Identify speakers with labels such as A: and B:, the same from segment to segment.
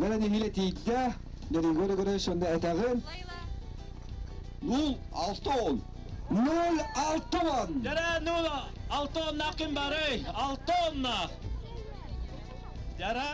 A: Дара нэһилэ тиийдэ. Дөрүгөр көрө сонда этэҕин.
B: Нул алты он.
A: Нул алты он.
C: Дара нул алты оннаах ким барый? Алты оннаах. Дара.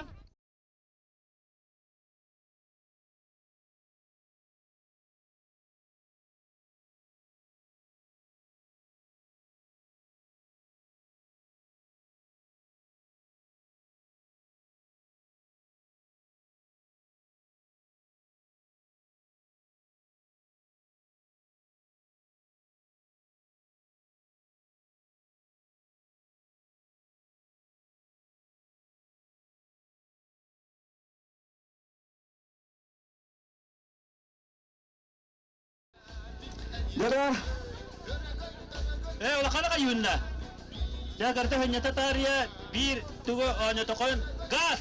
A: Дара.
C: Э, улахана кайюнна. Дьэ, карта хыннята таарыйа биир тугу оонньотокон газ!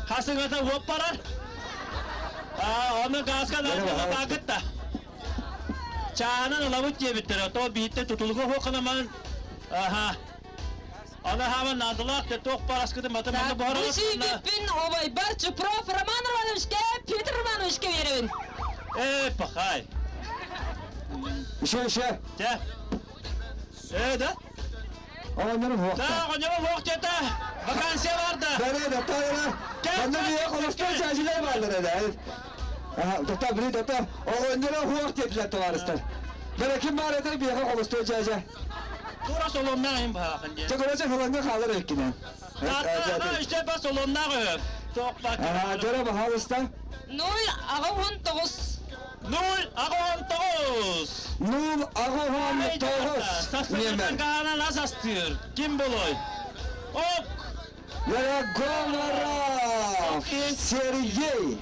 C: Хасыҥата уоп барар. Аа, ону газка наадалаатаакытта. Чаанан ылабыт диэбиттэрэ, то бииртэ тутулуга хуохханаман аха. Аны хааман наадалаах те туох параскытын баты манна буһарабыт.
D: Бу сүүрбүппүн убайбар Чупров Роман Романовичка, Петр Романовичка биэрэбин.
C: Э, пахай.
A: Еще, еще.
C: Чэ. Э, да?
A: Оҕонньорум суох.
C: Да, оҕонньорум суох диэтэ. Вакансия бар да.
A: Да, да, да, Манна биһиэхэ холостуой чаачылар бааллар этэ. Тота, били, тота, оҕонньоро суох диэтилэр табаарыстар. Бэрэ ким баар этэ биһиэхэ холостуой чаача.
C: Тура солоннаах им баахын диэн.
A: Чэ, короче, холоҥҥо хаалар эккинэн.
C: Тааттаҕа үсэ ба солоннаах үһү. Туох баар.
A: Ага, дьоро баһаалыста.
D: 0,89.
C: 0,89.
A: 0,89.
C: Састыыртан каанан ас астыыр. Ким болой? Ок!
A: Говоров Сергей.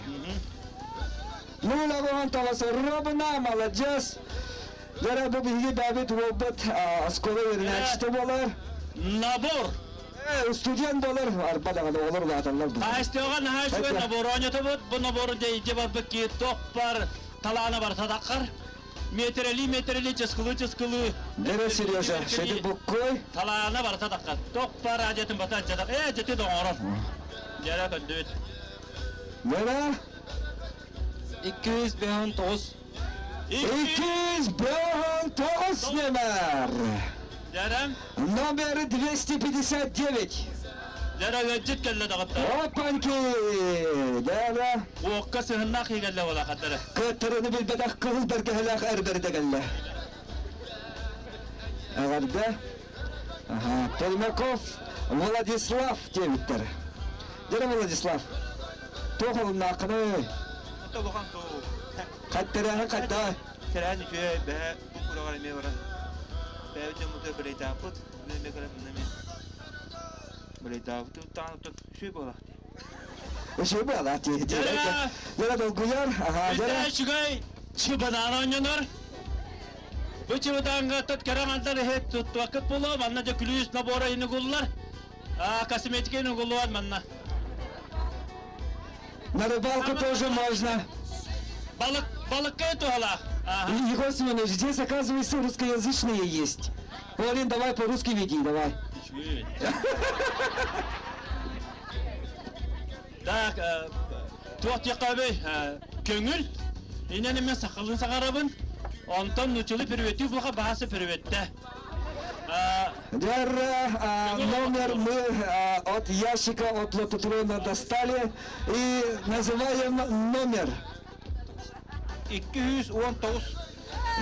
A: 0,89 Робина, молодец. Дара бу биһиги бэбит уолбут оскуола үөрэнээччитэ буолар.
C: Набор.
A: Студент буолар, арба даҕаны олор улааталлар.
C: Хаһыстыаҕа наһаа үчүгэй набор оонньотобут. Бу набору дьэ барбыт киһи туох бар талаана барыта таххар. Метрели метрели чыскылыы чыскылыы.
A: Дэрэ Сережа, шеди буккой.
C: Талаана барыта таххар. Туох бар адьатын бата адьатах. Э, дьэти доҥорор. Дьэрэ көндүбүт.
A: Дэрэ.
E: 259.
A: 259 номер.
C: Дәрәм.
A: Номер 259.
C: Дәрә ыалдьыт кэллэ даҕатта.
A: Опаньки! Дәрә.
C: Уокка сыһыннаах кэллэ буолаахаттара.
A: Кыаттарыны билбэтэх кыһыл бэргэһэлээх эр бэрдэ кэллэ. Эҕэрдэ. Ага, Пермяков Владислав диэбиттэр. Дэрэ Владислав, туох олуннааххыный?
E: Толухан туу.
A: Хаттэрээһин хайда?
E: Тэрээһин үчүгэй, бэһэ бу кураҕар эмиэ баран. Бэйэбит дьоммутугар бэлэйдааппыт, эмиэ кэлэн эмиэ бэлэйдаабыт таан үчүгэй буолаах дии.
A: Үчүгэй буолаах дии. Дьэрэ долгуйар, аха, дьэрэ.
C: Үчүгэй чыбынаан оонньонор. Бу чыбыдаанга тот кэрэ мандар иһит туттуаккыт буолуо, манна дьэ күлүүс набора инугуллар. Косметика инугуллуан манна.
A: На рыбалку тоже можно.
C: Балык, балыкка туһалаах.
A: Егор Семенович, здесь, оказывается, русскоязычные есть. Олин, давай по-русски веди, давай.
C: Так, туох диэххэ көҥүл. Инэн мен сахалын саҕарабын. Онтон нучулы переветүү булха баасы переветтэ.
A: Дер, номер мы от ящика от лототрона достали и называем номер.
E: 219.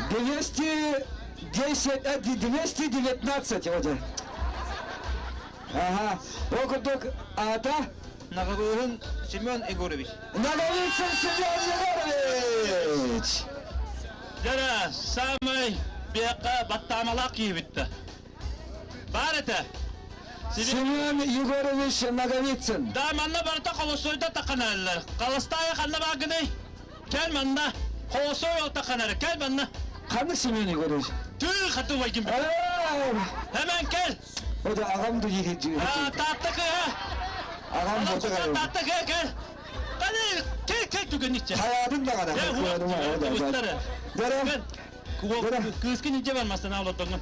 A: 210, 219, вот. Ага. Окутук, ата?
E: Наговицын Семен Егорович.
A: Наговицын Семен Егорович!
C: Дьэ, самай биэххэ баттаамалаах киһибитте. Баар этэ.
A: Семен Егорович Наговицын.
C: Да, манна барыта холосойда тақанарылар. Қалыстайы қанна багыный? Кел манна. Холосой ол тақанары. Кел манна.
A: Қанны Семен Егорович?
C: Түй хаты вайгин. Hemen кел.
A: O da ağam da yedi.
C: Таатта кыha.
A: Ağam da
C: Таатта кыha кел. Каны кел кел түгениче.
A: Hayatın da kadar.
C: Кыыскын илдьэ бармастан олордоҥҥун.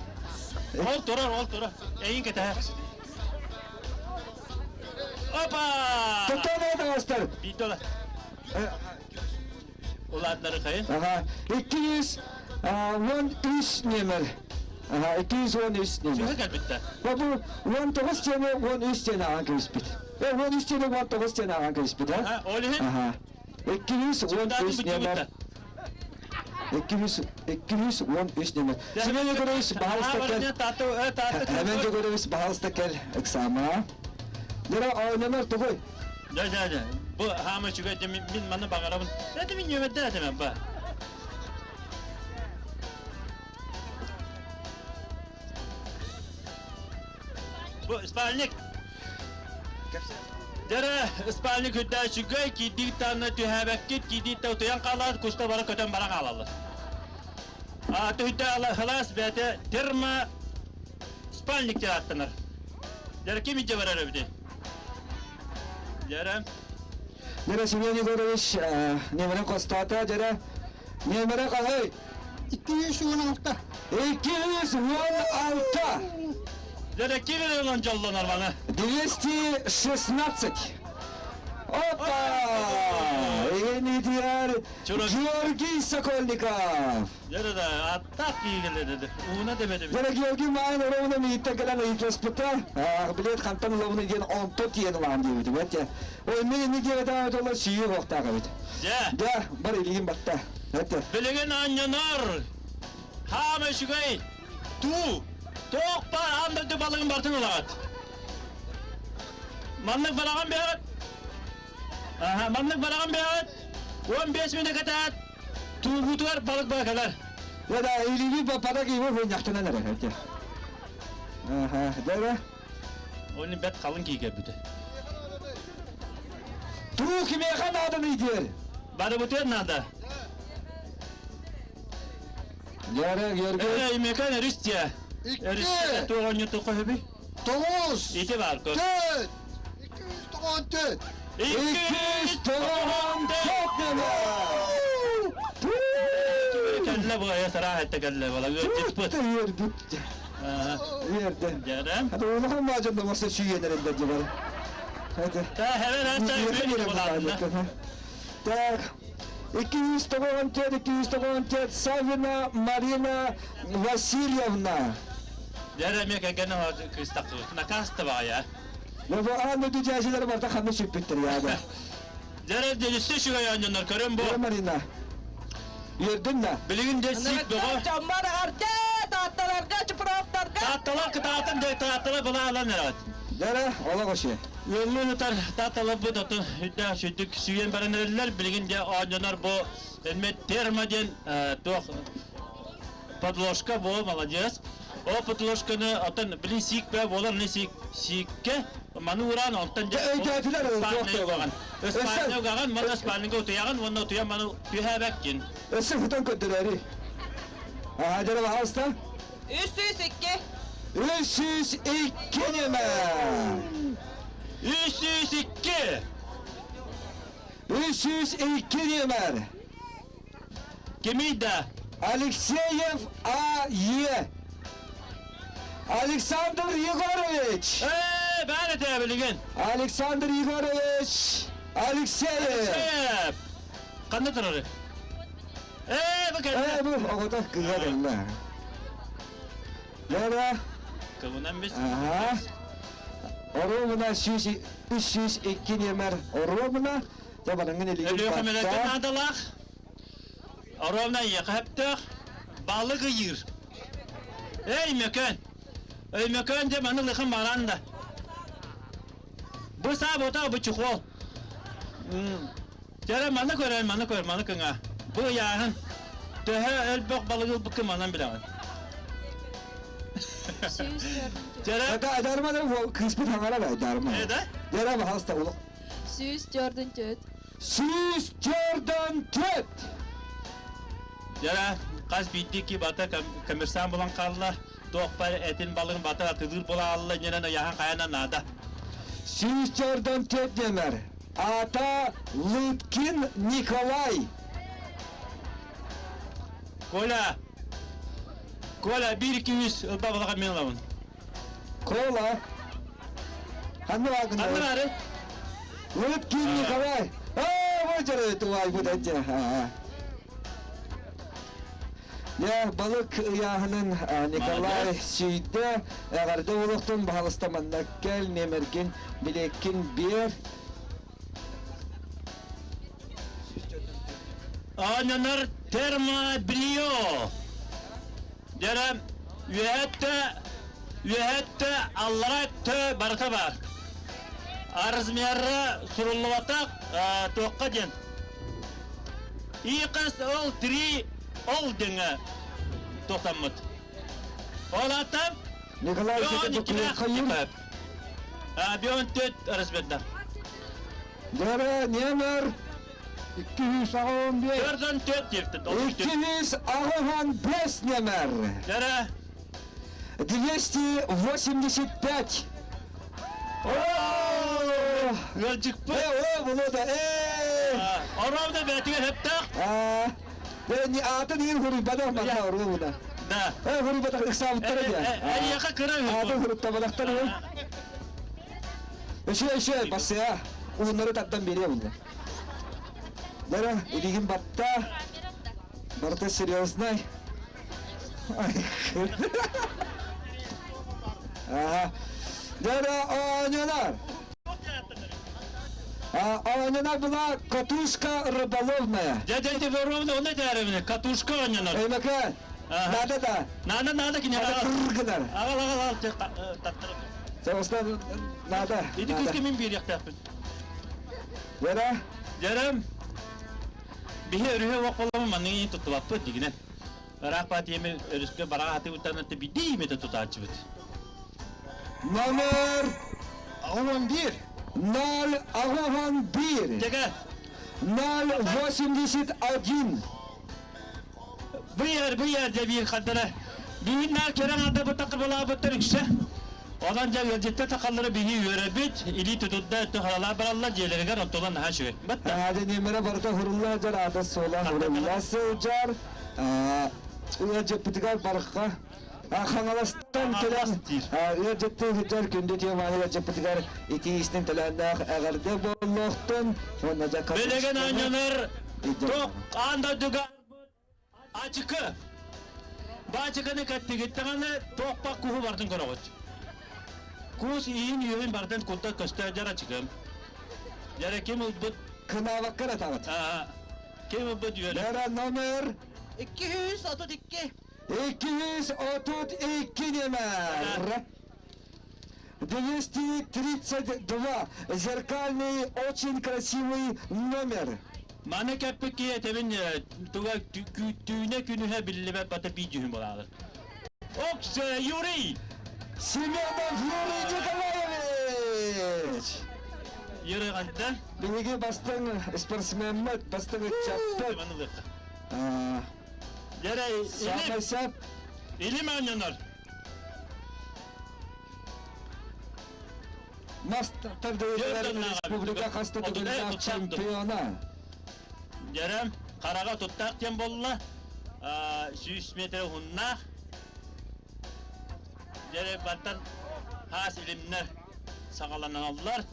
C: Ол турар, ол турар. Эйин кэтэһэ. Опа!
A: Тоттон таҥастар.
C: Биирдэ ола. Улаатнары хайын?
A: Ага, 213 номер. Ага, 213 номер.
C: Чуга кэлбиттэ.
A: Бу 19 тиэни 13 тиэни ааҕан кэбиспит. 13 тиэни 19 тиэни ааҕан кэбиспит, а?
C: Ол иһин?
A: Ага. 213 номер. 213 номер. Семен Егорович, баһалыста кел. Семен Егорович, баһалыста кел. Эксама. Дера ойнонор тугуй?
C: Да, да, да. Бу хаама үчүгэй мин маны баҕарабын. Это мин нөмерден этемем ба. Бу спальник. Дэрэ спальник үрдээ үчүгэй киирдиик таанна түһээбэккит киирдиик та утуйан хаалаат куста бара көтөн баран хаалаллар. А түһүдэ халаас бэйэтэ термо спальник диэн ааттанар. Дэрэ ким идьэ барар эбитий? Дэрэ.
A: Дэрэ Семен Егорович нөмерин хостоото дэрэ. Нөмерэ хаһый?
F: 216.
A: 216.
C: Дэрэ ким эрэ дьоллонор маны?
A: 216. Опа! Энидиар Георгий Сокольников.
C: Дэрэ да аттаах киигелле Ууна демеди.
A: Дэрэ Георгий Маайн оровна мииттен кэлэн ыйытыспыта. Билет хантан ылабыны диэн онто тиэн ылаан диэбитим. Эте. Ой, мен инни диэбэтэ олла сүйүү хоқтаах эбит.
C: Дьэ.
A: Дьэ, бар илигин батта. Эте.
C: Билигин анньанар. Хаама үчүгэй. Туу. Тоох бар аан дойду балыгын бартын ылаҕыт. Маннык бараҕан бэҕит. Аха, маннык бараҕан бэҕит. 15 мүнэ кэтээт. Туугутугар балык бакалар.
A: Да, да, илиби папада киви хуйнахтынан эрэ. Эте. Аха, дэрэ.
C: Оны бэт халын киигербите.
A: Туу кимиэхэ нааданы диэр.
C: Бары бутуер надо.
A: Дэрэ, Георгий.
C: Эй, мекан өрүстия. Өрүстия туоҕонньу туххөбүй.
F: 9.
C: Ити бар көр.
F: 4. 294.
A: 294 нөмер.
C: Кэллэ бу айа сараах этте кэллэ бала үөрдүппүт.
A: Үөрдүп. Үөрдэ.
C: Дьэрэ.
A: Hadi улахан маажан маса сүйенер элдер бар. Hadi.
C: Та hemen asa булаатына.
A: Так. 294, 294, Савина Марина Васильевна.
C: Дьэрэ эмиэ кэргэнэ кыыстакы. Накаста баҕайа.
A: Ya bu аан дойду дьээдьилэр барда ханна сүппүттэр яада.
C: Дьэрэ дьэлиссе үчүгэй оонньоннор көрөн бу.
A: Дьэ Марина. Үөрдүн да.
C: Билигин дьэ сиик бөҕө.
D: Дьоммор эҕэрдэ, таатталарга, чупровтарга.
C: Таатталар кытаатын дьэ таатталар былаалан эрэҕит.
A: Дьэрэ олох өшө.
C: Үөллүүн утар таатталарбыт отун үрдээх сүрдүк сүүйэн баран эрэллэр. Билигин дьэ оонньонор бу элмет термо диэн туох подложка бу молодец. О подложканы отон билин сиик бэ буолар не сиик сиикке маны ураан онтон дьэ
A: Өйдөөтүлэр туох
C: угаҕын. Ыспаанньа угаҕын, маны ыспаанньыга утуйаҕын уонна утуйан маны түһээбэккин.
A: Өссө хутан көрдөрөөрү. Аха дьэрэ баһаалыста.
D: 302.
A: 302 нөмер.
C: 302.
A: 302 нөмер.
C: Кимий да?
A: Алексеев А.Е. Александр Егорович.
C: Ээ, баар этэ билигин.
A: Александр Егорович Алексеев.
C: Алексеев. Ханна турары? Ээ, бу кэллэ.
A: Ээ, бу оҕото кыыга кэллэ. Лера.
C: Кыбынан бис.
A: Ага. Оруобуна 302 нөмер оруобуна. Дьэ бараҥҥын илиигин
C: Өлүөхүмэлэргэ наадалаах. Оруобуна ийэхэ сөптөөх. Балык ыйыыр. Эй, Мөкөн! Өймөкөөн дьэ маны лыхын баран да. Бу саа бута бу чехол. Дьэ маны көрөр, маны көр, маны кыҥа. Бу ыйааһын. Төһө өлбөх балыгы ылбыккын манан билэҕин. Дьэрэ.
A: Дарма да кыыспыт хаҥара бай, дарма.
C: Э да?
A: Дьэрэ баһаста улук.
D: 104.
A: 104.
C: Дьэрэ хас биирдии ки бата коммерсант булан хаалла. Туох бар этин балыгын бата атылыыр була ньэнэн ыйааһын хайана наада.
A: 104 нөмер. Ата Лыткин Николай.
C: Коля! Коля, 1-2-3 ылба балаға мен ылабын.
A: Кола. Ханны багын?
C: Ханны бары?
A: Лыткин Николай. Аа, дьарай тулайбыт этэ. Дьэ, балык ыйааһынын Николай сүүйдэ. Эҕэрдэ олохтон баһалыста манна кэл, нүөмэргин, билиэккин биэр.
C: Оонньонор термобелье. Дьэрэ үөһэттэ, үөһэттэ, аллара өттө барыта баар. Размера суруллубатах туохха диэн. Иикас ол три ол диҥэ тохтоммут. Ол ата
A: Николай
C: Бион Бион төт размерда.
A: Дьэрэ номер
F: 285.
C: 404 диэбитин.
A: 285 номер.
C: Дьэрэ
A: 285. О!
C: Ыалдьыкпыт.
A: Э, о, Волода, э!
C: Оровда бээтигэр хэптэх.
A: А, не атын иин хуруйбатах манна оруобуна.
C: Да.
A: Э, хуруйбатах ыксаабыттара диэ.
C: Эйиэхэ кыра
A: Атын хуруттабатахтар үһү. Өшө, өшө, бассыа. Ууннары тардан бере булла. Дара, илигин батта. Барыта серьезный. Ага. Дара, оонньонор. Оонньонор была катушка рыболовная.
C: Дядя Воровна, он это катушка оонньонор.
A: Эймака, надо да.
C: Надо, надо, кине.
A: Надо кыргынар.
C: Ағал, ағал, ағал, таттырып.
A: Соғыстан надо.
C: Иди күзге мен бер яқтақпын.
A: Дара?
C: Жарам. Биһи өрүһэ уох манныгын туттубаппыт дигинен. Ыраах паатиэми өрүскэ бараҕа хаты уттан бидии мете тутааччыбыт.
A: Номер
F: 11.
A: 0,1.
C: Теге
A: 0,81.
C: Быйар быйар дьэ биир хардара. Биһин наар көрөн анда бу такыр үксэ. Онон дьэ ыалдьытта тахаллары биһи үөрэбит, илии тутурда өттө харалаа бараллар дьиэлэригэр онтулан наһаа үчүгэй. Батта.
A: Hadi немере барыта хурулла жар ата сола хурулла сылдьар. Ыалдьыппытыгар барыққа Хаҥаластан кэлэн ыалдьытты сылдьар күндү теманы ыалдьыппытыгар ити истин төлөөннөөх эҕэрдэ буоллуохтун. Уонна дьэ
C: Билигин оонньонор туох аан дойдуга ачыкы. Баачыканы кэттигиттаҕаны туохпа куһу бартын көрөҕүт. Кус иин үөһүн бартын кутта көстө дьар ачыкым. Дьэрэ ким ылбыт
A: Кынаабаккар атаҕыт.
C: Ким ылбыт үөрэ.
A: Лера номер
D: 232.
A: 232 номер. 232. Зеркальный, очень красивый номер.
C: Маны кэппикки этэбин туга түүнэ күнүһэ биллибэт бата бии дьүһүн буолаалар. Окс Юрий!
A: Семенов Юрий Николаевич!
C: Юрий хантан?
A: Биһиги бастыҥ спортсмеммит, бастыҥ ыччаппыт.
C: Дьэрэ,
A: Саамай сап.
C: Илим оонньонор.
A: Мас тардыытыгар республика хаста төгүллээх чемпиона.
C: Дьэрэ, хараҕа туттаах диэн буолла. 100 метр уһуннаах. Дьэрэ, бантан хаас илимнэр саҕаланаллар.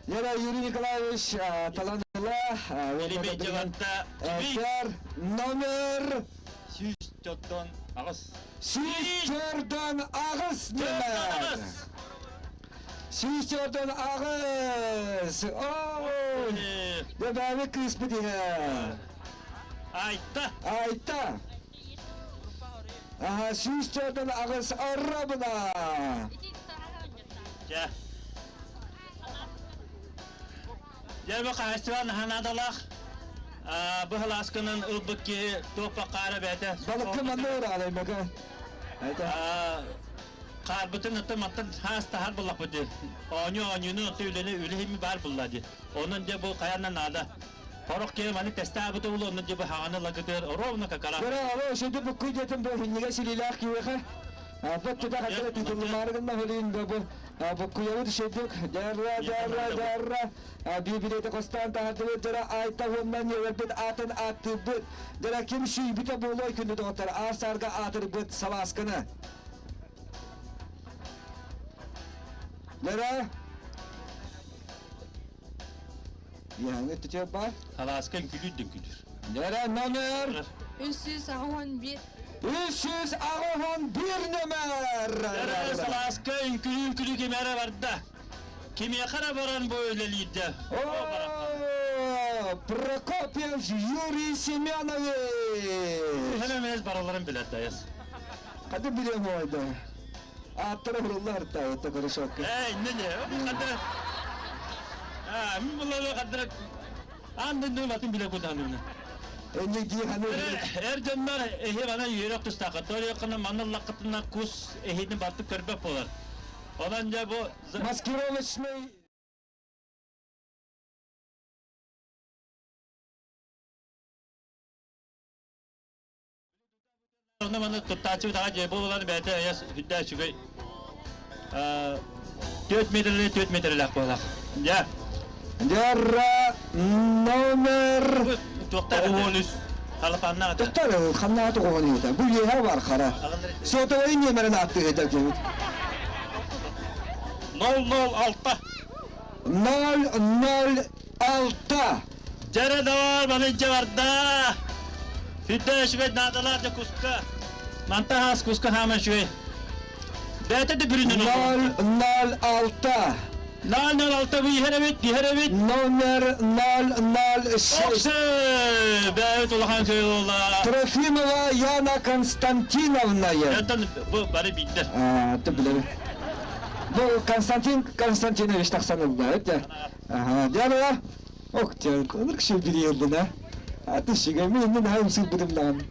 A: Лера Юрий Николаевич таланыла номер
C: 148.
A: 148 номер. 148. Ой! Дебәбі кыспыт
C: Айта.
A: Айта. Ага, 148 арабына.
C: Жа. Дьэ бу хаһайыстыба наһаа наадалаах. Бу һылааскынан ылбыт киһи туох бакаара бэйэтэ.
A: Балыкка манна ураалай мага.
C: Хаарбытын аты мантан хаас таһар буллахпыт дии. Оонньуу оонньууну аты үлэни үлэһими баар булла дии. Онон дьэ бу хайанна наада. Хорох киһи маны тестаабыта буолуо, онно дьэ бу хаҕаны лагытыар ровно какара.
A: Көрө, ало, шенди буккуй диэтин бу хиннигэ силиилээх киһиэхэ. Бу тута хаттара тутуллумаары гынна хөлүүн бу буккуйабыт шедүк. Дьарра, дьарра, дьарра. Биибилиэти хостаан таһардыбыт дьара айта уонна ньиэбэрбит аатын ааттыырбыт. Дьара ким сүүйбүтэ буолуой күндү доҕоттор аар-саарга аатырбыт салаасканы. Дьара. Яңы түтө бар.
C: Халааска үҥкүлүүр да үҥкүлүүр.
A: Нөрэ номер
D: 381.
A: 381 нөмер.
C: Нөрэ салааска үҥкүлүү үҥкүлүү ким эрэ барда. Кимиэхэ эрэ баран бу үлэлиирдэ.
A: О, Прокопьев Юрий Семенович.
C: Хэмэмээс бараларын билэр дайас.
A: Хады билем ойда. Аттара хуруллар та это корешокка.
C: Эй, не не, хадыр. А, мин булары хадыр. Андын дым атын биле кутанымны.
A: Энне ди ханы.
C: Эр дьоннор эһи бана үөрэх тустаахха. Ториоккана манна лаккытына кус эһини бартып көрбөк болар. Онон дьэ бу
A: Маскировочный
C: Онно манна туттааччы таға дьэ бу булан бэйэтэ эйэс үрдэ үчүгэй. 4 метрле 4 метрлээх буолар. Дьэ.
A: Дьарра номер
C: Туохтаах 13 халапаннаах этэ.
A: Туттар ханнааты оҕонуйда. Бу үөһэ бар хара. Сотовой нөмерин ааттыы этэ диэбит.
C: 006.
A: 006.
C: Дьэрэ давар маны барда. Хүдэ үчүгэй наадалаах дьэ куска. Манта хаас куска хаама үчүгэй. Бэйэтэ да бүрүнэн
A: 006.
C: 006 бу иһэр эбит, иһэр эбит.
A: Номер 006.
C: Оксы! Бэйэбит улахан кыылла.
A: Трофимова Яна Константиновна.
C: Оттон бу бары биирдэр.
A: А, ты билэр. Бу Константин Константинович тахсан ылла, это. Ага, дьэ Ох, дьэ, ынырык шил билиэллин, а. А ты шигэ, мен мен хайым сылбытым даҕаны.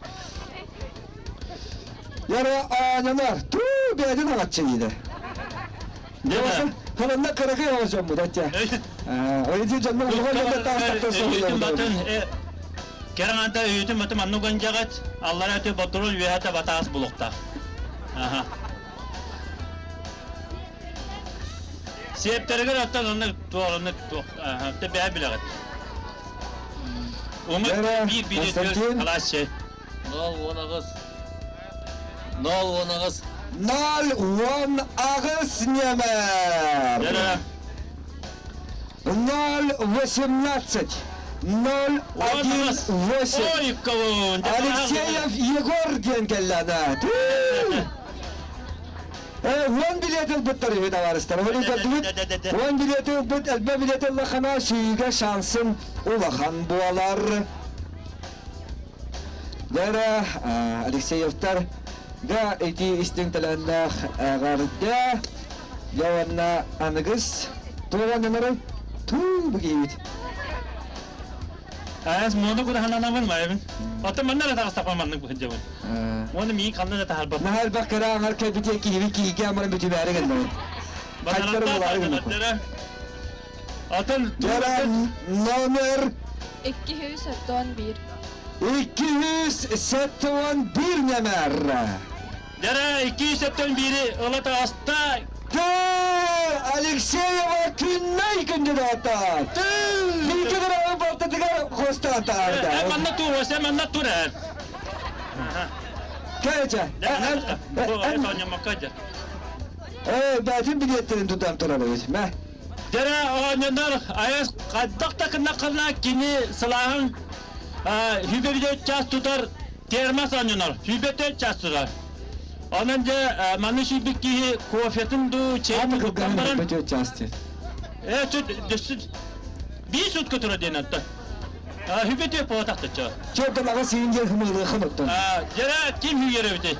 A: Яра аананар, туу бэйэтин аҕаччы диде.
C: Дьэ,
A: Хананна кыракый оҕозоммут, аття. Ойди дьонно улахан дьонно таастактан
C: Өйүтүн кэрэҥанта өйүтүн батын маннык гонжаҕат, аллара өтө ботурун үөһэ батаас булуктаах. Аха. Сиэптэригэр оттон онно туох онно туох аха бэйэ билэҕит. Уҥа биир биир халааччы.
G: 0 18 0 18
A: 0 18 нөмер. 0 18 0 1 8
C: Ой, кого
A: Алексеев Егор диэн кэллэна. Уон билети ылбыттар үһү табаарыстар. Оны көрдүбүт. Уон билети ылбыт, элбэ билети ыллахана сүйүүгэ шансын улахан буолар. Дара Алексеевтар да ити истиҥ талааннаах эҕэрдэ. Дьэ аныгыс туоҕан нары туу бу киһибит.
C: Аас мону кудаһананабын майабын. Оттон манна да таҕыстаппан маннык быһыдьабын. Уонна миин ханна да таһарбат.
A: Наһаа элбэх кыра аҥар кэлбит киһиби киигэ амарын бүтүбээри гыннабын. Хаттары булаары гыннабын.
C: Атын
A: номер
D: 271.
A: 271 номер.
C: Дара 271-и ыла таҕыста.
A: Ты Алексеева күннэй күндү даата. Ты грамм балтатыгар хостаатаарда.
C: Э, манна тур, ose манна тур эр.
A: Кәче.
C: Бу
A: Э, бәтин билеттерин тутан турабыз. Мә.
C: Дара оонньонор айас хайдах да кынна кини сылааһын хүбе час тутар термос оонньонор. Хүбе час тутар. Онон дьэ маны сүүрбүт киһи кофетын ду чэйин туттан баран
A: Бөтө час тет.
C: Э, чөт дөссүт биир сутка тура диэн атта. Хүбе төп буотахтача.
A: Чөптөн ага сиин жер хымылы хымыттан.
C: Дьэ ким хүйэрэ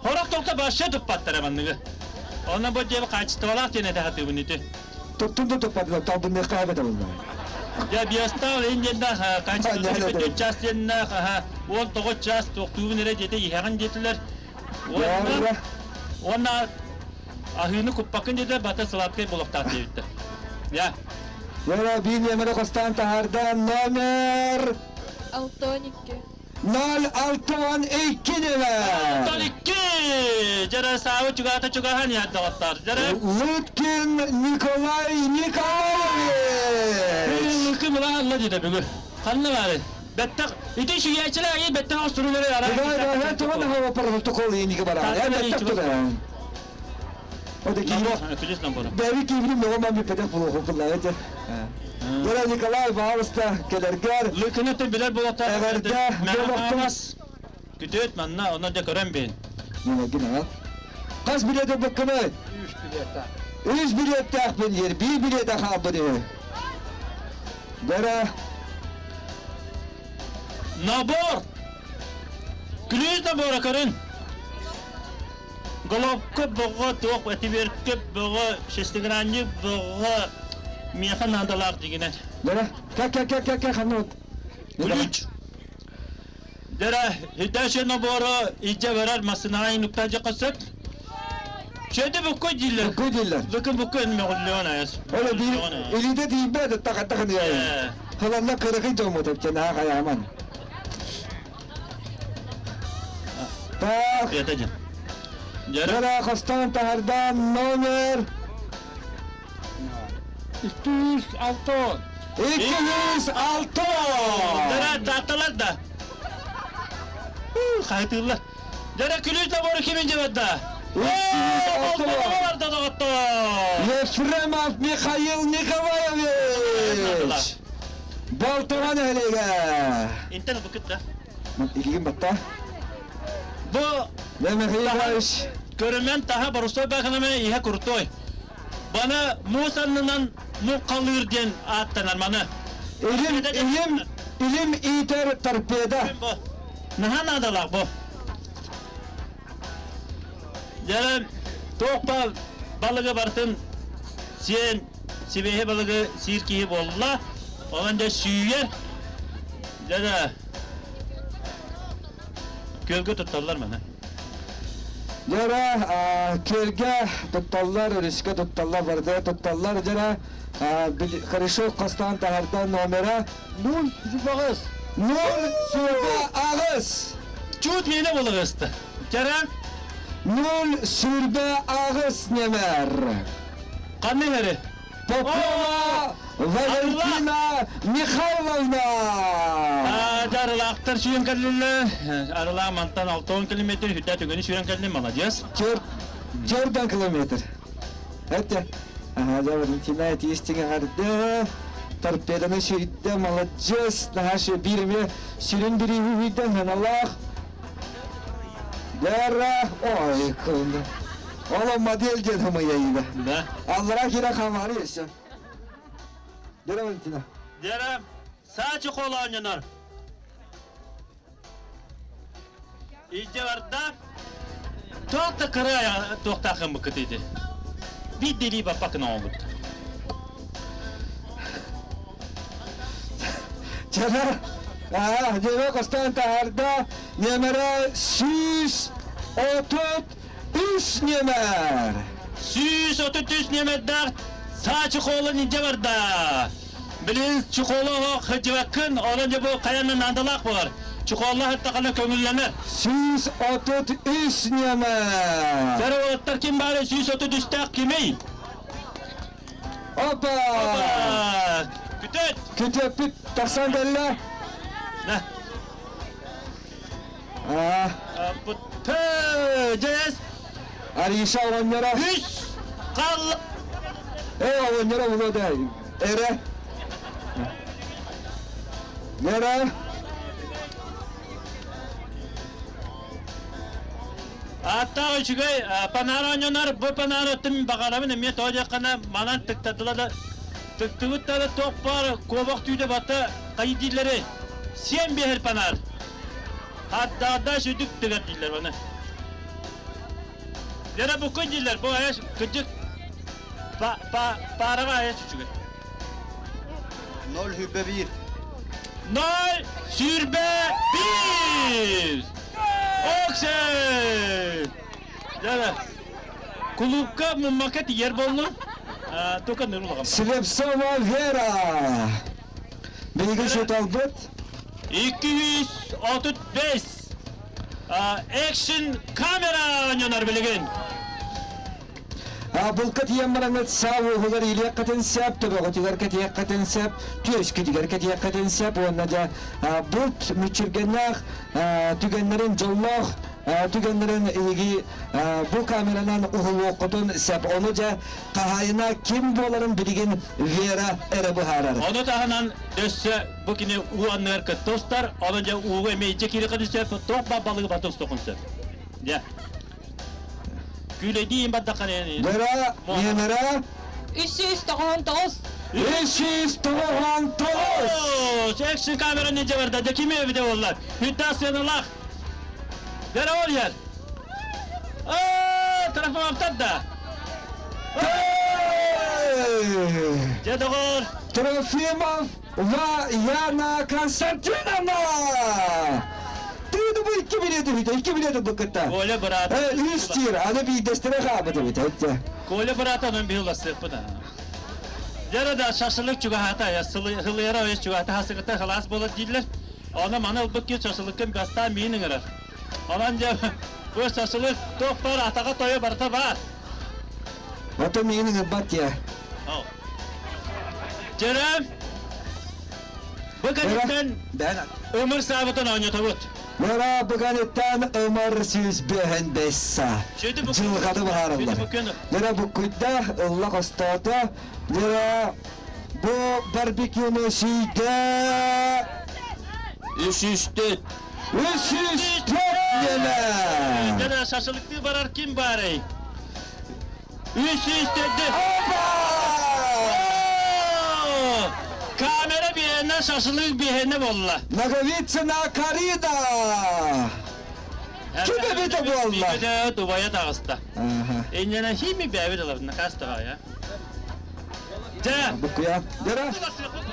C: Хорох тоқта башы туппаттара манныгы. Онно бу дьэ хаачыстыбалаах диэн этэ хатыыбын ити.
A: Туттун да туппатына талбын кайбата булла.
C: Дьэ биостал инденда хаачыстыбалаах час диэннэ 19 час туохтуубун эрэ диэтэ иһэҕин диэтилэр. Уонна аһыыны куппаккын диэтэ бата сладкай булуохтаах диэбиттэр. Я.
A: Яра бин емере костан тахарда номер
D: 62.
A: 062 номер.
C: 62! Дьэрэ саабы чугаата чугахан яаддаҕаттар. Дьэрэ
A: Лыткин Николай Николаевич.
C: Лыкы мыла алла диде бүгүн. Ханна бары? Беттек ити шүйәчилер ай беттек остурулары ара.
A: Да, да, туган хава протокол иники бара. Я беттек туган. Ода ки.
C: Күлес нам бара.
A: Бәби кибрим мөгө мам педек булу хукулла эте. Дьэ, Николай, баҕалыста кэлэргэр.
C: Лыкыны билэр буолуохтаах.
A: Эҕэрдэ буолуохтун.
C: Күтүөт манна, онно дьэ көрөн бин.
A: Мин аҕал. Хас билиэт ылбыккыный?
F: Үс билиэттээх.
A: Үс билиэттээхпин диир, биир билиэтэ хаалбыт үһү. Дьэ,
C: Набор! Күлүүс набора көрүн. Головка бөҕө, туох этибиэркэ бөҕө, шестигранник бөҕө миэхэ наадалаах дигинэн.
A: Дьэ, кэ кэ кэ кэ кэ ханна
C: Ключ. Дьэ, хидэши набора илдьэ барар массыынаҕа инуктаа дьэ сөп. Чөдө букку дииллэр.
A: Букку дииллэр.
C: Лыкын букку мөҕүллүөн айас.
A: Ола биир илиитэ тиийбэт тахаттахын яа. Халанна кыракый дьоммут эпчен аа хаяман. Так.
C: Это
A: Дьара хостон таһардан номер
F: 206.
A: 206.
C: Дара даталар да. Хайытыыллар. Дара күлүүс набору кимин дьыбарда?
A: Ефремов Михаил Николаевич! Балтыган элеге!
C: Интен букытта.
A: Илигин батта.
C: Бу
A: Михаил Николаевич.
C: Көрүмэн таһа борустой баканаме иһэ крутой. Бана муус аннынан муққалыыр диэн ааттанар маны.
A: Илим, илим, илим иитэр торпеда.
C: Наһаа наадалаах бу. Дьэ, туох балыгы барытын сиэн, сибиэһи балыгы сиир киһи буолла. Онон дьэ сүүйэр. Дьэ да, күөлгэ тутталлар маны.
A: Дьэ, күөлгэ тутталлар, өрүскэ тутталлар, барыта тутталлар. Дьэ, хорошо хостаан таһарда номера
F: 0 сүрбэ аҕыс.
A: 0 сүрбэ аҕыс.
C: Чуут миэнэ буолаҕыста. Чаран
A: 0 сүрбэ аҕыс нэмэр.
C: Ханна иһэри?
A: Попова Валентина Михайловна!
C: Арылаахтар сүүрэн кэллилэр. Арылаах мантан 60 километр хүтэ түгэни сүүрэн кэллим, молодец.
A: Төрдөн километр. Это. Ага, да, Валентина, тиистиҥ эҕэрдэ. Торпеданы сүйдэ, молодец. Наһаа биирме сүрүн бирииһи үйдэн ханалаах. Дара, ой, кылында. Ола модель диэн хымыйайыда.
C: Да.
A: Аллара кира хамары еще. Дара Валентина.
C: Дара, саачы қолаанянар. Илдьэ барда. Туох да кыра туохтаахын быкыт ити. Биир делии баппакын оҥобут.
A: Чана, аа, дьиэбэ костаан таһаарда, нүөмэрэ 133 нүөмэр.
C: 133 нүөмэрдээх саа чехолун илдьэ барда. Билин чехолу хыдьыбаккын, онон дьэ бу хайанна наадалаах буолар. Чехолла хаттахана көҥүллэнэр.
A: 133 нүөмэр.
C: Сэр уолаттар ким баары 133-тээх кимий?
A: Опа!
C: Опа! Күтөт!
A: Күтөппүт тахсан кэллэ.
C: На.
A: Аа.
C: Пыт. Дьэс.
A: Ариша оҕонньоро.
C: Үс хал.
A: Э оҕонньоро булуо да. Эрэ. Нера.
C: Ааттаах үчүгэй панара оонньонор бу панара өттүн баҕарабын эмиэ тоҕо диэххинэ манан тыктардылар да тыктыбыт да туох баар куобах түүтэ бата хайы дииллэри сиэн биэһэр панар хардаарда сүдүк тыгар дииллэр маны Лера буккун дииллэр бу айас кырдьык паараҕа айас үчүгэй
B: 0 сүрбэ биир.
C: 0 сүрбэ биир! Оксей! Дьэ, кулуупка муммакка тиийэр буоллун. Только нырылаҕам.
A: Слепцова Вера! Биһиги шуталбыт.
C: 235 экшн камера оонньонор билигин.
A: Булка тиийэн бараҥҥыт саа уоһугар иилиэххитин сөп, төбөҕүтүгэр кэтиэххитин сөп, түөскүтүгэр кэтиэххитин сөп уонна дьэ булт мүччүргэннээх түгэннэрин дьоллоох түгэннэрин эһиги бу камеранан уһулуоххутун сөп. Ону дьэ хаһаайына ким буоларын билигин Вера эрэ быһаарар.
C: Ону таһынан өссө бу кини уу анныгар кытта устар, ону дьэ ууга эмиэ иччи киириэххин сөп, туох баар балыгы бата устуоххун сөп. Дьэ. Күүлэйдии бардаххына
A: Вера, Вера.
D: 399.
A: 399!
C: Экшн камера не барда, да кими эбите боллар. Хүдда сыаналаах. Вера ол yer. Оо, трафамаптар да. Дьэ, доҕор.
A: Трофимов Ва Яна Константиновна! Тыыды бу икки билети бүтэ, икки билети буккытта.
C: Коля быраата.
A: Үс тир, аны биирдэстэрэ хаабыт эбит, этте.
C: Коля быраата онон биһи улассыахпыт. Дьэ да шашлык чугаһаата, сылыйара ойус чугаһаата хасыгыта халаас буолар дииллэр. Ону маны ылбыт киһи шашлыккын бастаан миин ыҥырар. Онон дьэ бу шашлык туох баар атаҕа тойо барыта баар.
A: Ото миин ыҥырбат я.
C: Дьэрээм, бу кэнниттэн ымыр саабытын оонньотобут.
A: Мара быганыттан ымыр сүүс бэһэн бэсса. Дьылҕаны баһаараллар. Мара буккуйда, ылла хостоото. Мара бу барбекюну сүйдэ.
G: Үс үстүт.
A: Үс үс төрт нөмер.
C: Дьэ шашлыктыы барар ким баарый? 304.
A: Опа!
C: Камера биһиэнэ, шашлык биһиэнэ буолла.
A: Наговицына Карина! Ким эбитэ буолла?
C: Биитэ Дубайа таҕыста. Инньэнэ хими бэйэбит ылабын, накаас я. Дьэ!
A: Букуя. Дьэ,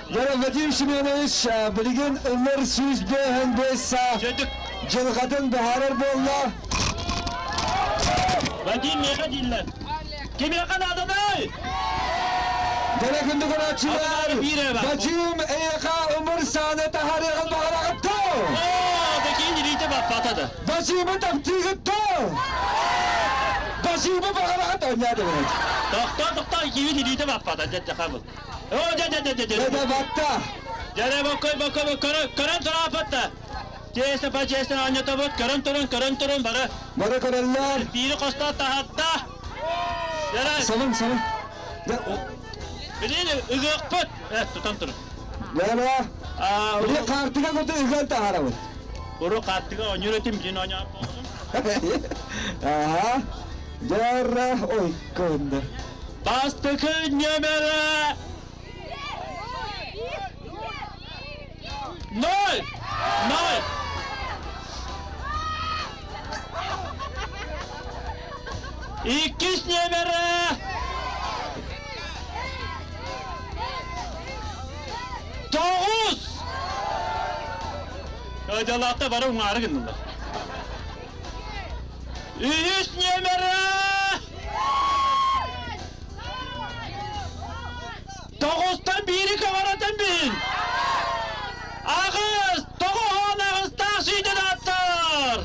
A: Дьэ, Вадим Семенович, билигин ымыр 105 дьылҕатын быһаарар буолла.
C: Вадим миэхэ дииллэр. Кимиэхэ нааданый?
A: Дьэ, күндү көрөөччүлэр, Вадим эйиэхэ ымыр сааны таһаарыаҕын баҕараҕыт дуо?
C: Оо, такие илиитэ баппата да.
A: Вадимы таптыыгыт дуо? Вадимы баҕараҕыт оонньоо дебет.
C: Тохтоо, тохтоо, киһи илиитэ баппата, дьэ, дьэ, хабыл. Оо, дьэ, дьэ, дьэ, дьэ, дьэ.
A: Дьэ, батта.
C: Дьэ, боккой, боккой, көрөн, көрөн турааппат Чиэсэ па чиэсэ оонньотобут, көрөн турун, көрөн турун, бары.
A: Бары көрөллөр.
C: Биири хосто таһатта. Дьэ,
A: Сабын, сабын.
C: Билин ыгыахпыт. Э, тутан турун.
A: Дьэ, Били хаартыга куту ыган таһарабыт.
C: Уру хаартыга оонньуур этим, билин оонньоон болсун.
A: Аха. Дьэ, ой, көндөр.
C: Бастакы нөмөрө ноль! Ноль! Иккис нөмөрө тоҕус! Дьалаахта бары уҥаары гыннылар. Үһүс нөмөрө тоҕустан биири көҕөрөтөн бин. Аҕыс, тоҕуһун аҕыстаах сүйдэн аттар.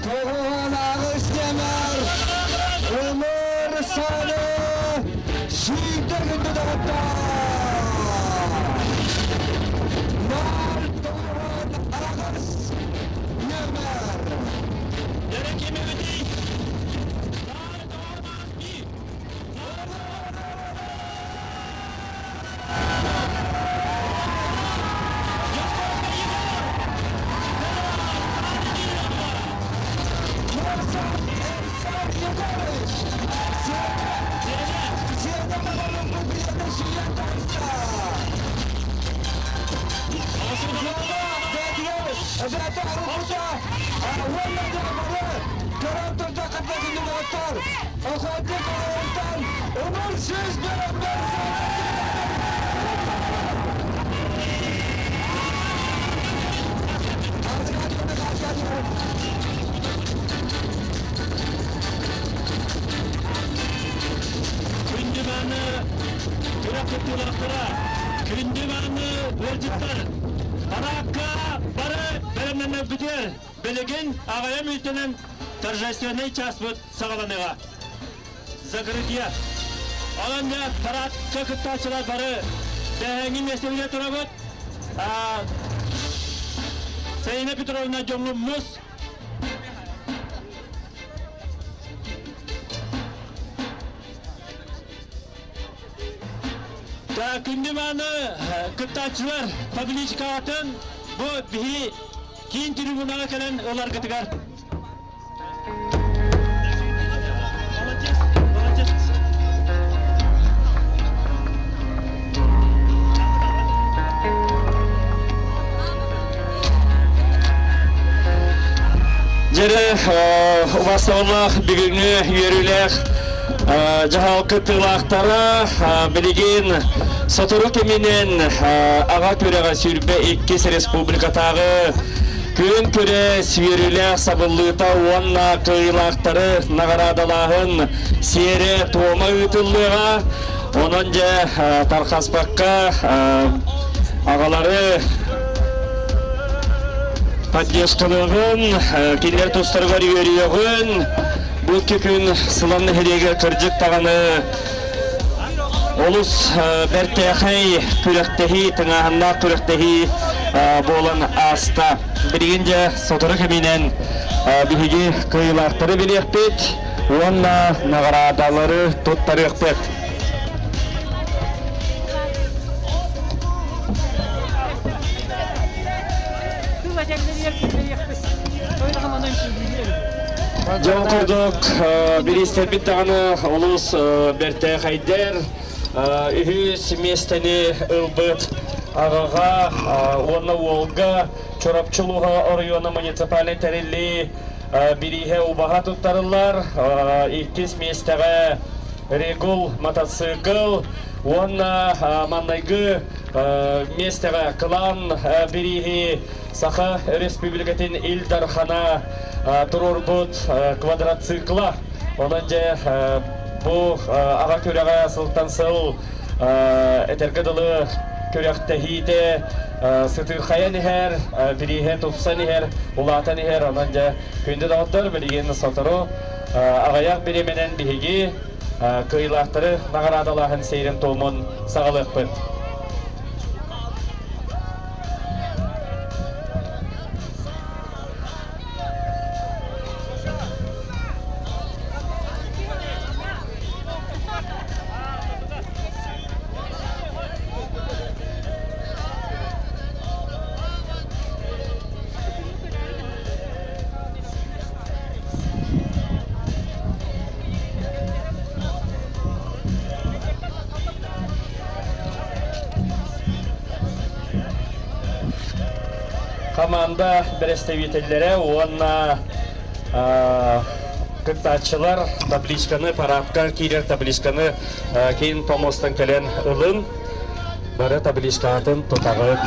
A: Тоҕуһун аҕыс нөмөр. Ымыр саны сүйдэ күндү доҕоттор. Ноль тоҕуһун аҕыс нөмөр.
C: Дьэ кими бүтүй? Күндүманы күрэх кыттыылаахтара, күндүманы ыалдьыттар, параакка бары бэлэмнэнэрбитигэр билигин аҕыйах мүнүүтэнэн торжественный чааспыт саҕаланыаҕа. закрытие. Онон дьэ парадка кыттааччылар бары бэһээҥҥи миэстэбитигэр турабыт. Саина Петровна дьоҥҥо мус. Күндү мааны кыттааччылар табличкаҕытын бу биһи киин трибунаҕа кэлэн ыларгытыгар. Молодец, молодец. Дьэрэ убастабыллаах бүгүҥҥү үөрүүлээх дьаһал кыттыылаахтара билигин сотору кэминэн аҕа күрэҕэ 22 республикатааҕы күөн күрэс үөрүүлээх сабыллыыта уонна кыайыылаахтары наҕараадалааһын сиэрэ-туома ыытыллыаҕа. Онон дьэ тархаспакка аҕалары поддержкалыаҕын, кинилэр тустарыгар үөрүөҕүн. Бу икки күн Сылан нэһилиэгэр кырдьык даҕаны олус бэртээхэй күрэхтэһии, тыҥааһыннаах күрэхтэһии буолан ааста. Билигин дьэ сотору кэминэн биһиги кыайыылаахтары билиэхпит уонна наҕараадалары туттарыахпыт. Дьон курдук бириистэрбит даҕаны олус бэртээхэйдэр. Үһүс миэстэни ылбыт аҕаҕа уонна уолга Чурапчы улууһа оройуона муниципальнай тэриллии бирииһэ убаһа туттарыллар. Иккис миэстэҕэ Регул мотоцикл уонна маннайгы миэстэҕэ Кылаан бирииһи Саха Өрөспүүбүлүкэтин Ил Дархана туруорбут квадроцикла. Онон дьэ бу аҕа күрэҕэ сылтан сыл этэргэ дылы күрэхтэһиитэ сытыырхайан иһэр, бирииһэ тупсан иһэр, улаатан иһэр. Онон дьэ күндү доҕоттор, билигин сотору аҕыйах бириэмэнэн биһиги кыайыылаахтары наҕараадалааһын сиэрин-туомун саҕалыахпыт. Команда бэрэстэбиитэллэрэ уонна кыттааччылар табличканы, парадка киирэр табличканы киин помостан кэлэн ылын. Бары табличкаҕытын тутаҕыт.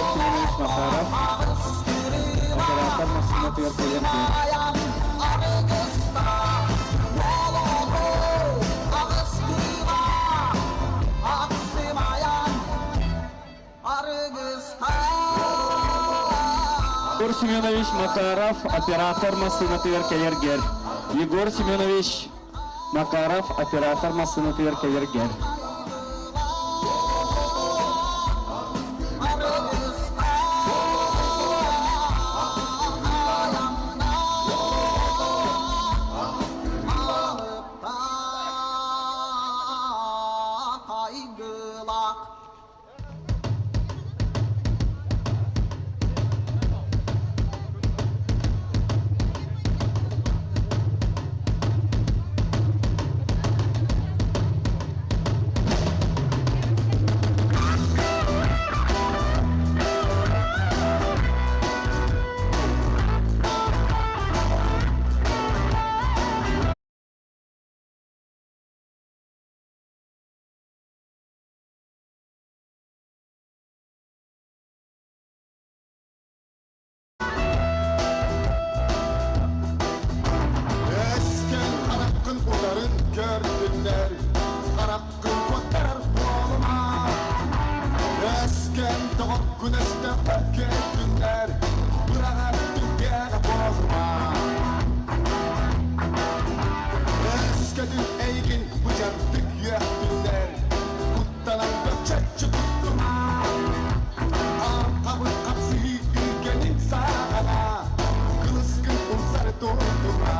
H: Егор Семенович Макаров, оператор массыынатыгар кэлэр диэн. Егор Семенович Макаров, оператор массыынатыгар кэлэргэр. Егор Семенович Макаров, оператор массыынатыгар кэлэргэр.
I: Эскэн хараккын утарын көрдүннэр, хараккын куоттарар буолума. Эскэн тоҕоккун өстөххө көрдүннэр, быраҕар түгэҕэ буолума. Өскөтүн эйигин быдьардык үөхтүннэр, куттанан бөкчөччү туттума. Хабыр хапсыһыы күүгэнин саҕана, кылыскын умсары туттума.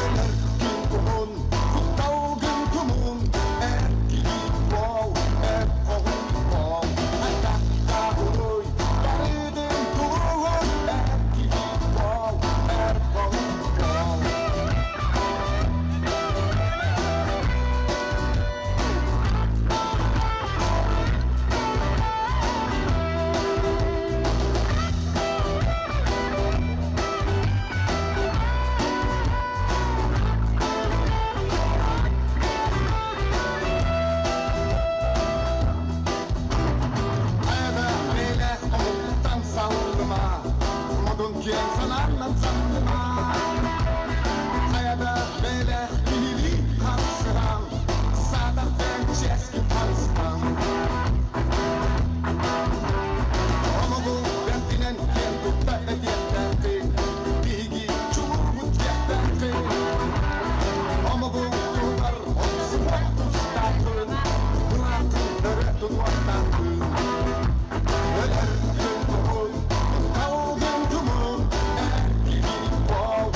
I: Өлөр күн уһун, кутталгын тумун, эр киһи буол, эр хоһуун буол. Хайдахха уруй, барытын тулуй, эр киһи буол, эр хоһуун буол. Хайда мэлэх омуктан саллыма, модун киэҥ санааннан самныма. Хайда мэлэх киһилии хапсыһан, саатар бэйэҥ чиэскин харыстан. Омугу бэрдинэн киэн тутта этиэхтээххин, биһиги чулуубут диэхтээххин. Омугу туһугар охсуһуох тустааххын, былааххын өрө тутуохтааххын. Өлөр күн уһун, кутталгын тумун, эр киһи буол,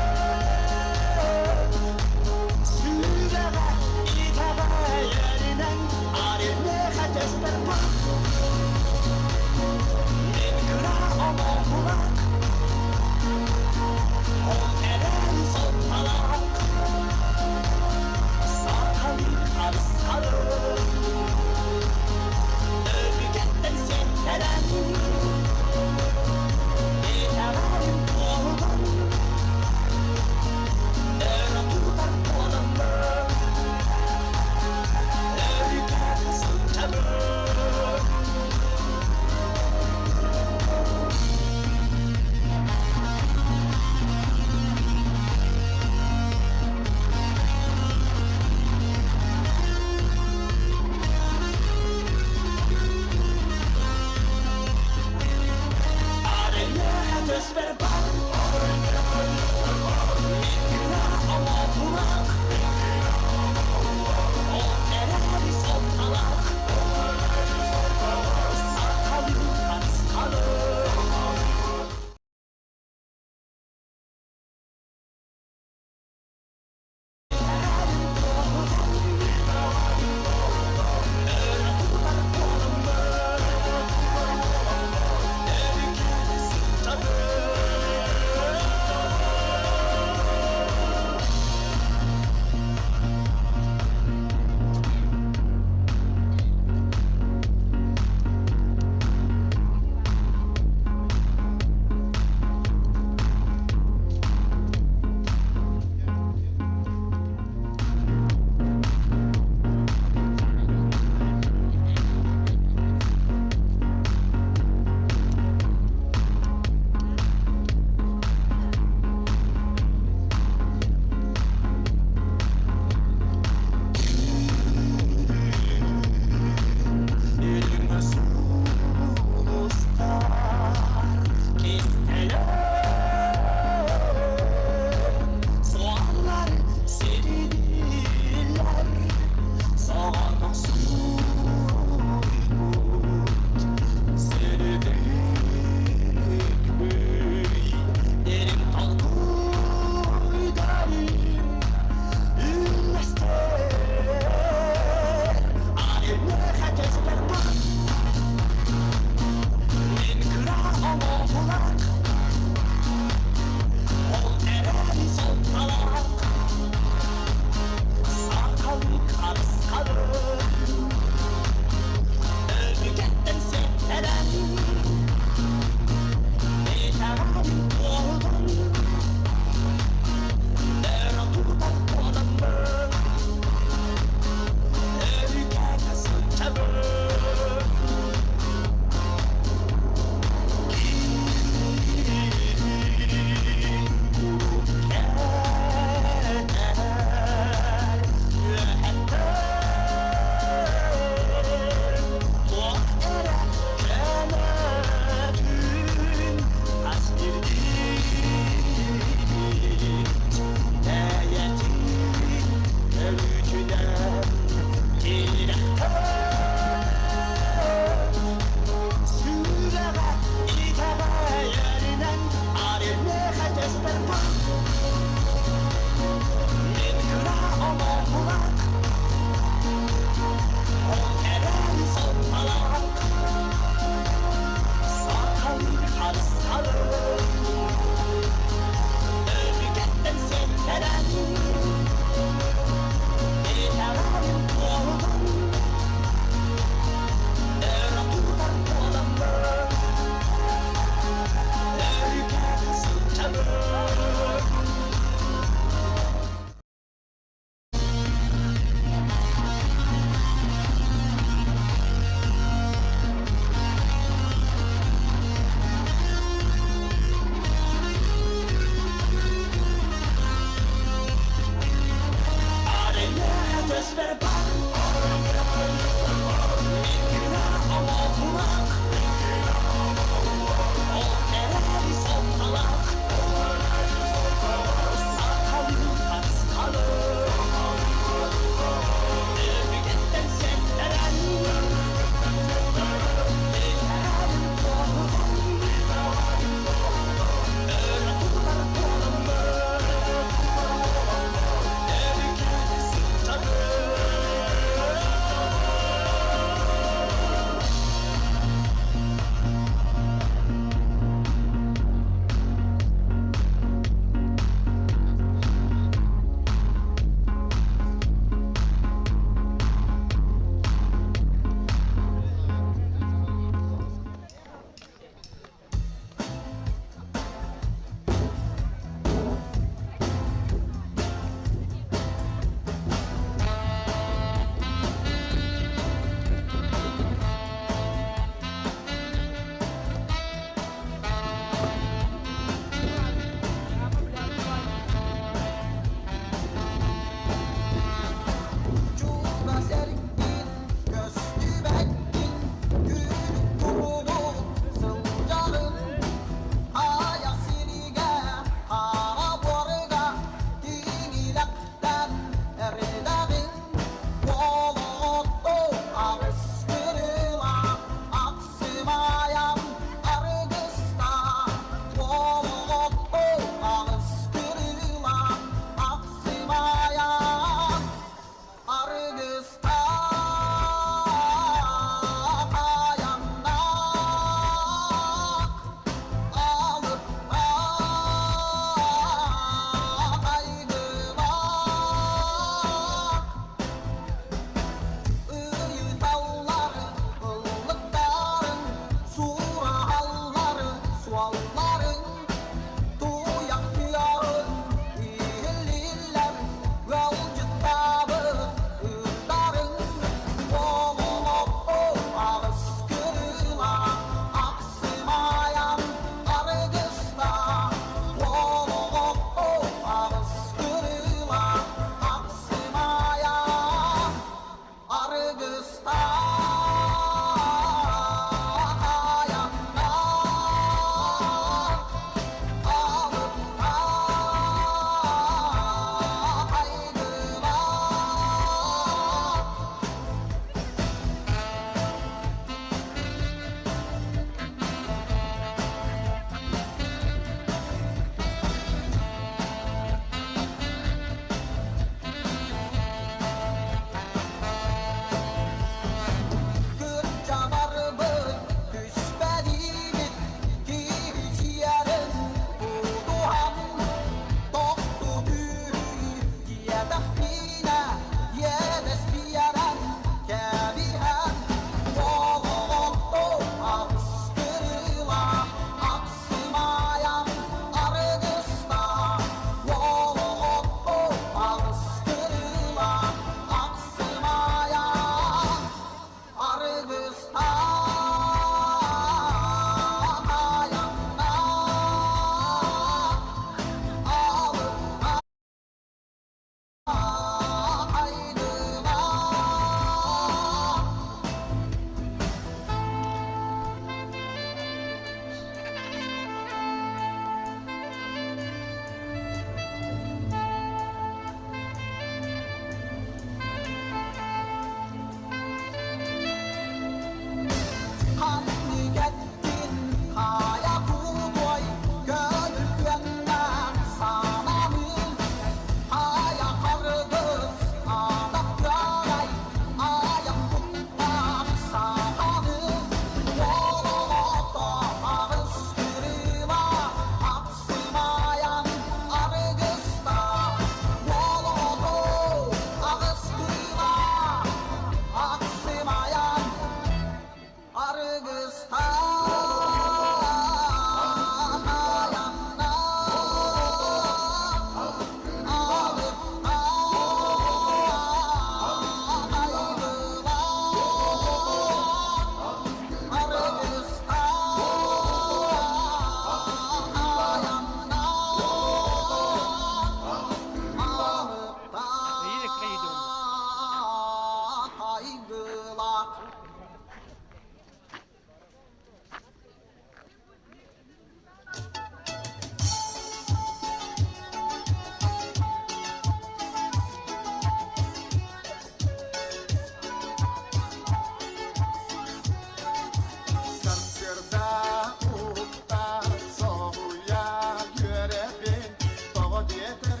I: Диэтэр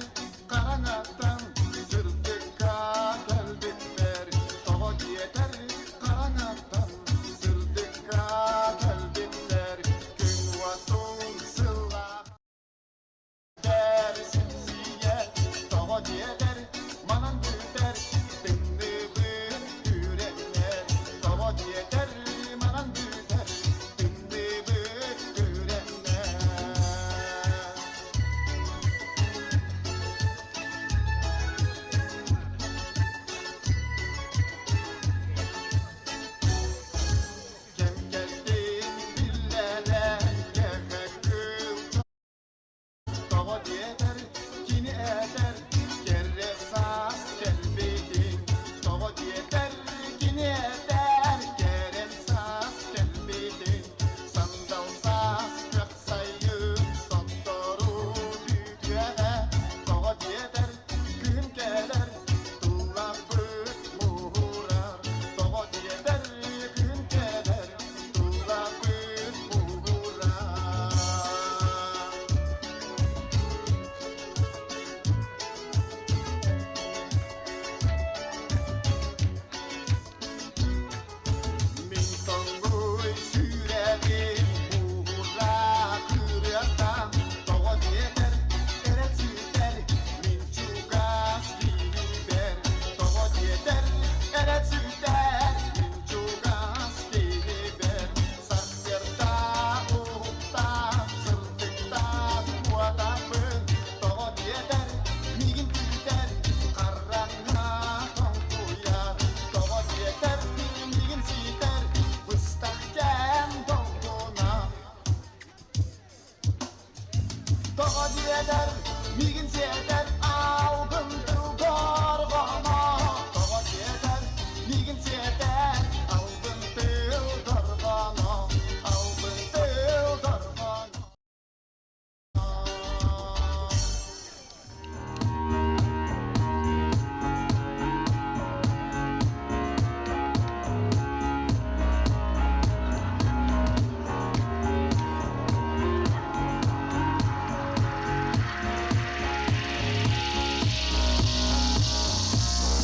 I: хараҥаттан сырдыкка кэлбиппэр Тоҕо диэтэр хараҥаттан сырдыкка кэлбиппэр Күн уотун сыллаах сипсийэ Тоҕо диэтэр манан бүтэр тымныыбыт күрэннэр Тоҕо диэтэр манан бүтэр тымныыбыт күрэннэр. Кэм кэлтин биллэрэн кэҕэ кыл Тоҕо диэтэр кини этэр кэрэ саас кэлбитин Тоҕо диэтэр кини этэр кэрэ саас кэлбитин Сандал саас күөх сайын сотору бүтүөҕэ Тоҕо диэтэр күн кэлэр туллаппыт муһурар Тоҕо диэтэр күн кэлэр туллаппыт муһурар. Мин тоҥуй сүрэҕим муһура кырыатан Тоҕо диэтэр эрэл сүтэр мин чугас киһибэр Тоҕо диэтэр эрэл сүтэр мин чугас киһибэр Сарсыарда уһуктан сырдыктан куотабын Тоҕо диэтэр миигин күүтэр хараҥа тоҥхуйар Тоҕо диэтэр миигин ситэр быстах кэм долгуна Тоҕо диэтэр миигин сиэтэр албын тыл дорҕооно Тоҕо диэтэр миигин сиэтэр албын тыл дорҕооно Албын тыл дорҕооно.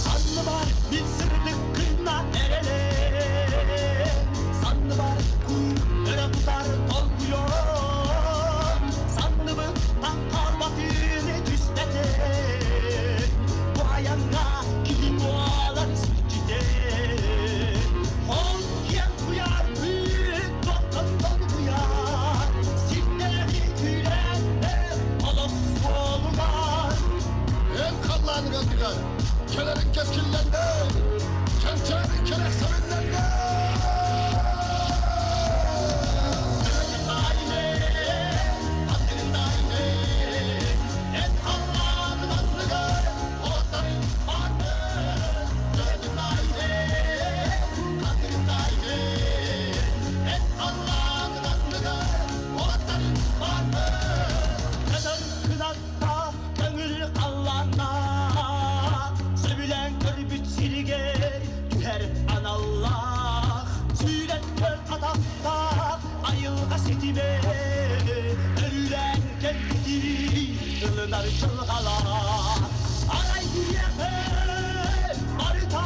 C: Санныбар мин сырдыккына эрэлим, Санныбар күүр өрө тутар толкуйум, Санныбыт таҥхалбатын түстэтин, Бу айаҥҥа киһи буолар сирдьитин. Ол киэҥ куйаар бүт туохтан долгуйар, Сирдээҕи күүрээннэр олох суолугар.
I: Эн халлааныҥ анныгар кэлэриҥ кэскиллэннин, кэнчээриҥ кэрэхсэбиллэннин!
C: Көтөр кынаттаах көҥүл халлааннаах, Сөбүлээн көрбүт сиригэр түһэр аналлаах, Сүүрэр түөрт атахтаах айылҕа ситимэ, Өлүүлээн кэлбити ылынар дьылҕалаах. Арай биһиэхэ барыта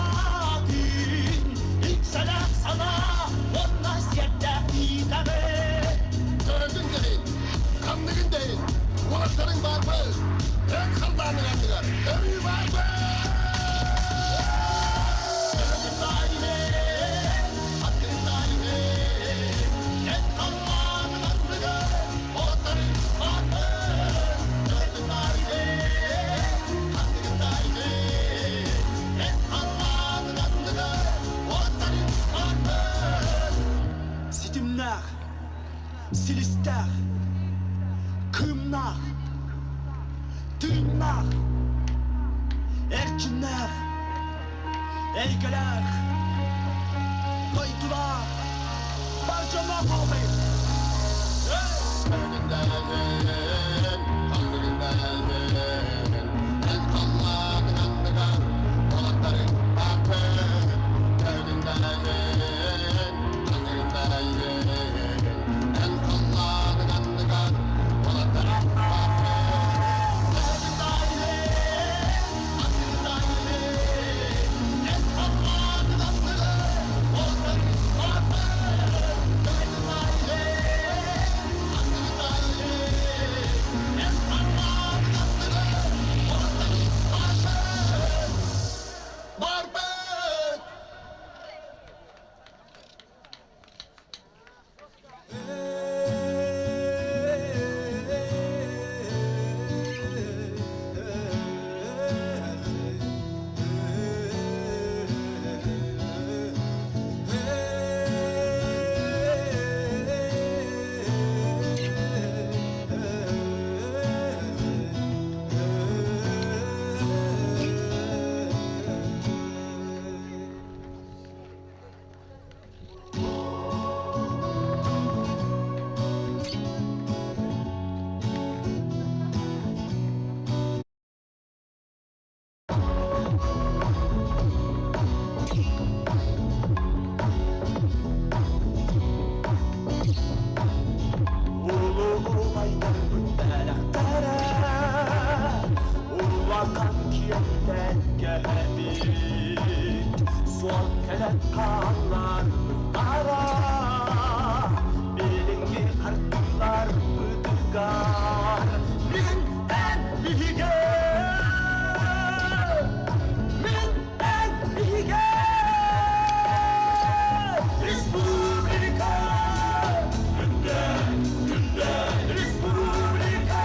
C: атын, Иҥсэлээх санаа уонна сиэрдээх итэҕэл.
I: Төрөтүн да иһин, ханныгын да иһин, уолаттарыҥ баарбыт, эн халлааныҥ анныгар өрүү баарбыт!
C: Ситимнээх, силистээх, кыымнаах, тыыннаах, эрчимнээх, эйгэлээх, дойдулаах, бар дьонноох буолбайын.
I: Төрөтүн да иһин, ханныгын да иһин, эн халлааныҥ анныгар уолаттарыҥ баарбыт. Төрөтүн да иһин, ханныгын да иһин, эн халлааныҥ анныгар уолаттарыҥ баарбыт. Суол кэлэн хаалларбыттара Билиҥҥи хардыыларбытыгар Мин эн биһигэ Мин эн биһигэ Республика Республика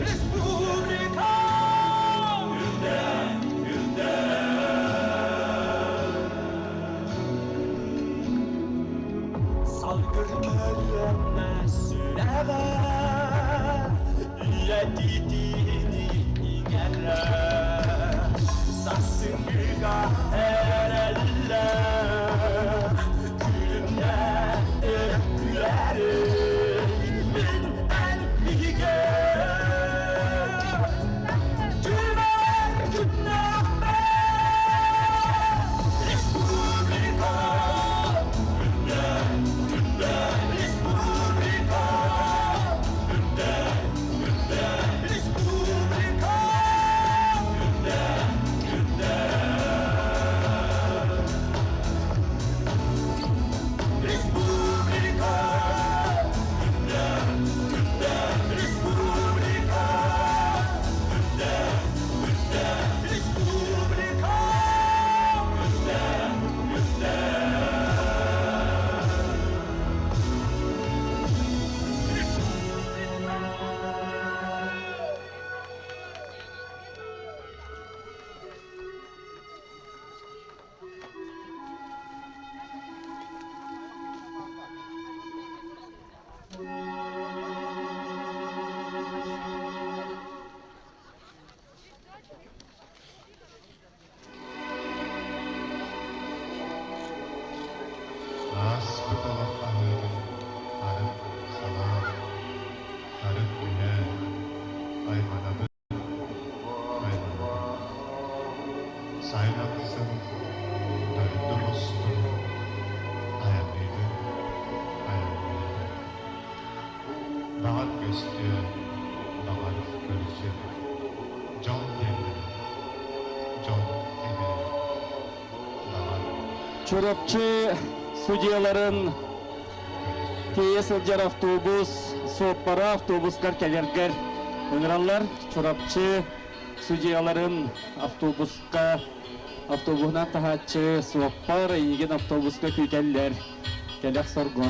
I: Республика Салгыр көлүөнэ сүрэҕэ Үйэтитиини иҥэрэ Сарсыҥҥыга эрэллээх Күлүмнээн күлэри Мин эн биһигэ Түмэр күннээхпэр Республика Республика Республика Республика Республика Республика
J: Ааспыт олох аһыытын арыт санаан, арыт түһээн, айманабыт, айманабыт. Сайын ахсын дойдум устун айанныыбын, айанныыбын. Баҕар көстүө, баҕар көрсүөм. Дьол диэннэри, дьол кэлиэ. Баҕар
H: Чурапчы судьяларын
J: көрсүөм.
H: тиэйэ сылдьар автобус суоппара автобускар кэлэргэр ыҥыраллар. Чурапчы судьяларын автобуска автобуһунан таһааччы суоппар эйигин автобуска күүтэллэр. Кэлэх сорго.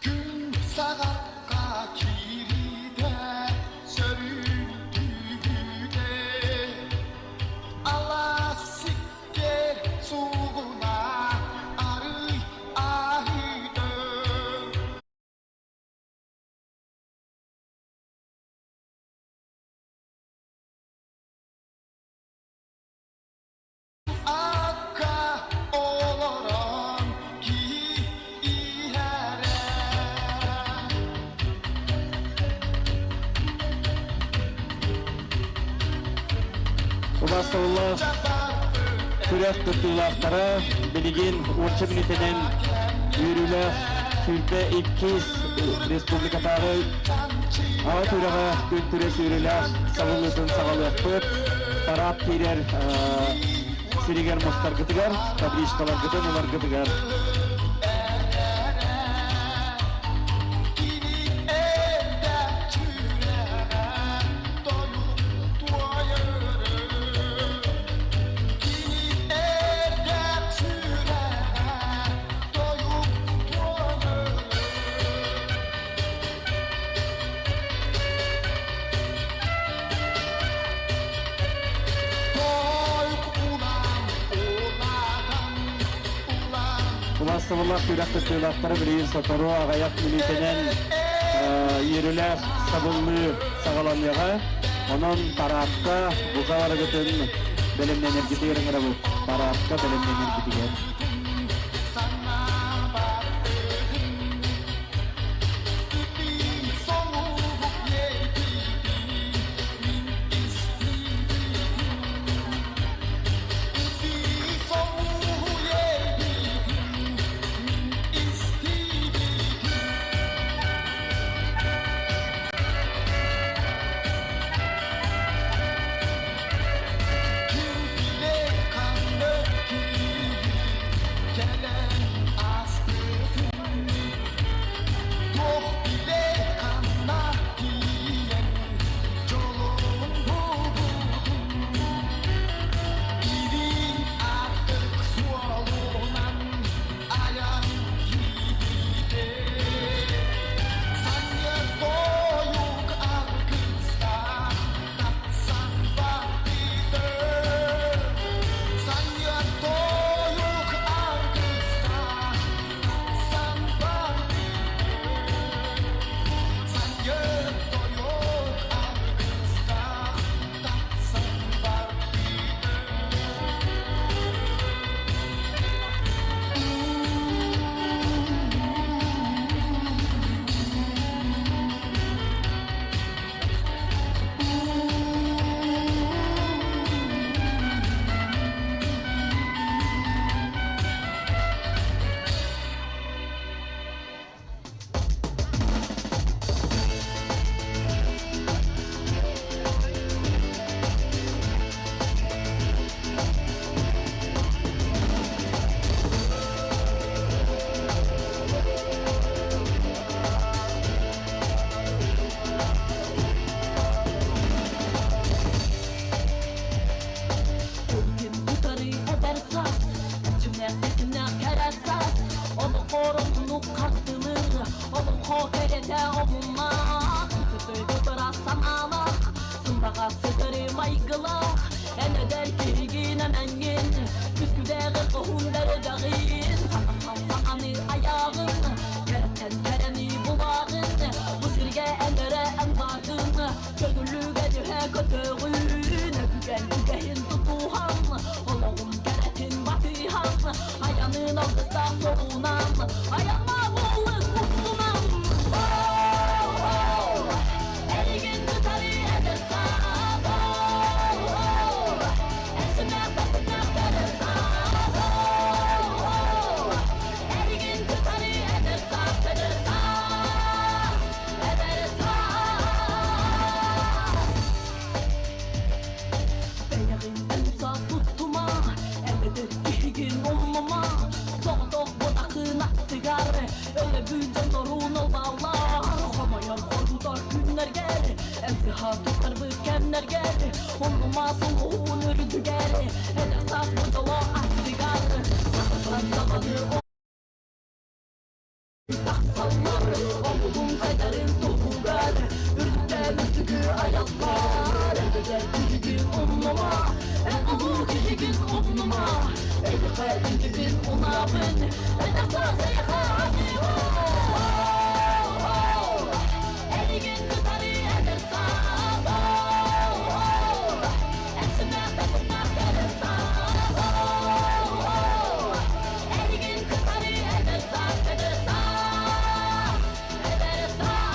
I: Күн саҕахха киириитэ сөрүүн түүтэ Алаас сиккиэр суугуна арый аһыыта Акка олорон киһи иһэрэ
H: Убастабыллаах күрэх кыттыылаахтара билигин уонча мүнүүтэнэн үөрүүлээх 22 республикатааҕы аҕа күрэҕэ күн күрэс үөрүүлээх сабыллыытын саҕалыахпыт. Парад киирэр сиригэр мустаргытыгар, табличкаларгытын ыларгытыгар.
I: Кини эрдэ сүрэҕэ тойук туойарын Кини эрдэ сүрэҕэ тойук туойарын Тойук улам улаатан улам
H: Убастабыллаах күрэх кыттыылаахтара билигин сотору аҕыйах мүнүүтэнэн үөрүүлээх сабыллыы саҕаланыаҕа. Онон параадка бука барыгытын бэлэмнэнэргитигэр ыҥырабыт. Параадка бэлэмнэнэргитигэр.
I: Санаабатыгын Ытыы соҥуһук иэйбитин мин истибитим Ытыы соҥуһук
K: Алгыстаах суолунан Айанна буолук устунан Эйигин кытары эдэр саас Эрчимнээх тахсыҥнаах эдэр саас Эйигин кытары эдэр саас эдэр саас эдэр саас Бэйэҕин умса туттума, эбэтэр киһигин умнума. Соҕотох ботакын аттыгар өлөбүн дьоннорун ылбаллар. Хомойор хоргутар күннэргэр, эн сыһа туттарбыт кэмнэргэр, умнума сулуһун үрдүгэр, эдэр саас бу дьоло аттыгар. Сахатан даҕаны тахсаллар, омугуҥ сайдарын туһугар, үрдүктэн үрдүгү айаллар. Эбэтэр киһигин умнума, эн улуу киһигин умнума. Эйиэхэ илдьибин унаабын, эдэр саас эйиэхэ Эйигин кытары эдэр саас Эрчимнээх тахсыҥнаах эдэр саас Эйигин кытары эдэр саас эдэр саас эдэр саас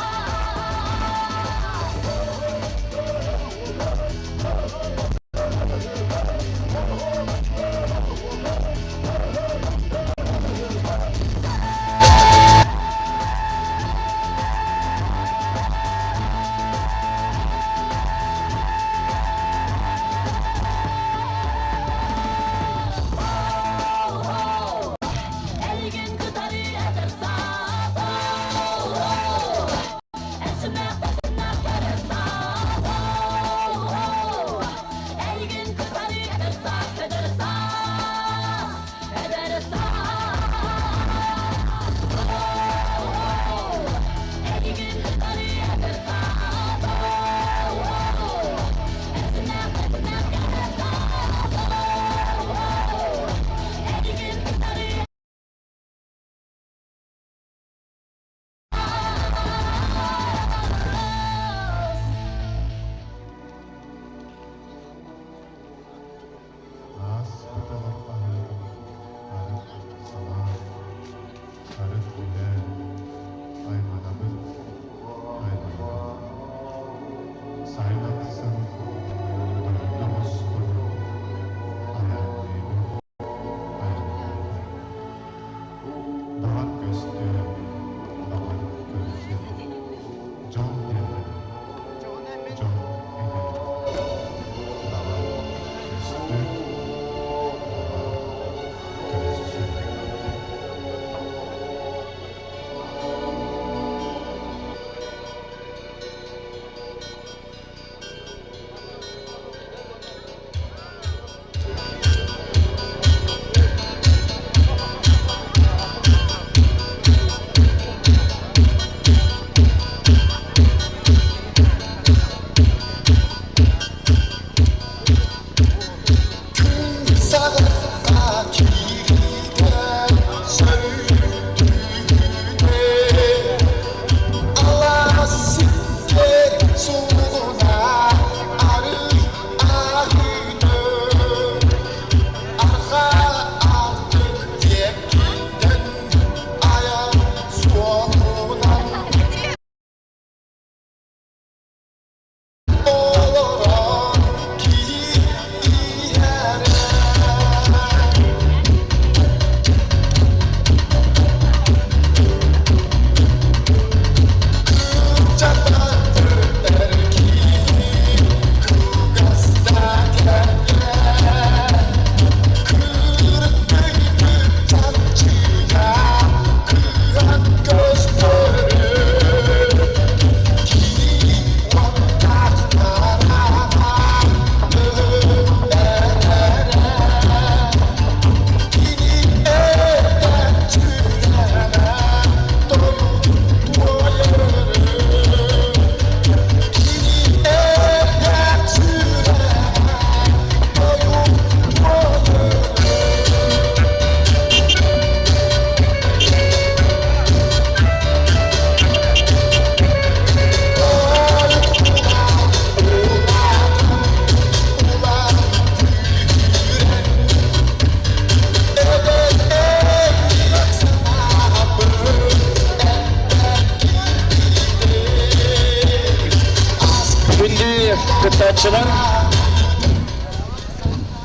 L: Кыттааччылар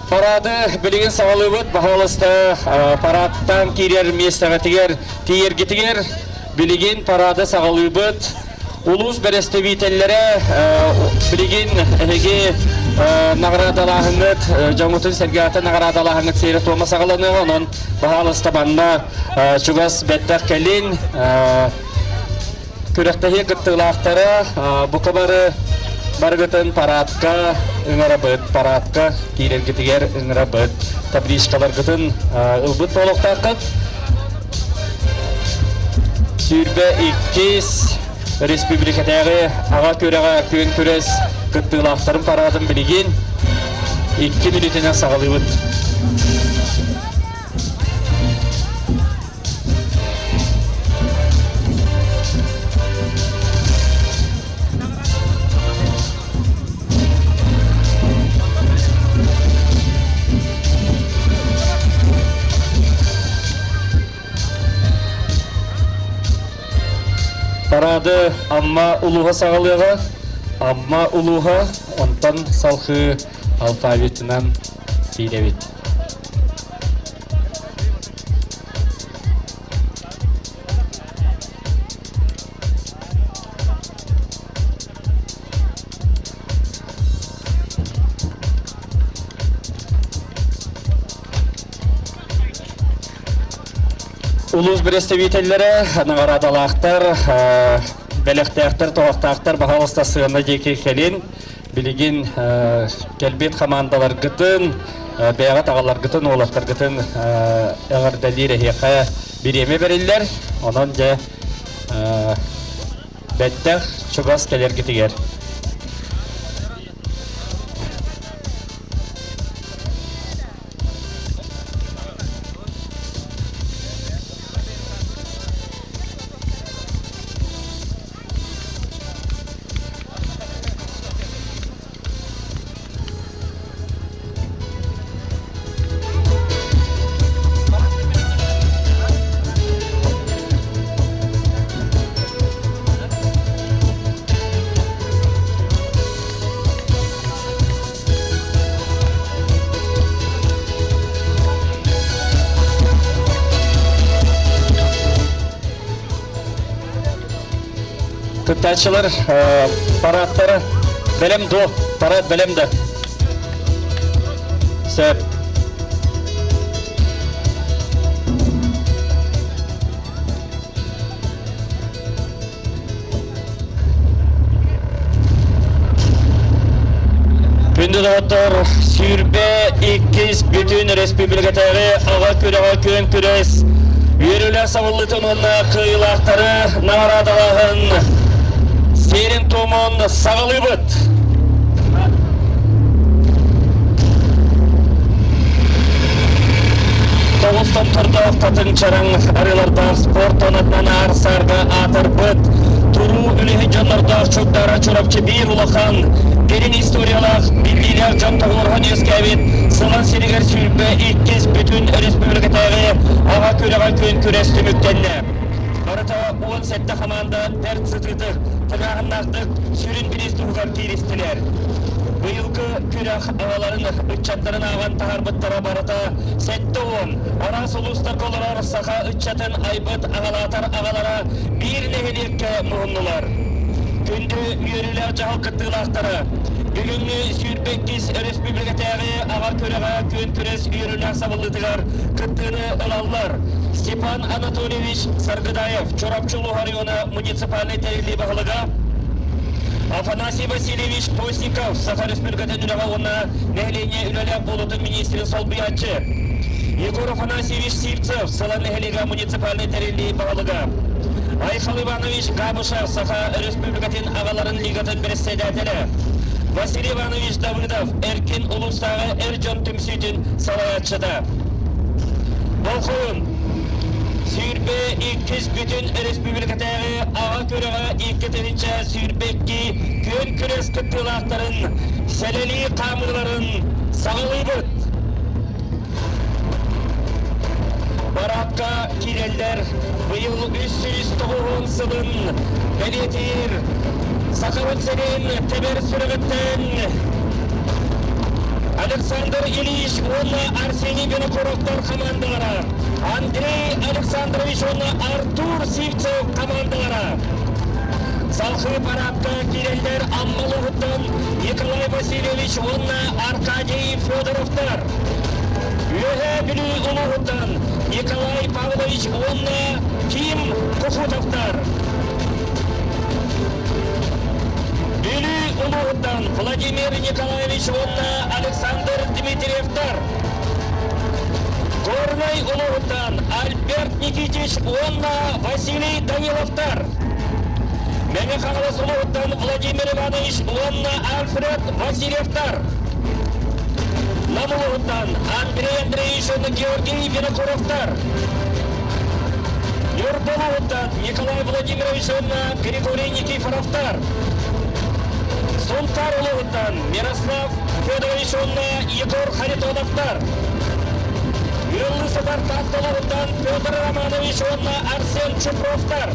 L: парады билигин саҕалыыбыт. Баһаалыста парадтан киирэр миэстэҕитигэр тиийэргитигэр билигин парады саҕалыыбыт. Улуус бэрэстэбиитэллэрэ билигин эһиги наҕараадалааһыҥҥыт, дьоҥҥутун сэргэҕитэ наҕараадалааһыҥҥыт сиэрэ-туома саҕаланыаҕа. Онон баһаалыста манна чугас бэттэх кэлин Күрэхтэһии кыттыылаахтара бука бары барыгытын парадка ыҥырабыт, парадка киирэргитигэр ыҥырабыт. Табличкаларгытын ылбыт буолуохтааххыт. 22 республикатааҕы аҕа күрэҕэ күөн күрэс кыттыылаахтарын парадын билигин 2 мүнүүтүнэн саҕалыыбыт. Парады Амма улууһа саҕалыаҕа. Амма улууһа онтон салхыы алфавитынан киирэбит. Улуус бэрэстэбиитэллэрэ, наҕараадалаахтар, бэлэхтээхтэр, тоһохтоохтор баһаалыста сыана диэки кэлин. Билигин кэлбит хамаандаларгытын, бэйэҕит аҕаларгытын, уолаттаргытын эҕэрдэлиир эһиэхэ бириэмэ бэриллэр. Онон дьэ бэттэх чугас кэлэргитигэр. Кыттааччылар парадтара бэлэм дуо? Парад бэлэм да? Сөп. Күндү доҕоттор, 22 бүтүн республикатааҕы аҕа күрэҕэ күөн күрэс үөрүүлээх сабыллыытын уонна кыайыылаахтары наҕараадалааһын сиэрин-туомун саҕалыыбыт. Тоҕус томтордоох татыҥ чараҥ арыылардаах спорт тонатынан аар-саарга аатырбыт туруу үлэһит дьоннордоох Чугдара Чурапчы биир улахан, дириҥ историялаах, биллиилээх дьон тоҕуоруһан үөскээбит Сылан сиригэр 22 бүтүн республикатааҕы аҕа күрэҕэ күөн күрэс түмүктэннэ. Барыта 17 хамаанда бэрт сытыытык, тыҥааһыннаахтык сүрүн бириис туһугар кииристилэр. Быйылгы күрэх аҕаларын, ыччаттарын ааҕан таһаарбыттара барыта 70 араас улуустарга олорор саха ыччатын айбыт аҕалаатар аҕалара биир нэһилиэккэ муһуннулар. Күндү үөрүүлээх дьаһал кыттыылаахтара, бүгүҥҥү 22 өрөспүүбүлүкэтээҕи аҕа күрэҕэ күөн күрэс үөрүүлээх сабыллыытыгар кыттыыны ылаллар Степан Анатольевич Саргыдаев, Чурапчы улууһа района муниципальнай тэриллии баһылыга, Афанасий Васильевич Постников, Саха Республикатын үлэҕэ уонна нэһилиэнньэ үлэлээх буолуутун министрин солбуйааччы, Егор Афанасьевич Сивцев, Сала нэһилиэгэ муниципальнай тэриллии баһылыга, Айхал Иванович Габышев, Саха Республикатын аҕаларын лигатын бэрэссэдээтэлэ, Василий Иванович Давыдов, Эркин улуустааҕы эр дьон түмсүүтүн салайааччыта. Болхойун 22 бүтүн республикатааҕы аҕа күрэҕэ 2022 күөн күрэс кыттыылаахтарын сэлэлии хаамыыларын саҕалыыбыт. Парадка киирэллэр быйыл 309 сылын бэлиэтиир Сахабыт сирин тэбэр сүрэҕиттэн.
M: Александр Ильич уонна Арсений Винокуровтар хамаандалара, Андрей Александрович уонна Артур Сивцев хамаандалара. Салхыы параадка киирэллэр Амма улууһуттан Николай Васильевич уонна Аркадий Федоровтар. Үөһээ Бүлүү улууһуттан Николай Павлович уонна Ким Кухутовтар. Бүлүү улууһуттан Владимир Николаевич уонна Александр Дмитриевтар. Горнай улууһуттан Альберт Никитич уонна Василий Даниловтар. Мэҥэ Хаҥалас улууһуттан Владимир Иванович уонна Альфред Васильевтар. Нам улууһуттан Андрей Андреевич уонна Георгий Винокуровтар. Ньурба улууһуттан Николай Владимирович уонна Григорий Никифоровтар. Сунтаар улууһуттан Мирослав Федорович уонна Егор Харитоновтар. Ыаллыы сытар Таатта улууһуттан Петр Романович уонна Арсен Чупровтар.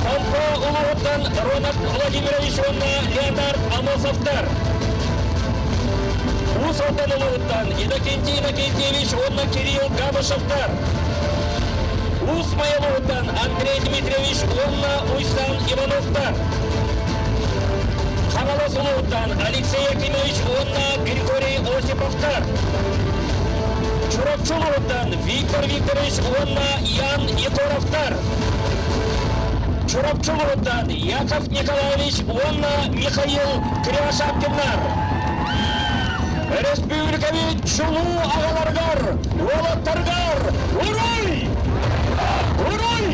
M: Томпо улууһуттан Рональд Владимирович уонна Леонард Амосовтар. Уус Алдан улууһуттан Иннокентий Иннокентьевич уонна Кирилл Габышевтар. Уус Майа улууһуттан Андрей Дмитриевич уонна Уйсан Ивановтар. Хаҥалас улууһуттан Алексей Акимович уонна Григорий Осиповтар. Чурапчы улууһуттан Виктор Викторович уонна Ян Егоровтар. Чурапчы улууһуттан Яков Николаевич уонна Михаил Кривошапкиннар. Өрөспүүбүлүкэбит чулуу аҕаларыгар, уолаттарыгар уруй! Уруй!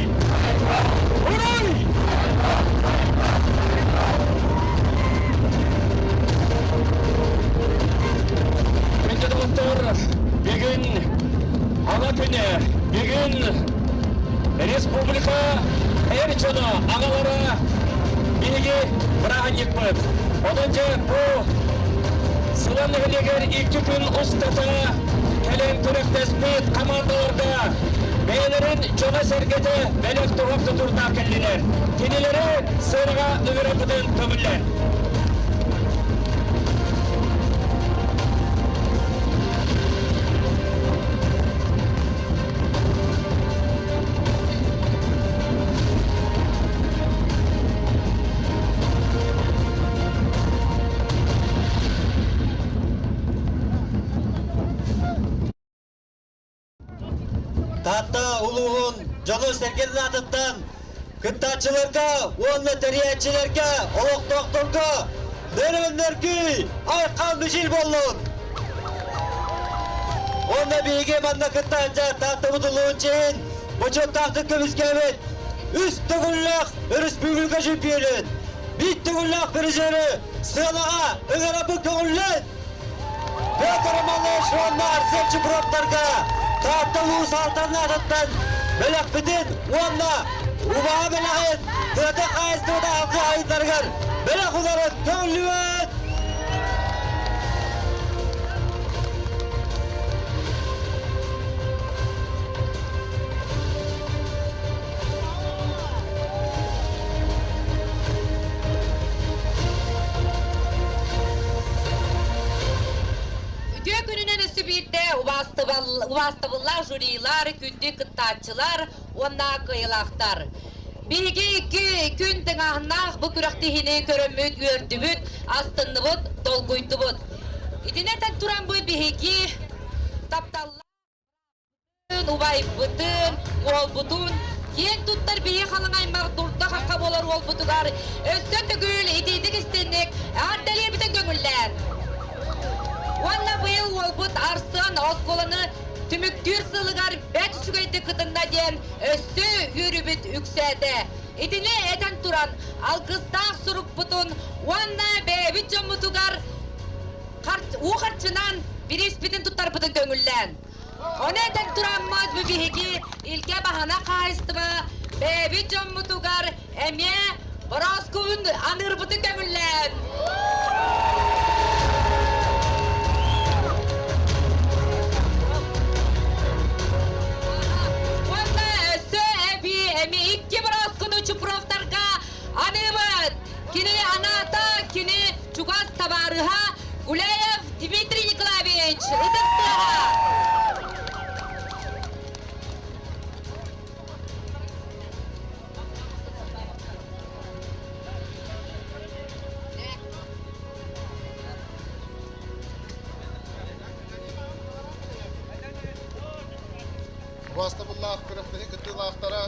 M: Уруй! Күндү доҕоттор, бүгүн Аҕа күнэ, бүгүн республика эр дьоно, аҕалара биһиги бырааһынньыкпыт. Онон дьэ бу Сылан нэһилиэгэр икки күн устата кэлэн күрэхтэспит хамаандаларга бэйэлэрин дьоно-сэргэтэ бэлэх туһах тутурдаах кэллилэр. Кинилэри сыанаҕа ыҥырарбытын көҥүллэр.
B: Таатта улууһун дьону-сэргэтин аатыттан кыттааччыларга уонна тэрийээччилэргэ, олохтоохторго нөрүөн-нөргүй айхал мичил буоллун! Уонна биһиги манна кыттааччы Тааттабыт улууһун чиһин бочуоттаахтык көмүскээбит үс төгүллээх өрөспүүбүлүкэ чемпионун, биир төгүллээх призеры сыанаҕа ыҥырабыт көҥүллэн! Петр Романович уонна Арсен Чупровтарга Таатта улуус Алтан аатыттан бэлэхпитин уонна убаһа бэлэҕин тыата хаһаайыстыбата алгы айдарыгар бэлэх уларын көҥүллүбэт!
D: Үтүө күнүнэн өссө биирдэ убаастабыллаах жюрилар, күндү кыттааччылар уонна кыайыылаахтар. Биһиги икки күн тыҥааһыннаах бу күрэхтэһиини көрөммүт үөрдүбүт, астынныбыт, долгуйдубут. Итинэн туран бу биһиги тапталлаах убайбытын, уолбутун киэн туттар биһи халыҥ аймах дурда-хахха буолар уолбутугар өссө төгүл итиитик истинник эҕэрдэлиирбитин көҥүллээн. Уонна быйыл уолбут Арсен оскуоланы түмүктүүр сылыгар бэрт үчүгэйдик кытынна диэн өссө үөрүүбүт үксээтэ. Итини этэн туран, алгыстаах сурукпутун уонна бэйэбит дьоммутугар уу харчынан бирииспитин туттарбытын көҥүллээн. Ону этэн тураммыт бу биһиги Илгэ баһана хаһаайыстыба бэйэбит дьоммутугар эмиэ борооскубун аныырбытын көҥүллээн. Уонна өссө эбии эмиэ икки борооскуну Чупровтарга аныыбыт. Кини анаата, кини чугас табаарыһа Гуляев. Ытыктыаҕа!
J: Убаастабыллаах күрэхтэһии кыттыылаахтара,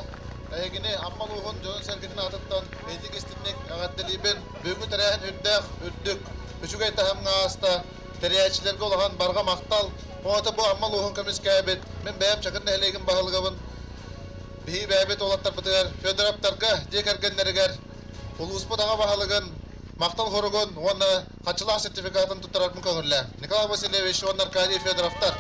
J: эһигини Амма улууһун дьонун-сэргэтин аатыттан итик истинник эҕэрдэлиибин. Бүгүҥҥү тэрээһин үрдээх, үрдүк, үчүгэй таһымҥа ааста. Тэрийээччилэргэ улахан барҕа махтал. Оҕото бу Амма улууһун көмүскээбит, мин бэйэм Чакыр нэһилиэгин баһылыгабын. Биһиги бэйэбит уолаттарбытыгар Федоровтарга дьиэ кэргэннэригэр улууспут аҕа баһылыгын махтал хоругун уонна хаччылаах сертификатын туттарарбын көҥүллээ. Николай Васильевич уонна Аркадий Федоровтар.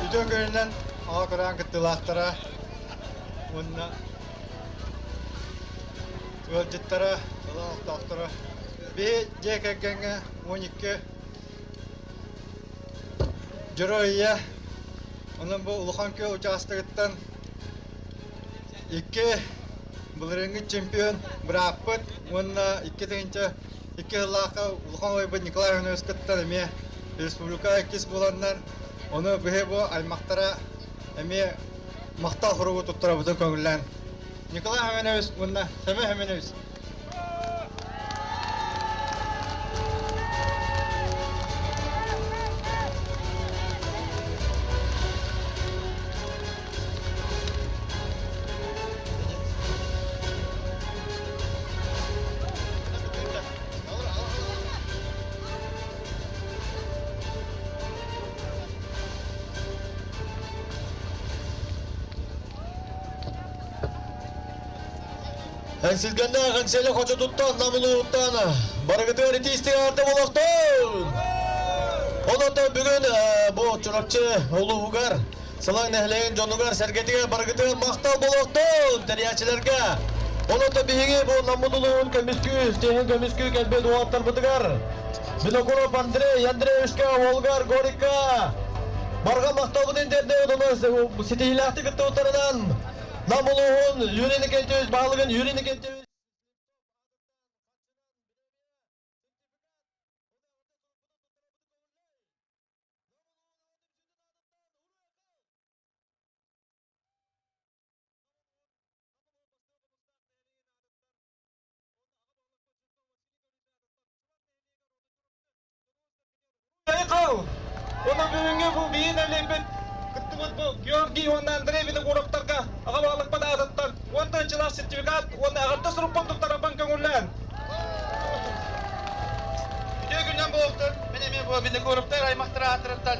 E: Үтүө күнүнэн аҕа көрөөн кыттыылаахтара уонна ыалдьыттара, олохтоохторо. Биһи дьиэ кэргэҥҥэ 12 Дьоро ийэ, онон бу Улахан Күөл учаастагыттан икки былырыыҥҥы чемпион бырааппыт уонна 2002 сыллаахха улахан убайбыт Николай Иванович кыттан эмиэ республика иккис буоланнар, ону биһи бу аймахтара эмиэ махтал хоругу туттарабытын көҥүллээн Николай Иванович уонна Семен Семенович.
B: Эҥсилгэннээх Эҥсиэли хочотуттан, Нам улууһуттан барыгытыгар итиистик аарда олохтон! Онон бүгүн бу Чурапчы улууһугар Сылаҥ нэһилиэгин дьонугар-сэргэтигэр барыгытыгар махтал буолуохтун тэрийээччилэргэ! Онон биһиги бу Наммыт улууһун көмүскүү, чиэһин көмүскүү кэлбит уолаттарбытыгар Винокуров Андрей Андреевичка, уолугар Горикка барҕа махталбытын тиэрдэбит уонна ситиһиилээхтик кыттыбыттарынан Нам улууһун Юрий Никитич баһылыгын Юрий Никитич
E: Онон бүгүҥҥү бу биир нэһилиэкпит кыттыбыт бу Георгий уонна Андрей Винокуровтарга аҕа баһылыкпыт аатыттан уон тыһыынчалаах сертификат уонна эҕэрдэ сурукпун туттарарбын көҥүллээн.
N: Үтүө күннэн буолуохтун. Мин эмиэ бу Винокуровтар аймахтара ааттарыттан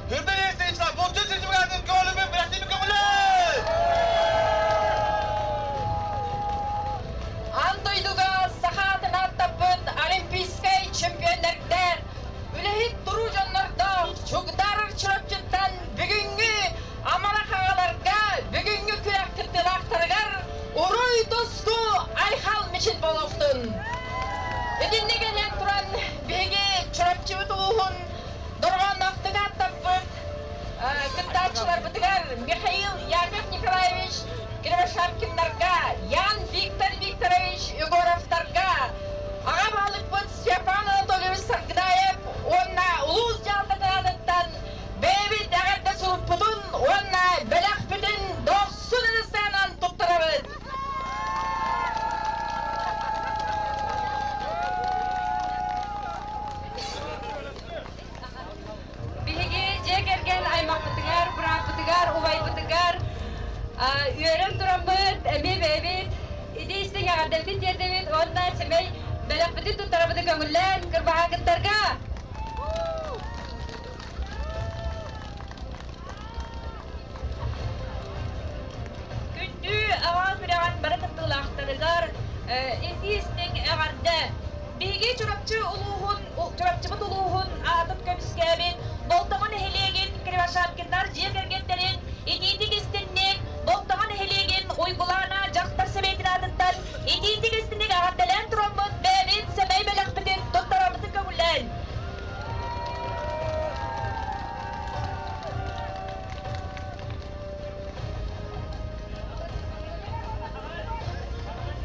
N: Хүрдэн Естевичтан булчут сертификатын көҥүлүмүн бэлэхтиибин көҥүллээн!
D: Аан дойдуга саха атын ааттаппыт олимпийскай чемпионнардар, үлэһит туруу дьоннордоох Чугдаров Чурапчыттан бүгүҥҥү амарах аҕаларга, бүгүҥҥү күрэх кыттыылаахтарыгар уруй-туску айхал мичил буолуохтун! Итинник этэн туран, биһиги Чурапчыбыт улууһун дорҕоонноохтук ааттаппыт кыттааччыларбытыгар Михаил Яков Николаевич Кривошапкиннарга, Ян Виктор Викторович Егоровтарга, аҕа баһылыкпыт Степан Анатольевич Саргыдаев уонна улуус дьаһалтатын бэйэбит эҕэрдэ сурукпутун уонна бэлэхпитин дохсун ырысаанан туттарабыт. Биһиги дьиэ кэргэн аймахпытыгар, бырааппытыгар, убайбытыгар үөрэн тураммыт, эмиэ бэйэбит ити истиҥ эҕэрдэбитин тиэрдэбит уонна сэмэй бэлэхпитин туттарабытын көҥүллээн кырбаһаакыттарга!
O: Күндү аҕа күрэҕин бары кыттыылаахтарыгар итии-истиҥ эҕэрдэ! Биһиги Чурапчы улууһун, Чурапчыбыт улууһун аатын көмүскээбит Болтоҥо нэһилиэгин Кривошапкиннар дьиэ кэргэттэрин итиитик-истинник Болтоҥо нэһилиэгин Уйгулаана дьахтар сэбиэтин аатыттан итиитик-истинник эҕэрдэлээн тураммыт бэйэбит сэмэй бэлэхпитин туттарабытын көҥүллээн!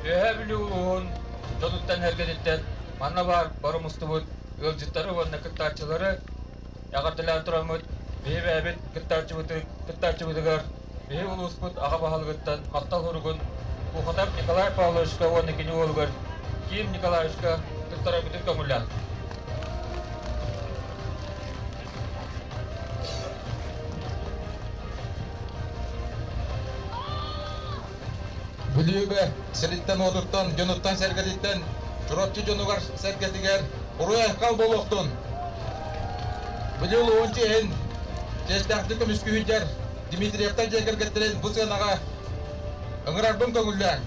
P: Үөһээ Бүлүү улууһун дьонуттан-сэргэтиттэн манна баар бары мустубут ыалдьыттары уонна кыттааччылары эҕэрдэлээн тураммыт, биһи бэйэбит кыттааччыбытыгар биһи улууспут аҕа баһылыгыттан махтал суругун Кухатар Николай Павловичка уонна кини уолугар Ким Николаевичка туттарарбытын көҥүллээн.
Q: Бүлүүгэ сириттэн-уотуттан, дьонуттан-сэргэтиттэн Чурапчы дьонугар сэргэтигэр уруй-айхал буолуохтун! Бүлүү улууһун чиэһин чиэстээхтик көмүскүүһүдэр Дмитриевтар дьиэ кэргэттэрин бу сыанаҕа ыҥырарбын көҥүллээҥ.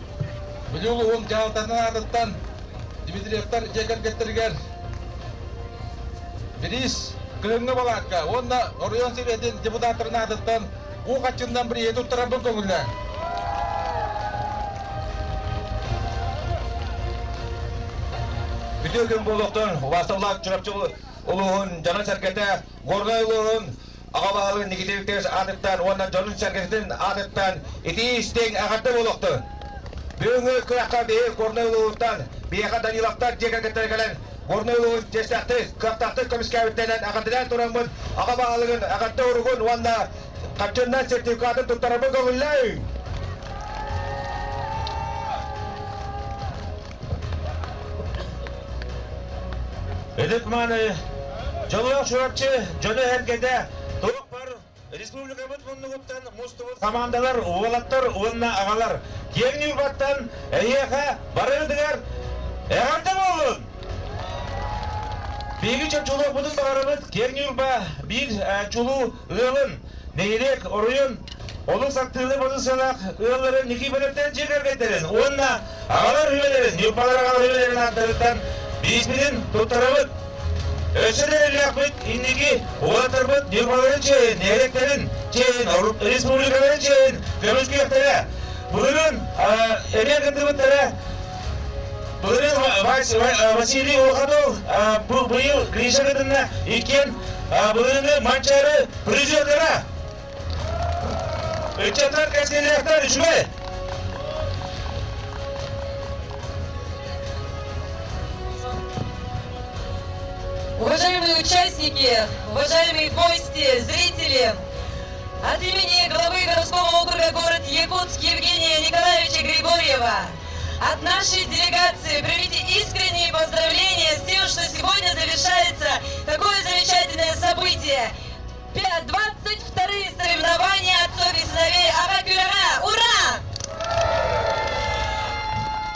Q: Бүлүү улууһун дьаһалтатын аатыттан Дмитриевтар дьиэ кэргэттэригэр бириис кыһыҥҥы балаакка уонна оройуон Сэбиэтин депутаттарын аатыттан уу хаччыннан бирииһи туттарарбын көҥүллээҥ.
R: Үтүө күн буолуохтун, убаастабылаах Чурапчы улууһун дьоно-сэргэтэ, Горнай улууһун аҕа баһылыгын Никита Викторович аатыттан уонна дьонун-сэргэтин аатыттан итии-истиҥ эҕэрдэ буолуохтун! Бүгүҥҥү күрэххэ биһиги Горнай улууһуттан биһиэхэ Даниловтар дьиэ кэргэттэрэ кэлэн Горнай улууһун чиэстээхтик, кыахтаахтык көмүскээбиттэринэн эҕэрдэлээн тураммыт аҕа баһылыгын эҕэрдэ уругун уонна харчыннан сертификатын туттарарбын көҥүллээҥ!
S: Ытык-мааны дьоллоох Чурапчы дьоно-сэргэтэ туох бар республикабыт муннугуттан мустубут хамаандалар, уолаттар уонна аҕалар киэҥ Ньурбаттан эһиэхэ барыгытыгар эҕэрдэ буоллун! Биһиги чопчулуохпутун баҕарабыт Киэҥ Ньурба биир чулуу ыалын, нэһилиэк оройун олус актыыбынай позициялаах ыалларын Никифоровтар дьиэ кэргэттэрин уонна аҕалар үлэлэрин, Ньурбалар аҕалар үлэлэрин ааттарыттан бирииспитин туттарабыт. Өссө да эрэллээхпит инники уолаттарбыт Ньурбаларын чиэһин, нэһилиэктэрин чиэһин, республикаларын чиэһин көмүскүөхтэрэ. Былырыын эмиэ кыттыбыттара. Былырыын Василий Улаханов быйыл Гриша кытынна иккиэн былырыыҥҥы Манчаары призердара. Ыччаттар кэскиллээхтэр үчүгэй.
D: Уважаемые участники, уважаемые гости, зрители, от имени главы городского округа город Якутск Евгения Николаевича Григорьева, от нашей делегации примите искренние поздравления с тем, что сегодня завершается такое замечательное событие. 22-е соревнования отцов и сыновей Аға Ура!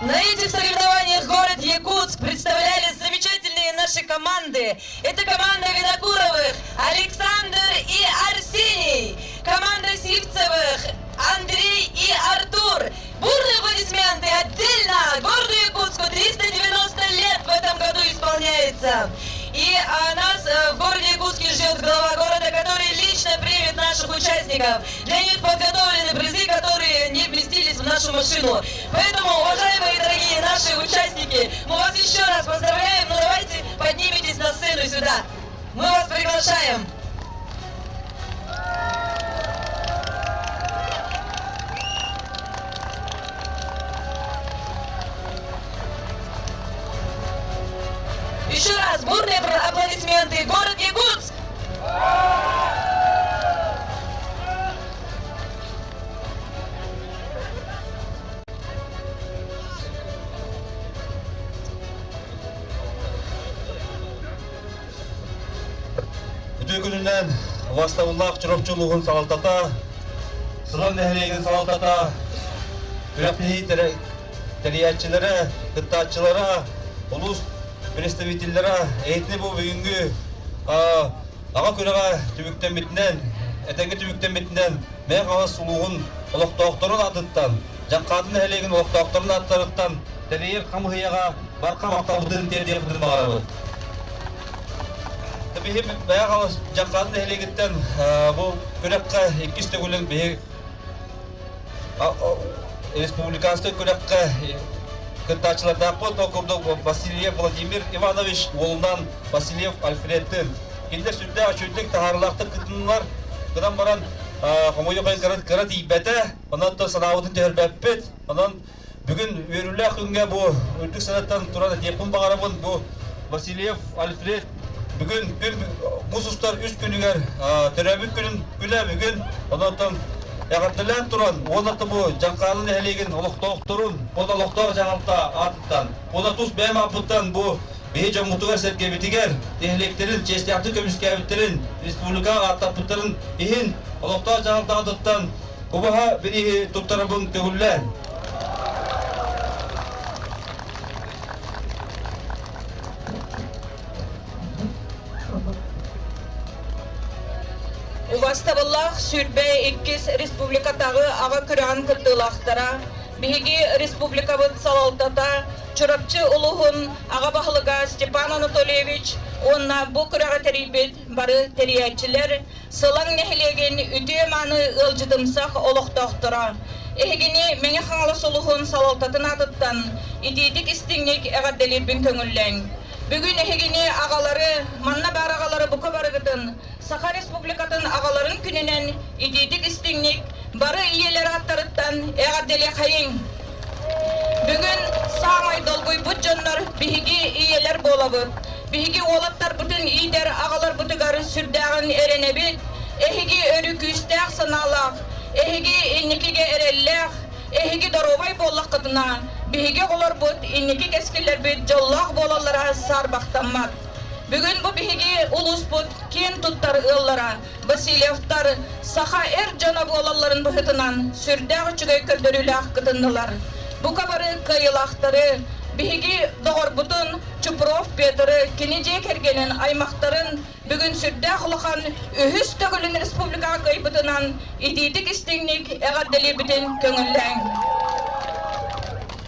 D: На этих соревнованиях город Якутск представляли замечательные наши команды. Это команда Винокуровых Александр и Арсений, команда Сивцевых Андрей и Артур. Бурные аплодисменты отдельно городу Якутску 390 лет в этом году исполняется. И а, нас э, в городе Якутске ждет глава города, который лично примет наших участников. Для них подготовлены призы, которые не вместились в нашу машину. Поэтому, уважаемые дорогие наши участники, мы вас еще раз поздравляем. Ну давайте поднимитесь на сцену сюда. Мы вас приглашаем. Еще раз бурные аплодисменты. Город Якутск!
R: Үтүө күнүнэн убастабыллаах Чурапчы улууһун салалтата, Сылан нэһилиэгин салалтата, күрэхтэһии тэрийээччилэрэ, кыттааччылара, улуус представителлэрэ эһитини бу бүгүҥҥү аҕа күрэҕэ түмүктэммитинэн, этэҥҥэ түмүктэммитинэн Мэҥэ Хаҥалас улууһун олохтоохторун аатыттан, Дьаҥхаатын нэһилиэгин олохтоохторун ааттарыттан тэрийэр хамыыһыйаҕа барҕа махталбытын тиэрдиэхпитин баҕарабыт. Биһи Мэҥэ Хаҥалас Дьаҥхаатын нэһилиэгиттэн бу күрэххэ иккис төгүлүн биһи республиканскай күрэххэ кыттааччылардаахпыт. Ол курдук Васильев Владимир Иванович уолунан Васильев Альфредтын. Кинилэр сүрдээх үчүгэйдик таһаарыылаахтык кытыннылар. Гынан баран хомойуох иһин кыра тиийбэтэ. Онон санаабытын түһэрбэппит. Онон
S: Бүгүн үөрүүлээх күҥҥэ бу үрдүк санаттан туран этиэхпин баҕарабын бу Васильев Альфред бүгүн күн мус устар үс күнүгэр төрөөбүт күнүн күнэ бүгүн онон эҕэрдэлээн туран уонна бу Дьаҥхаалы нэһилиэгин олохтоохторун уонна олохтоох дьаһалта аатыттан уонна тус бэйэм ааппыттан бу биһи дьоммутугар-сэргэбитигэр нэһилиэктэрин чиэстээхтик көмүскээбиттэрин республика ааттаппыттарын иһин олохтоох дьаһалта аатыттан убаһа бирииһи туттарабын көҥүллээн.
T: Убастабыллаах 22 республикатааҕы аҕа күрэҕин кыттыылаахтара, биһиги республикабыт салалтата Чурапчы улууһун аҕа баһылыга Степан Анатольевич уонна бу күрэҕи тэрийбит бары тэрийээччилэр Сылаҥ нэһилиэгин үтүө-мааны ыалдьытымсах олохтоохторо, эһигини Мэҥэ Хаҥалас улууһун салалтатын аатыттан итиитик-истиҥник эҕэрдэлиирбин көҥүллээҥ. Бүгүн эһигини аҕалары, манна баар аҕалары бука барыгытын Саха Республикатын аҕаларын күнүнэн итиитик-истиҥник бары ийэлэр ааттарыттан эҕэрдэлиэхэйиҥ! Бүгүн саамай долгуйбут дьоннор биһиги ийэлэр буолабыт. Биһиги уолаттарбытын иитэр аҕаларбытыгар сүрдээҕин эрэнэбит. Эһиги өрүү күүстээх санаалаах, эһиги инникигэ эрэллээх, эһиги доруобай буоллаххытына, биһиги оҕолорбут инники кэскиллэрбит дьоллоох буолаллара саарбахтаммат. Бүгүн бу биһиги улууспут киэн туттар ыаллара Васильевтар саха эр дьоно буолалларын быһыытынан сүрдээх үчүгэй көрдөрүүлээх кытыннылар. Бука бары кыайыылаахтары, биһиги доҕорбутун Чупров Петры, кини дьиэ кэргэнин, аймахтарын бүгүн сүрдээх улахан үһүс төгүлүн республикаҕа кыайбытынан итиитик-истиҥник эҕэрдэлиирбитин көҥүллээҥ.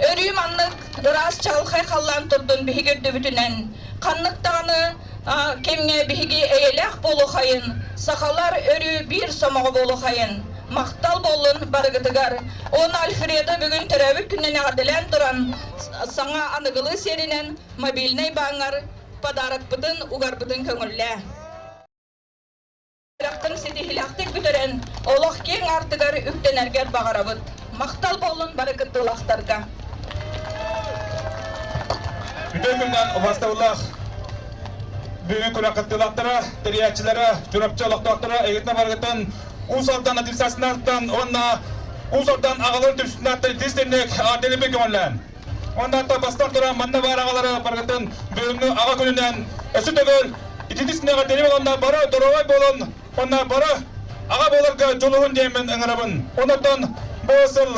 T: Өрүү маннык ыраас чаҕылхай халлаан турдун биһиги үрдүбүтүнэн. Ханнык даҕаны кэмҥэ биһиги эйэлээх буолуохайын, сахалар өрүү биир сомоҕо буолуохайын. Махтал буоллун барыгытыгар. Уонна Альфреда бүгүн төрөөбүт күнүнэн эҕэрдэлээн туран, саҥа аныгылыы сиэринэн мобильнай бааҥҥар подарокпытын угарбытын көҥүллээ. Үөрэххин ситиһиилээхтик бүтэрэн, олох киэҥ аартыгар үктэнэргэр баҕарабыт. Махтал буоллун бары кыттыылаахтарга.
Q: Үтүө күннэн убастабыллаах бүгүн күрэх кыттыылаахтара, тэрийээччилэрэ, Чурапчы олохтоохторо эйгитинэ барыгытын Уус Алдан администрациятыттан уонна Уус Алдан аҕаларын түмсүүтүнэн тис тэнник аатылыбы көҥүллээн. Оннуттан бастан туран манна баар аҕалары барыгытын бүгүҥҥү аҕа күнүнэн өссө төгүл ититис нэҕэрдэлии буоланна бары доруобай буолун уонна бары аҕа буоларга дьулуһун диэммин ыҥырабын. Оннуттан бу сыл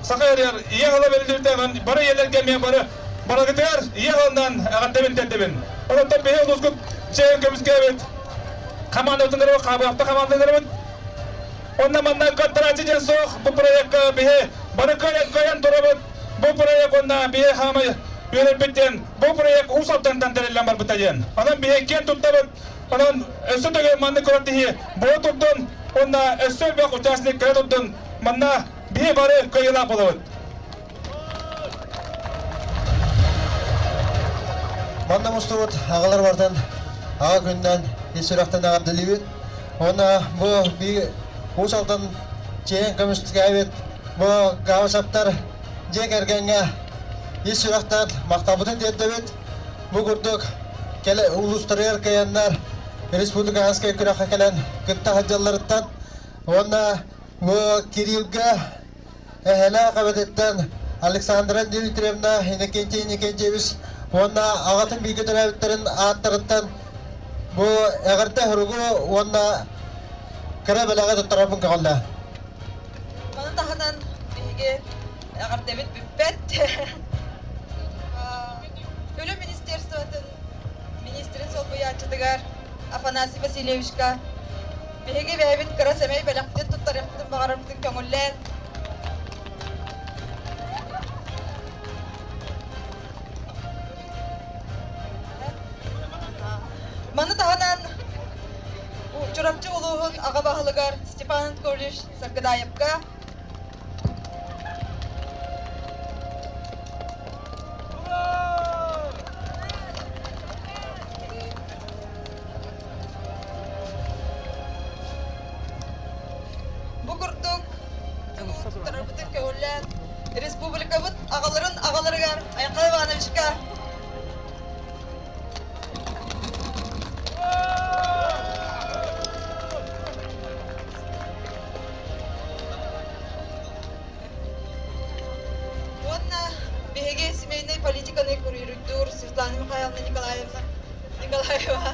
Q: саха эрэр ийэ ыла бэриллибитэ бары ийэлэргэ эмиэ бары барыгытыгар ийэ ыалынан эҕэрдэбин тиэрдэбин. Оннуттан биһи улуускут чэйин көмүскээбит хамаандабытын кытары хаабыахта хамаандаларыбыт Онно манна кыттарааччы диэн суох бу проекка биһи бары кыайан турабыт. Бу проект уонна биһи хаамай үөрэрбит диэн бу проект Уус Алдантан тэриллэн барбыта диэн. Онон биһи киэн туттабыт. Онон өссө төгүл маннык күрэхтэһии буола турдун уонна өссө элбэх участник кэлэ турдун. Манна биһи бары кыайыылаах буолабыт.
E: Манна мустубут аҕалар бартан аҕа күннэн ис сүрэхтэн эҕэрдэлиибит. Уонна бу Уус Алдан чиэһин көмүскээбит бу Габышевтар дьиэ кэргэҥҥэ ис сүрэхтэн махталбытын тиэрдэбит. Бу курдук кэлэ улуустарыгар кыайаннар республиканскай күрэххэ кэлэн кытта сылдьалларыттан уонна бу Кириллгэ эһэлээх эбэтиттэн Александра Дмитриевна Иннокентий Иннокентьевич уонна аҕатын бииргэ төрөөбүттэрин ааттарыттан бу эҕэрдэ суругу уонна кыра бэлэҕи туттарарбын көҕүллээ.
U: Маны таһынан биһиги эҕэрдэбит бүппэт. Үлэ министерствотын министрин солбуйааччытыгар Афанасий Васильевичка биһиги бэйэбит кыра сэмэй бэлэхпитин туттарыахпытын баҕарарбытын көҥүллээн Маны таһынан Чурапчы улууһун аҕа баһылыгар Степан Анатольевич Саргыдаевка Бу курдук туттарарбытын көҕүлээн республикабыт аҕалар баһылыгар Айхал Ивановичка. Уонна биһиги семейнай политиканы курируйдуур Светлана Михайловна Николаевна Николаева.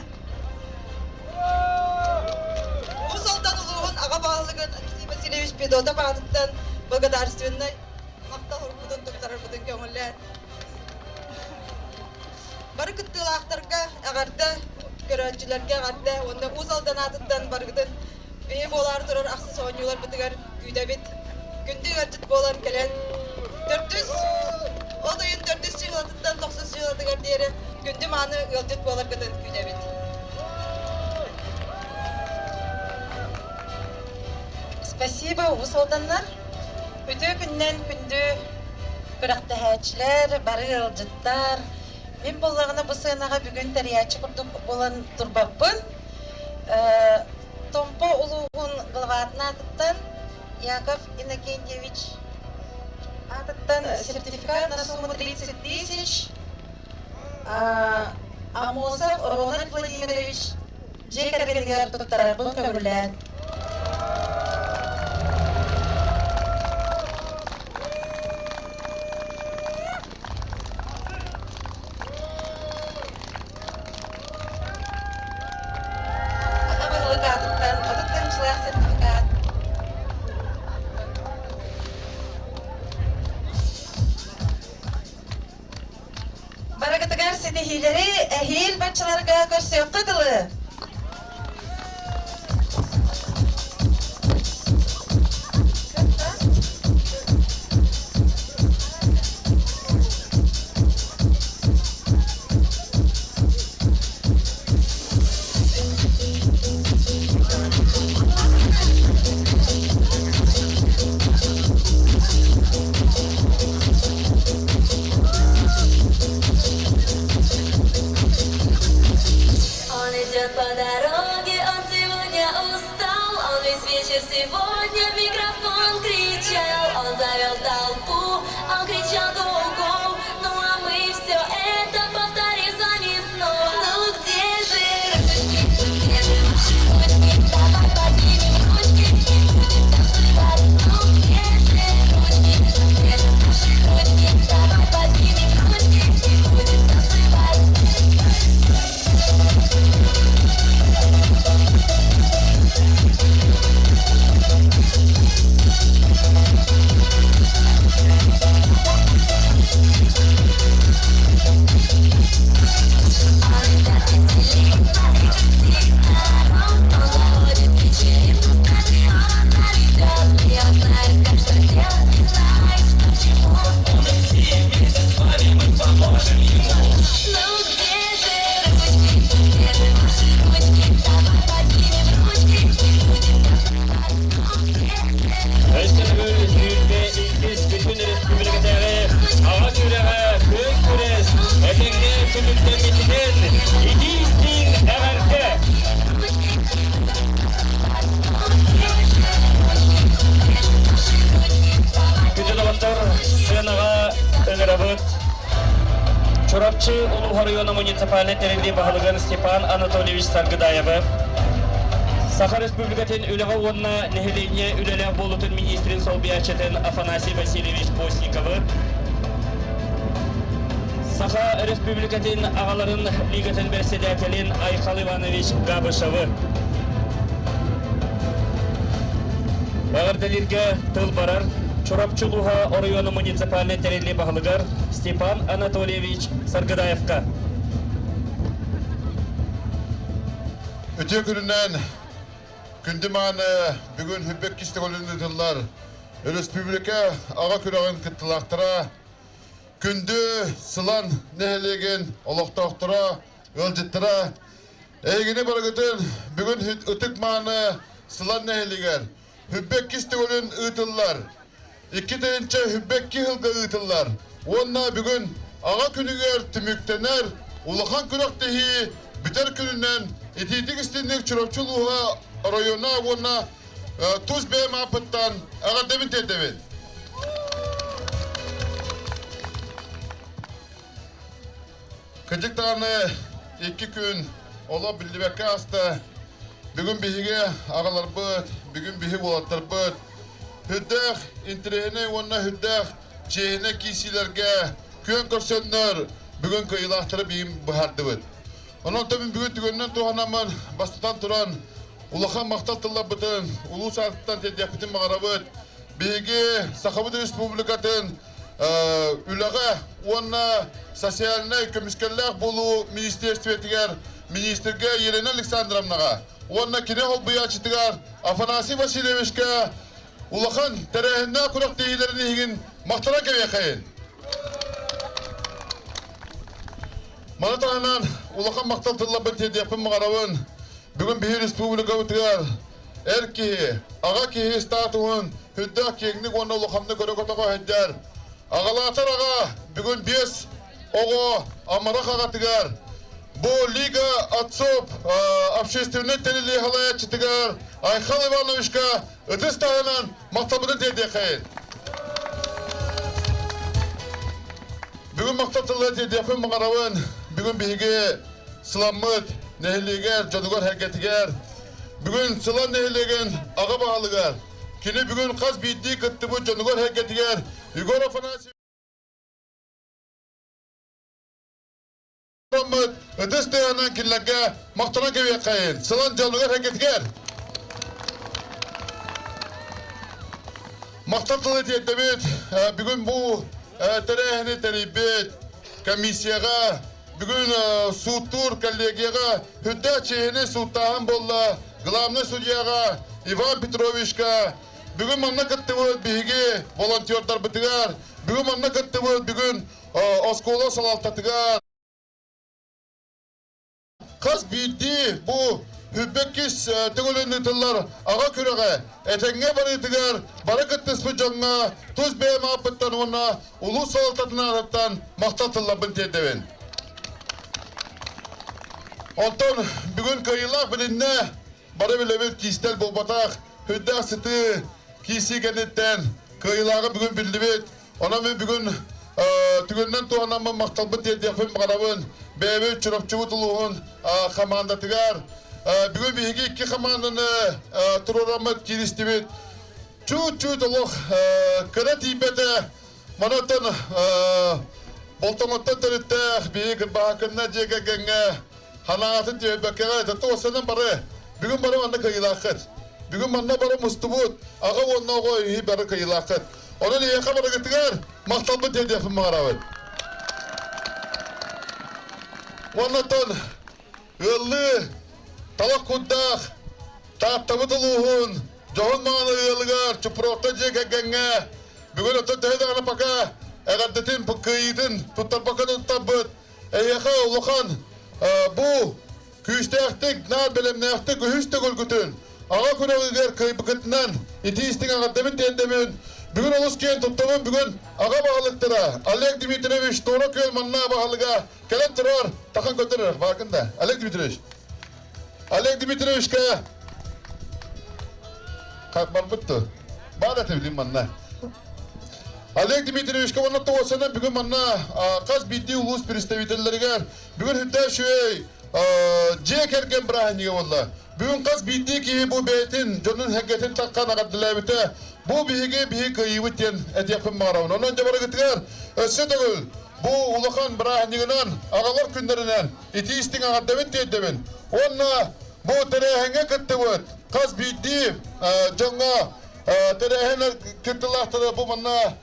U: Уус Алдан улууһун аҕа баһылыгын Алексей Васильевич Федотов аатыттан благодарственнай махтал урбутун туттарарбытын көҥүллээн. Бары кыттыылаахтарга эҕэрдэ, көрөөччүлэргэ эҕэрдэ уонна Уус Алдан аатыттан барыгытын биһи буолаары турар ахсыс оонньууларбытыгар күүтэбит. Күндү ыалдьыт буолан кэлэн төрдүс от ыйын төрдүс чыһылатыттан тохсус чыһылатыгар диэри күндү мааны ыалдьыт буоларгытын күүтэбит.
F: Спасибо, Уус Алданнар. Үтүө күннэн күндү күрэхтэһээччилэр, бары ыалдьыттар. Мин буоллаҕына бу сыанаҕа бүгүн тэрийээччи курдук буолан турбаппын. Томпо улууһун главатын аатыттан Яков Иннокентьевич аатыттан сертификат на сумму 30 тысяч Амосов Рональд Владимирович дьиэ кэргэнигэр туттарарбын көҥүллээн. Аҕа баһылык аатыттан 30 тыһыынчалаах сертификат. Барыгытыгар ситиһиилэри эһиил баччаларга көрсүөххэ дылы!
V: Он идет по дороге, он сегодня устал, он весь вечер сегодня в микрофон кричал, он завел толпу, он кричал гоу-гоу, ну а мы все это повторим с вами снова. Ну где же ручки, где же ваши ручки, давай поднимем ручки и будем танцевать. Ну где же ручки, где же наши ручки, давай поднимем ручки и будем танцевать. Ну где же ручки, где же ваши ручки, давай поднимем ручки и будем танцевать.
L: Өссө төгүл 22 бүтүн республикатааҕы аҕа күрэҕэ күөн күрэс этэҥҥэ түмүктэммитинэн итии-истиҥ эҕэрдэ! Күндү доҕоттор, сыанаҕа ыҥырабыт Чурапчы улууһа оройуона муниципальнай тэриллии баһылыгын Степан Анатольевич Саргыдаевы, Саха Республикатын үлэҕэ уонна нэһилиэнньэ үлэлээх буолуутун министрин солбуйааччытын Афанасий Васильевич Постниковы, Саха Республикатын аҕаларын лигатын бэрэссэдээтэлин Айхал Иванович Габышевы. Эҕэрдэлииргэ тыл барар Чурапчы улууһа оройуона муниципальнай тэриллии баһылыгар Степан Анатольевич Саргыдаевка.
J: Үтүө күнүнэн күндү мааны бүгүн Хүббек кистеголун ыытыллар өрөспүүбүлүкэ аҕа күрэҕин кыттылаахтара күндү Сылан нэһилиэгин олохтоохторо, ыалдьыттара эһигини барыгытын бүгүн ытык мааны Сылан нэһилиэгэр Хүббек кистеголун ыытыллар 2022 сылга ыытыллар уонна бүгүн Аҕа күнүгэр түмүктэнэр улахан күрэхтэһии бүтэр күнүнэн итиитик-истинник Чурапчы улууһа оройуона уонна тус бэйэм ааппыттан эҕэрдэбин тиэрдэбин. Кырдьык даҕаны икки күн олох биллибэккэ ааста. Бүгүн биһиги аҕаларбыт, бүгүн биһи уолаттарбыт үрдээх интэриэһинэй уонна үрдээх чиэһинэй киирсиилэргэ күөн көрсөннөр бүгүн кыайыылаахтары биһим быһаардыбыт. Онон мин бүгүн түгэнинэн туһанаммын бастатан туран улахан махтал тылларбытын улуус аатыттан тиэрдиэхпитин баҕарабыт. Биһиги Сахабыт Республикатын үлэҕэ уонна социальнай көмүскэллээх буолуу министерствотыгар министргэ Елена Александровнаҕа уонна кини холбуйааччытыгар Афанасий Васильевичка улахан тэрээһиннээх күрэхтэһиилэрин иһигин махтана кэбиэхэйин. Маны таһынан улахан махтал тылларбын тиэрдиэхпин баҕарабын. Бүгүн биһи республикабытыгар эр киһи, аҕа киһи статуһун үрдээх киэҥник уонна улаханнык өрө көтөҕө сылдьар. Аҕалаатар аҕа бүгүн биэс оҕо амарах аҕатыгар бу Лига отцов общественнай тэрилии салайааччытыгар Айхал Ивановичка ытыс таһынан махталбытын тиэрдиэххэйин. Бүгүн махтал тылла тиэрдиэхпин баҕарабын. Бүгүн биһиги сыламмыт нэһилиэгэр, дьонугар-сэргэтигэр Бүгүн Сылан нэһилиэгин аҕа баһылыгар, кини бүгүн хас биирдии кыттыбыт дьонугар-сэргэтигэр Егор Афанасьевич ытыс тыаһынан кинилэргэ махтанан кэбиэххэйин. Сылан дьонугар-сэргэтигэр махтал тылы тиэрдэбит. Бүгүн бу тэрээһини тэрийбит комиссияҕа Бүгүн сууттуур коллегияҕа үрдээх чиэһинэй сууттааһын буолла. Главнай судьяҕа Иван Петровичка бүгүн манна кыттыбыт биһиги волонтердарбытыгар, бүгүн манна кыттыбыт бүгүн оскуола салалтатыгар хас биирдии бу үрбэккис төгүлүн ыытыллар аҕа күрэҕэ этэҥҥэ барыытыгар бары кыттыспыт дьоҥҥо тус бэйэм ааппыттан уонна улуус салалтатын аатыттан махтал тылларбын тиэрдэбин. Онтон бүгүн кыайыылаах билиннэ, бары билэбит кистэл буолбатах, үрдээх сытыы киирсии кэнниттэн кыайыылааҕы бүгүн биллибит. Онон мин бүгүн түгэнинэн туһанаммын махталбын тиэрдиэхпин баҕарабын. Бэйэбит Чурапчыбыт улууһун хамаандатыгар бүгүн биһиги икки хамаанданы туруораммыт кииристибит. Чуут-чуут олох кыра тиийбэтэ. Манаттан Болтоҥоттон төрүттээх биһиги Кырбаһакынна дьиэ кэргэҥҥэ ханаатын түһэрбэккэҕэ тату бары бүгүн бары манна кыайыылааххыт. Бүгүн манна бары мустубут аҕа уонна оҕо иһи бары кыайыылааххыт. Онон эйиэхэ барыгытыгар махталбыт тиэрдиэхпин баҕарабын. Уоннаттан ыаллыы талах курдаах Тааттабыт улууһун дьоһун мааны ыалыгар Чупровка дьиэ кэргэҥҥэ бүгүн оттон төһө даҕаны пока эҕэрдэтин кыайыытын туттарбакка туттарбыт эһиэхэ улахан бу күүстээхтик наар бэлэмнээхтик үһүс төгүлгүтүн аҕа күрэҕигэр кыайбыкытынан итии истиҥ эҕэрдэбин тиэрдэбин. Бүгүн олус киэн туттабын бүгүн аҕа баһылыктара Олег Дмитриевич Туора Күөл манна баһылыга кэлэн турар тахан көтөрөр бааргын да Олег Дмитриевич Олег Дмитриевичка барбыт дуо? Баар этэ билим манна. Олег Дмитриевичка уонна тоҕосынан бүгүн манна хас биирдии улуус представителлэригэр бүгүн үрдээх үчүгэй дьиэ кэргэн бырааһынньыга буолла. Бүгүн хас биирдии киһи бу бэйэтин дьонун сэргэтин таххан эҕэрдэлээбитэ. Бу биһиги биһи кыайыыбыт диэн этиэхпин баҕарабын. Онон дьэ барыгытыгар өссө төгүл бу улахан бырааһынньыгынан аҕалар күннэринэн итии истиҥ эҕэрдэбин тиэрдэбин. Уонна бу тэрээһиҥҥэ кыттыбыт хас биирдии дьоҥҥо тэрээһин кыттыылаахтара бу манна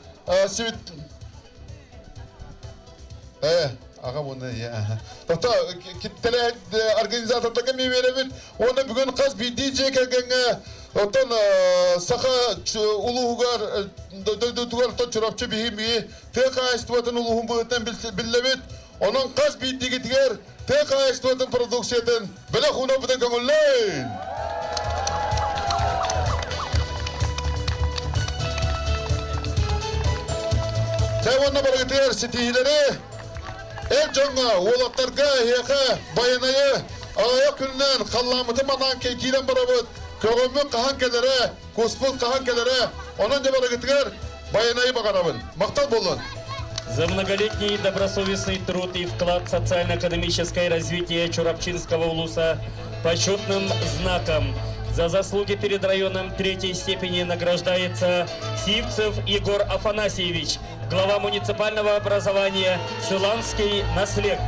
J: сибит аҕа уонна ийэ Тото тэрээһин организатордарга эмиэ биэрэбит уонна бүгүн хас биирдии дьиэ кэргэҥҥэ оттон саха улууһугар дойдутугар оттон Чурапчы биһи биһи тыа хаһаайыстыбатын улууһун быһыытынан биллэбит. Онон хас биирдиигитигэр тыа хаһаайыстыбатын продукциятын бэлэх уунарбытын көҥүллээн! Чэ уонна барыгытыгар ситиһиилэри эр дьоҥҥо, уолаттарга, эһиэхэ байанайы аҕыйах күнүнэн халлааммытын манаан киирэн барабыт, көҕөммүт хаһан кэлэрэ, куспут хаһан кэлэрэ, онон дьэ барыгытыгар байанайы баҕарабын. Махтал буоллун!
L: За многолетний добросовестный труд и вклад в социально-экономическое развитие Чурапчинского улуса почетным знаком за заслуги перед районом третьей степени награждается Сивцев Егор Афанасьевич, глава муниципального образования Сыланский наслег.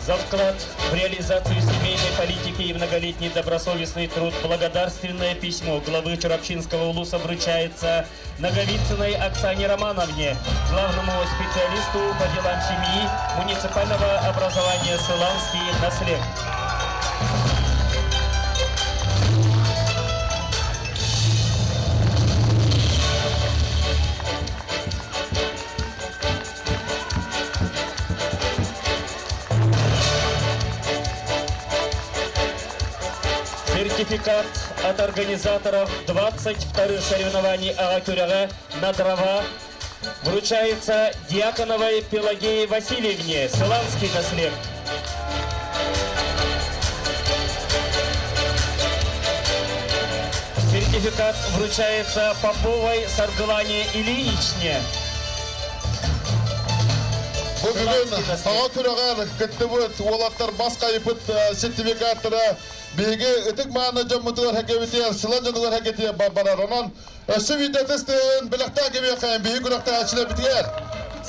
L: За вклад в реализацию семейной политики и многолетний добросовестный труд благодарственное письмо главы Чурапчинского улуса вручается Наговицыной Оксане Романовне, главному специалисту по делам семьи муниципального образования Сыланский наслег. Сертификат от организаторов 22-х соревнований Аҕа күрэҕэ на дрова вручается Дьяконовой Пелагее Васильевне, Сыланский наслег. Сертификат вручается Поповой Саргылане Ильиничне.
J: Бу бүгүн аҕа күрэҕэр кыттыбыт уолаттар бас хайыппыт сертификаттара биһиги ытык мааны дьоммутугар хэкэбитигэр сыла дьонугар хэкэтиэ барар. Онон өссө биирдэ бэлэхтээх кэбиэхэ биһиги күрэхтэһээччилэрбитигэр.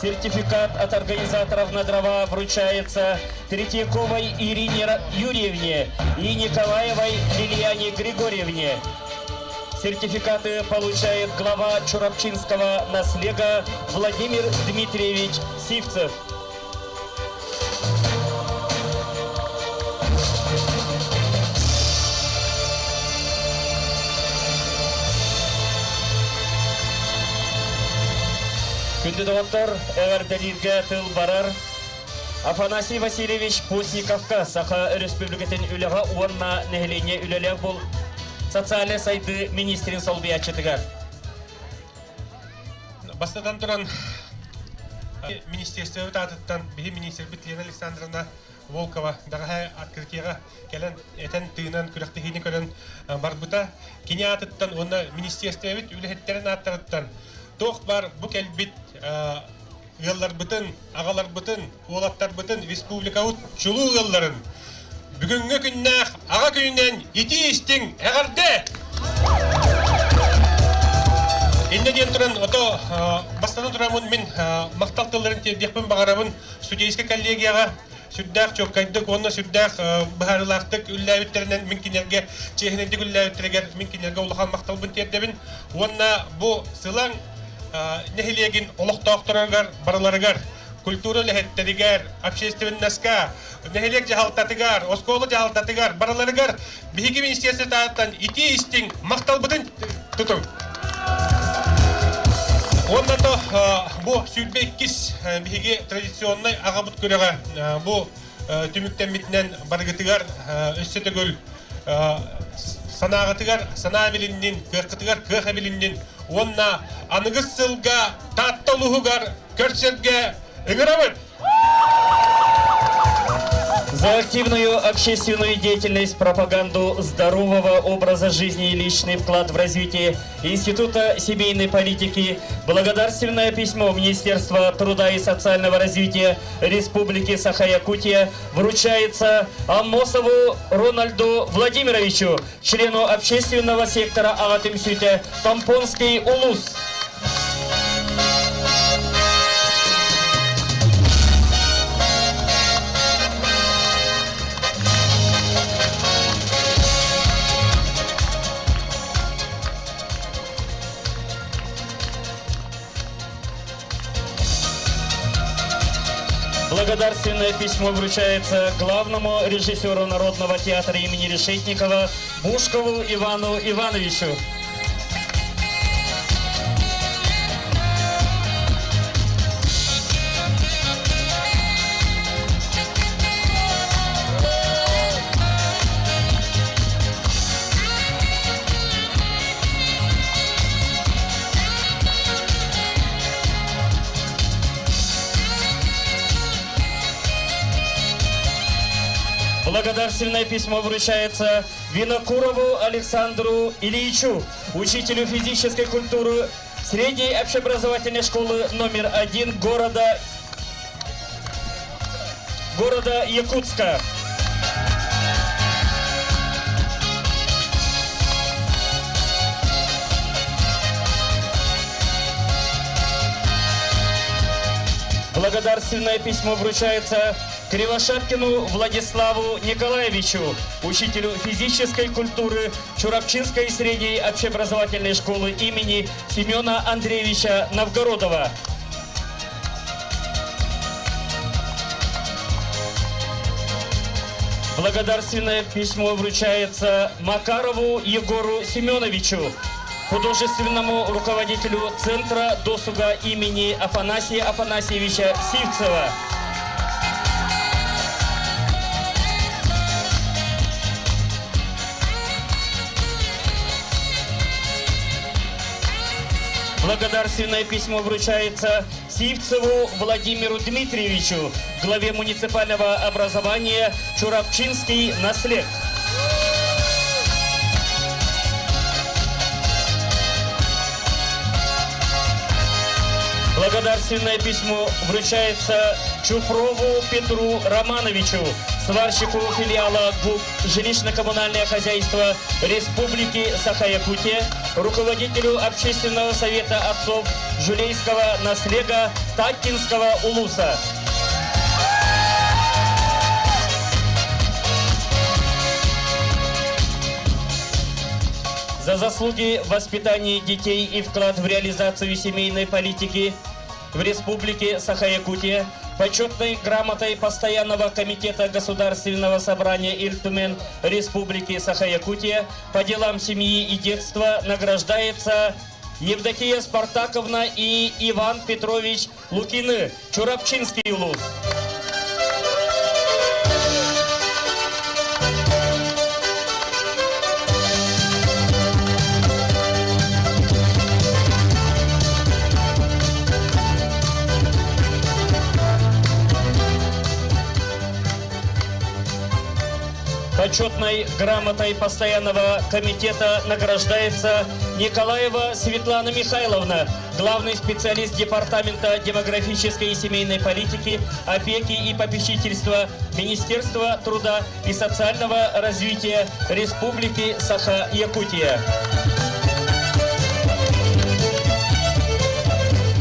L: Сертификат от организаторов на дрова вручается Третьяковой Ирине Юрьевне и Николаевой Лилиане Григорьевне. Сертификаты получает глава Чурапчинского наслега Владимир Дмитриевич Сивцев. Күндү доҕоттор, эҕэрдэлииргэ тыл барар Афанасий Васильевич Постниковка, Саха Өрөспүүбүлүкэтин үлэҕэ уонна нэһилиэнньэ үлэлээх бол социальнай сайдыы министрин солбуйааччытыгар.
A: Бастатан туран, министерство аатыттан биһи министрбит Лена Александровна Волкова бэҕэһээ открытиеҕа кэлэн этэн тыынан күрэхтэһиини көрөн барбыта. Кини аатыттан уонна министерствобит үлэһиттэрин ааттарыттан туох бар бу кэлбит ыалларбытын, аҕаларбытын, уолаттарбытын, республикабыт чулуу ыалларын бүгүҥҥү күннээх аҕа күнүнэн итии истиҥ эҕэрдэ! Иннэ диэн туран, ото бастатан тураммын мин махтал тылларын тиэрдиэхпин баҕарабын судейскай коллегияҕа сүрдээх чуоккайдык уонна сүрдээх быһаарыылаахтык үллээбиттэринэн мин кинилэргэ чиэһинэйдик үллээбиттэригэр мин кинилэргэ улахан махталбын тиэрдэбин уонна бу Сылаҥ нэһилиэгин олохтоохторугар барыларыгар культура үлэһиттэригэр, общественноска, нэһилиэк дьаһалтатыгар, оскуола дьаһалтатыгар барыларыгар биһиги министерствотааттан итии истиҥ махталбытын тутуҥ. Уонна то бу 22 биһиги традиционнай аҕабыт күрэҕэ бу түмүктэммитинэн барыгытыгар өссө төгүл санааҕытыгар санаа билиннин, кыаххытыгар кыах эбилиннин уонна аныгыс сылга Таатта улууһугар көрсөргө ыҥырабыт!
L: За активную общественную деятельность, пропаганду здорового образа жизни и личный вклад в развитие Института семейной политики благодарственное письмо Министерства труда и социального развития Республики Саха-Якутия вручается Аммосову Рональду Владимировичу, члену общественного сектора Аҕа түмсүүтэ Томпонский улус. Благодарственное письмо вручается главному режиссеру Народного театра имени Решетникова Бушкову Ивану Ивановичу. Благодарственное письмо вручается Винокурову Александру Ильичу, учителю физической культуры средней общеобразовательной школы номер один города, города Якутска. Благодарственное письмо вручается Кривошапкину Владиславу Николаевичу, учителю физической культуры Чурапчинской средней общеобразовательной школы имени Семена Андреевича Новгородова. Благодарственное письмо вручается Макарову Егору Семеновичу, художественному руководителю Центра досуга имени Афанасия Афанасьевича Сивцева. Благодарственное письмо вручается Сивцеву Владимиру Дмитриевичу, главе муниципального образования Чурапчинский наслед. Благодарственное письмо вручается Чупрову Петру Романовичу, сварщику филиала ГУП «Жилищно-коммунальное хозяйство Республики Саха-Якутия», руководителю Общественного совета отцов Жулейского наслега Таттинского улуса. За заслуги в воспитании детей и вклад в реализацию семейной политики в Республике Саха-Якутия почетной грамотой Постоянного комитета Государственного собрания Ильтумен Республики Саха-Якутия по делам семьи и детства награждается Евдокия Спартаковна и Иван Петрович Лукины, Чурапчинский улус. Почетной грамотой Постоянного комитета награждается Николаева Светлана Михайловна, главный специалист Департамента демографической и семейной политики, опеки и попечительства Министерства труда и социального развития Республики Саха-Якутия.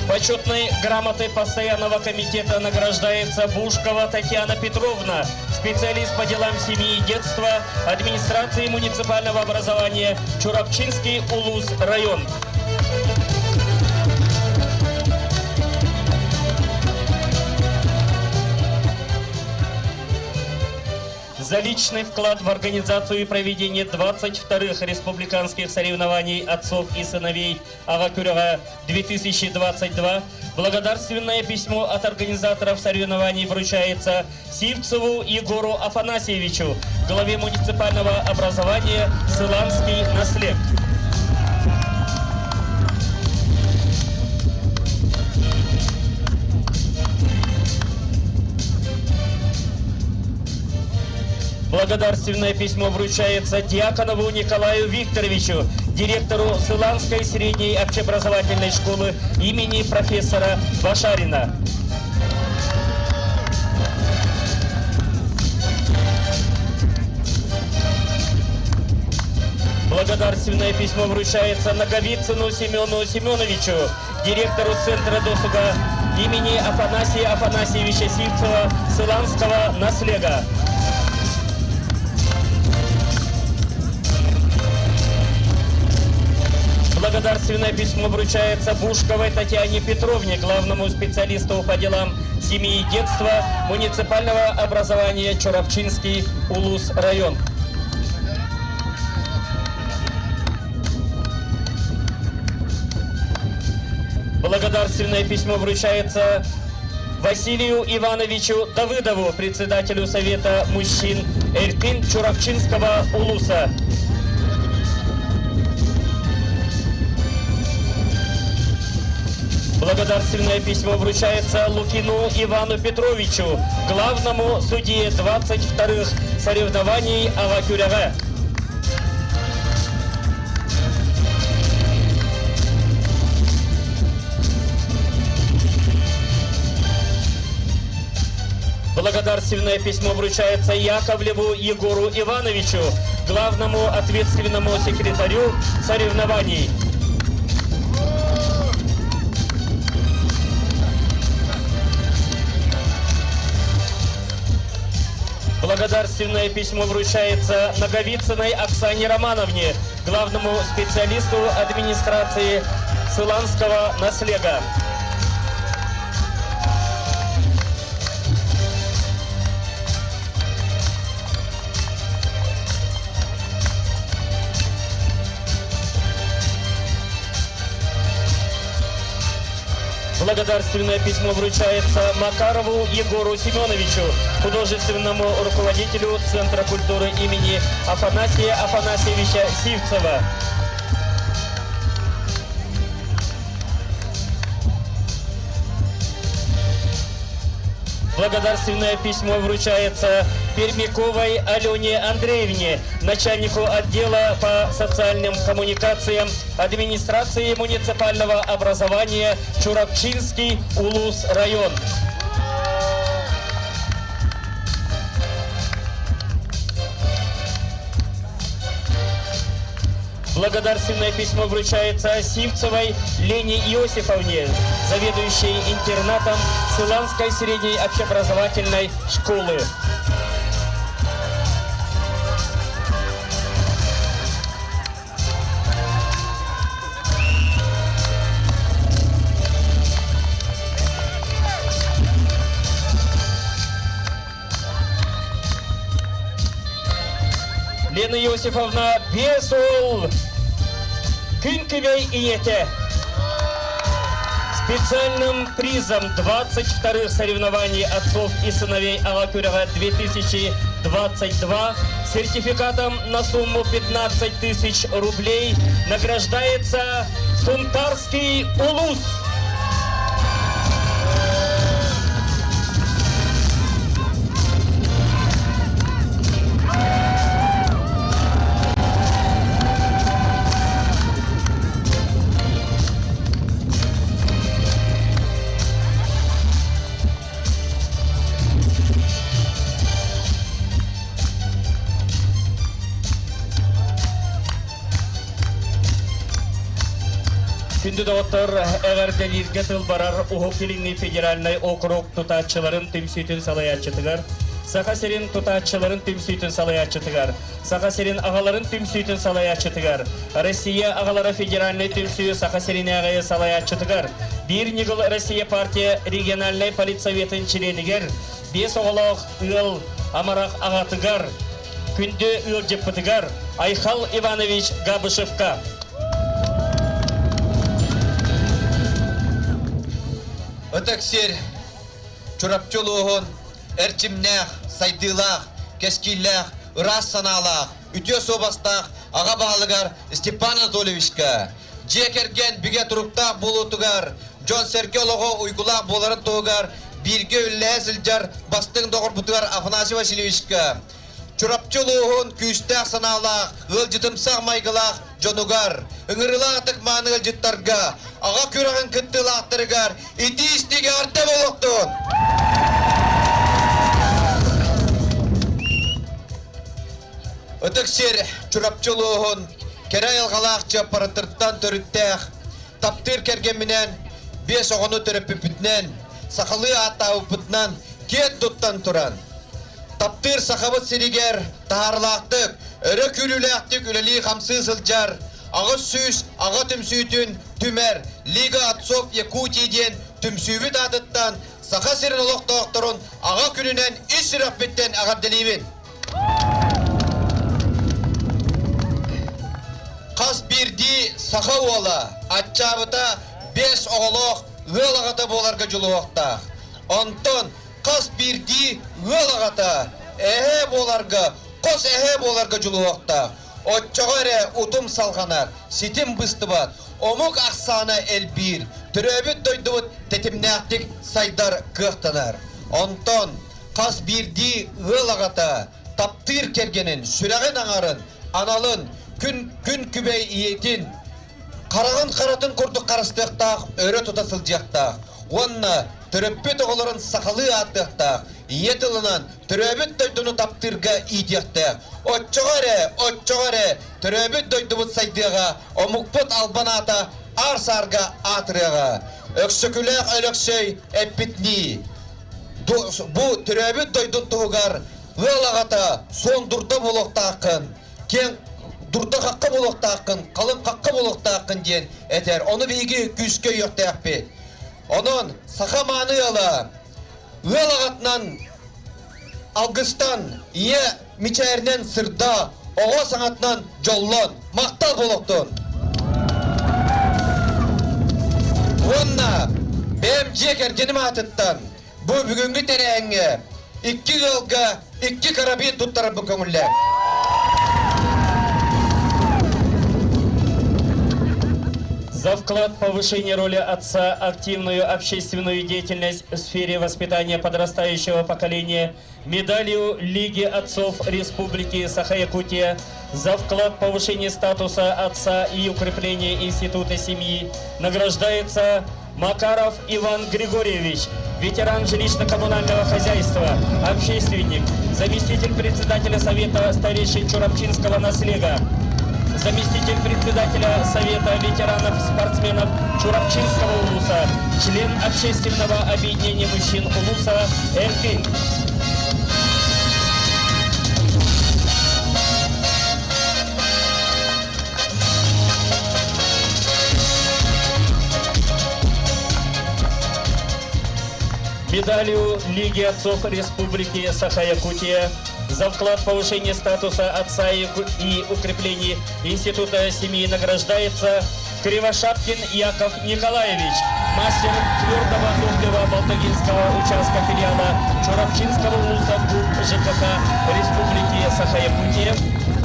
L: Почетной грамотой Постоянного комитета награждается Бушкова Татьяна Петровна, специалист по делам семьи и детства администрации муниципального образования Чурапчинский Улус район. За личный вклад в организацию и проведение 22-х республиканских соревнований отцов и сыновей Авакюрева 2022 благодарственное письмо от организаторов соревнований вручается Сивцеву Егору Афанасьевичу, главе муниципального образования Сыланский наслед. Благодарственное письмо вручается Дьяконову Николаю Викторовичу, директору Сыланской средней общеобразовательной школы имени профессора Башарина. Благодарственное письмо вручается Наговицыну Семену Семеновичу, директору Центра досуга имени Афанасия Афанасьевича Сивцева Сыланского наслега. Благодарственное письмо вручается Бушковой Татьяне Петровне, главному специалисту по делам семьи и детства муниципального образования Чурапчинский Улус район. Благодарственное письмо вручается Василию Ивановичу Давыдову, председателю Совета мужчин Эркин Чурапчинского Улуса. Благодарственное письмо вручается Лукину Ивану Петровичу, главному судье 22-х соревнований Авакюряга. Благодарственное письмо вручается Яковлеву Егору Ивановичу, главному ответственному секретарю соревнований. Благодарственное письмо вручается Наговицыной Оксане Романовне, главному специалисту администрации Сыланского наслега. Благодарственное письмо вручается Макарову Егору Семеновичу, художественному руководителю Центра культуры имени Афанасия Афанасьевича Сивцева. Благодарственное письмо вручается Пермяковой Алене Андреевне, начальнику отдела по социальным коммуникациям администрации муниципального образования Чурапчинский Улус район. Благодарственное письмо вручается Сивцевой Лене Иосифовне, заведующей интернатом Сыланской средней общеобразовательной школы. Лена Иосифовна Бесол күн күбэй ийэтэ. Специальным призом 22-х соревнований отцов и сыновей Аҕа күрэҕэ 2022 сертификатом на сумму 15 тысяч рублей награждается Сунтарский улус. Күндү доҕоттор, эҕэрдэлииргэ тыл барар Уһук Илиҥҥи федеральнай округ тутааччыларын түмсүүтүн салайааччытыгар, Саха сирин тутааччыларын түмсүүтүн салайааччытыгар, Саха сирин аҕаларын түмсүүтүн салайааччытыгар, Россия аҕалара федеральнай түмсүү Саха сиринээҕи салайааччытыгар, Биир ньыгыл Россия партия региональнай политсоветын чилиэнигэр, биэс оҕолоох ыал амарах аҕатыгар, күндү ыалдьыппытыгар Айхал Иванович Габышевка.
R: Ытык сир Чурапчы улууһун эрчимнээх, сайдыылаах, кэскиллээх, ыраас санаалаах, үтүө суобастаах аҕа баһылыгар Степан Анатольевичка, дьиэ кэргэн бигэ туруктаах буолуутугар, дьон-сэргэ олоҕо уйгулаах буоларын туһугар бииргэ үллэһэ сылдьар бастыҥ доҕорбутугар Афанасий Васильевичка, Чурапчы улууһун күүстээх санаалаах, ыалдьытымсах майгылаах дьонугар, ыҥырыылаах ытык-мааны ыалдьыттарга, аҕа күрэҕин кыттыылаахтарыгар итии-истиҥ эҕэрдэ буолуохтун! Ытык сир Чурапчы улууһун кэрэ айылҕалаах Чыаппараттартан төрүттээх, таптыыр кэргэмминэн, биэс оҕону төрөппүппүтүнэн, сахалыы ааттаабыппытынан киэн туттан туран, таптыыр Сахабыт сиригэр таһаарылаахтык, өрө күүрүүлээхтик үлэлии-хамсыы сылдьар 800 аҕа түмсүүтүн түмэр Лига отцов Якутии диэн түмсүүбүт аатыттан Саха сирин олохтоохторун Аҕа күнүнэн ис сүрэхпиттэн эҕэрдэлиибин! Хас биирдии саха уола аччаабыта биэс оҕолоох ыал аҕата буоларга дьулуһуохтаах. Онтон хас биирдии ыал аҕата эһээ буоларга, хос эһээ буоларга дьулуһуохтаах. Оччоҕо эрэ утум салҕанар, ситим быстыбат, омук ахсаана элбиир.
B: төрөөбүт дойдубут тэтимнээхтик сайдар кыахтанар. Онтон хас биирдии ыал аҕата таптыыр кэргэнин, сүрэҕин аҥарын, аналын, күн күн күбэй ийэтин, хараҕын харатын курдук харыстыахтаах, өрө тута сылдьыахтаах уонна төрөппүт оҕолорун сахалыы ааттыахтаах, ийэ тылынан төрөөбүт дойдуну таптыырга иитиэхтээх. Оччоҕо эрэ, оччоҕо эрэ төрөөбүт дойдубут сайдыаҕа, омукпут албан аата аар-саарга аатырыаҕа. Өксөкүлээх Өлөксөй эппитинии, бу төрөөбүт дойдун туһугар ыал аҕата суон дурда буолуохтааххын, киэҥ дурда-хахха буолуохтааххын, халыҥ хахха буолуохтааххын диэн этэр. Ону биһиги күүскэ өйүөхтээхпит. Онон саха мааны ыала ыал аҕатынан алгыстан, ийэ мичээринэн сырда, оҕо саҥатынан дьоллон, махтал буолуохтун! Уонна бэйэм дьиэ кэргэним аатыттан бу бүгүҥҥү тэрээһиҥҥэ икки ыалга икки карабин туттарарбын көҥүллээн.
L: За вклад в повышение роли отца, активную общественную деятельность в сфере воспитания подрастающего поколения, медалью Лиги отцов Республики Саха-Якутия за вклад в повышение статуса отца и укрепление института семьи награждается Макаров Иван Григорьевич, ветеран жилищно-коммунального хозяйства, общественник, заместитель председателя Совета старейшин Чурапчинского наслега, заместитель председателя Совета ветеранов-спортсменов Чурапчинского улуса, член общественного объединения мужчин улуса «Эркин». Медалью Лиги отцов Республики Саха-Якутия за вклад в повышение статуса отца и укрепление Института семьи награждается Кривошапкин Яков Николаевич, мастер твердого топлива Балтагинского участка филиала Чурапчинского вуза ГУП ЖКХ Республики Саха-Якутия,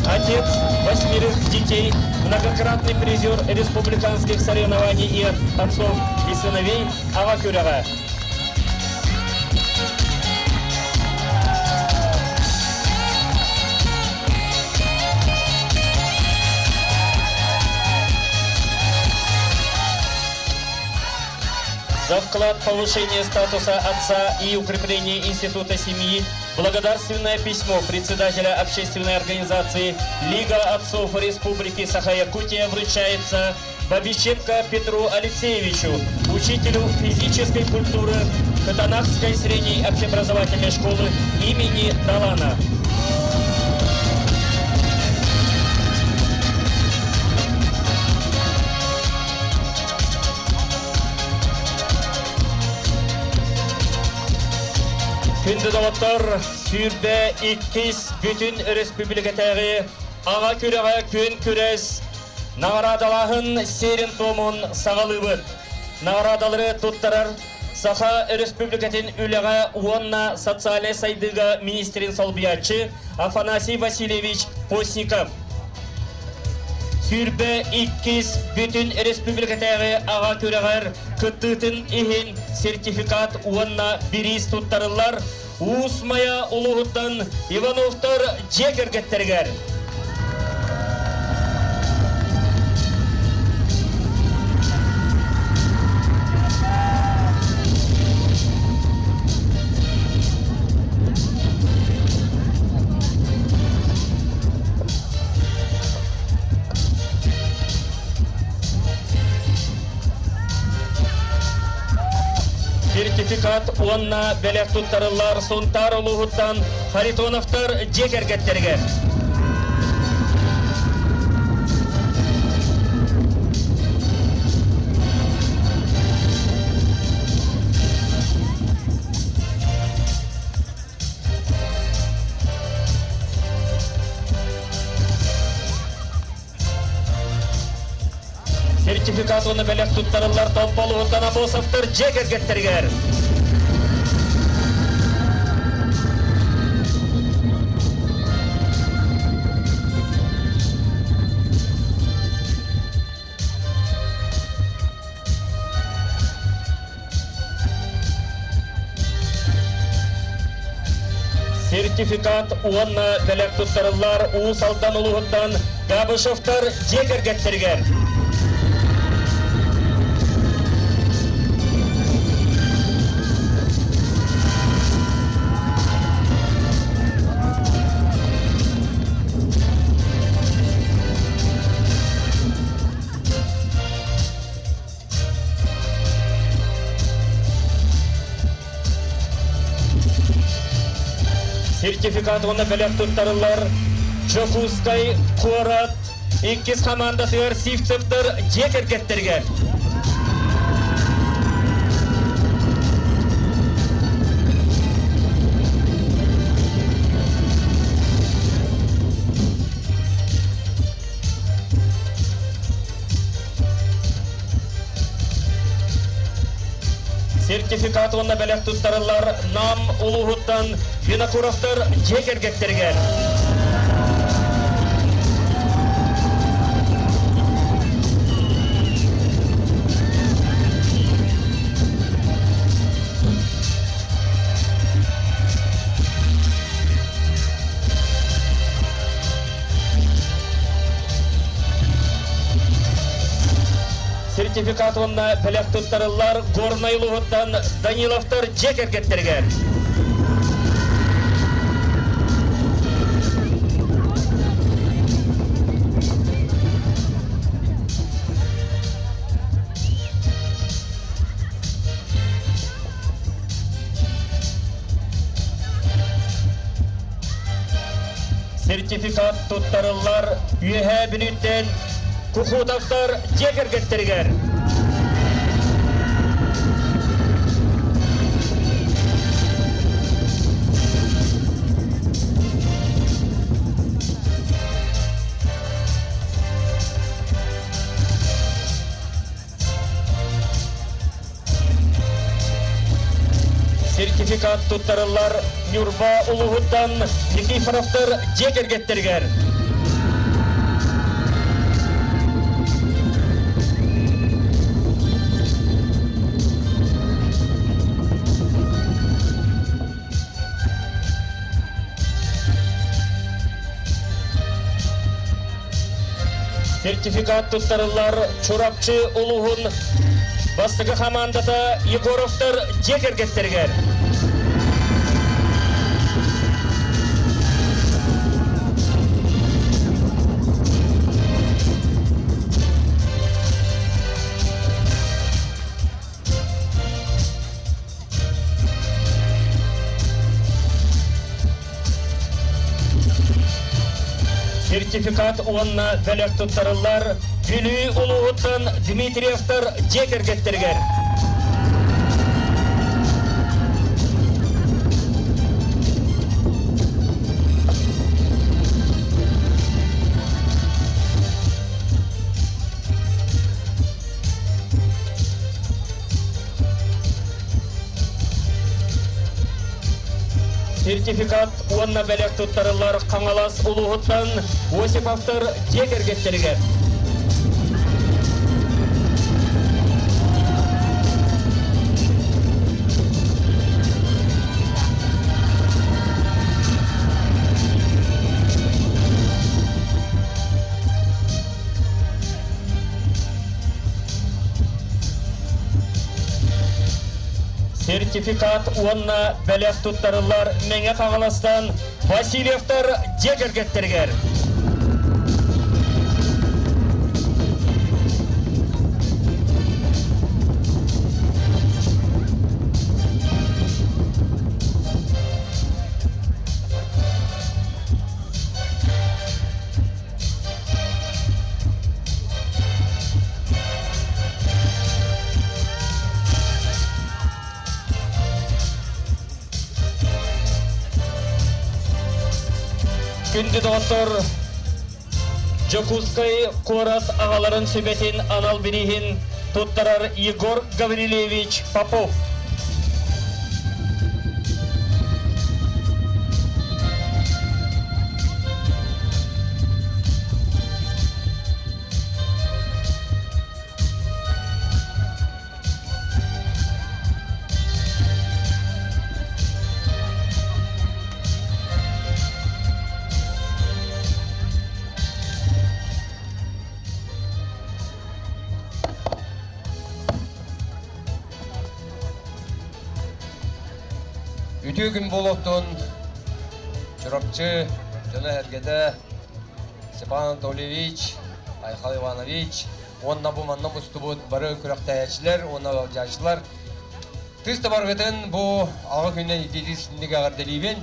L: отец восьмерых детей, многократный призер республиканских соревнований и отцов и сыновей Авакюрова. За вклад в повышение статуса отца и укрепление института семьи благодарственное письмо председателя общественной организации Лига отцов Республики Саха-Якутия вручается Бабиченко Петру Алексеевичу, учителю физической культуры Катанахской средней общеобразовательной школы имени Далана. Күндү доҕоттор, сүүрбэ иккис бүтүн өрөспүүбүлүкэтээҕи аҕа күрэҕэ күөн күрэс наҕараадалааһын сиэрин-туомун саҕалыыбыт. Наҕараадалары туттарар Саха Өрөспүүбүлүкэтин үлэҕэ уонна социальнай сайдыыга министрин солбуйааччы Афанасий Васильевич Постников. 22 бүтүн республикатааҕы аҕа күрэҕэр кыттыытын иһин сертификат уонна бириис туттарыллар Уус Майа улууһуттан Ивановтар дьиэ кэргэттэригэр. Сертификат уонна бэлэх туттарыллар Сунтаар улууһуттан Харитоновтар дьиэ кэргэттэригэр. Сертификат уонна бэлэх туттарыллар Томполуһуттан Амосовтар дьиэ кэргэттэригэр. Сертификат уонна бэлэх туттарыллар Уус Алдан улууһуттан Габышевтар дьиэ кэргэттэригэр. Сертификат уонна бэлэх туттарыллар Дьокуускай куорат иккис хамаандатыгар Сивцевтэр дьиэ кэргэттэригэр. Сертификат уонна бэлэх туттарыллар Нам улууһуттан Винокуровтар дьиэ кэргэттэригэр. Сертификат уонна бэлэх туттарыллар Горнай улууһуттан Даниловтар дьиэ кэргэттэригэр. Сертификат туттарыллар Үөһээ Бүлүүттэн Кухутовтар дьиэ кэргэттэригэр. Сертификат туттарыллар Ньурба улууһуттан Никифоровтар дьиэ кэргэттэригэр. Сертификат туттарыллар Чурапчы улууһун бастакы хамаандата Егоровтар дьиэ кэргэттэригэр. Сертификат уонна бэлэх туттарыллар Бүлүү улууһуттан Дмитриевтар дьиэ кэргэттэригэр. Сертификат уонна бэлэх туттарыллар Хаҥалас улууһуттан Осиповтар дьиэ кэргэттэригэр. Сертификат уонна бэлэх туттарыллар Мэҥэ Хаҥаластан Васильевтар дьиэ кэргэттэригэр. Күндү доҕоттор, Дьокуускай куорат аҕаларын сүбэтин анал бирииһин туттарар Егор Гаврильевич Попов.
C: Үтүө күн буолуохтун Чурапчы дьоно-сэргэтэ Степан Анатольевич, Айхал Иванович уонна бу манна мустубут бары күрэхтэһээччилэр уонна ыалдьааччылар тыс табаргытын бу аҕа күнүнэн итиитин синник эҕэрдэлиибин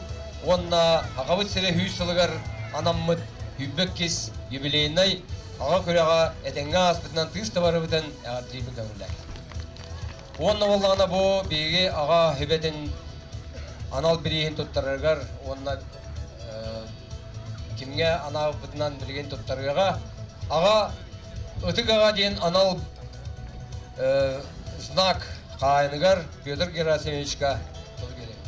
C: уонна Аҕабыт сирэ сүүс сылыгар анаммыт 22 юбилейнай аҕа күрэҕэ этэҥҥэ ааспытынан тыыс табарыбытын эҕэрдэлиибин көҥүллээх. Уонна буоллаҕына бу биһиги аҕа сүбэтин анал бирииһин туттарарыгар уонна кимҥэ анаабыппытынан билигин туттарыаҕа. Аҕа ытык аҕа диэн анал знак хаайыныгар Петр Герасимовичка тыл биэрэбит.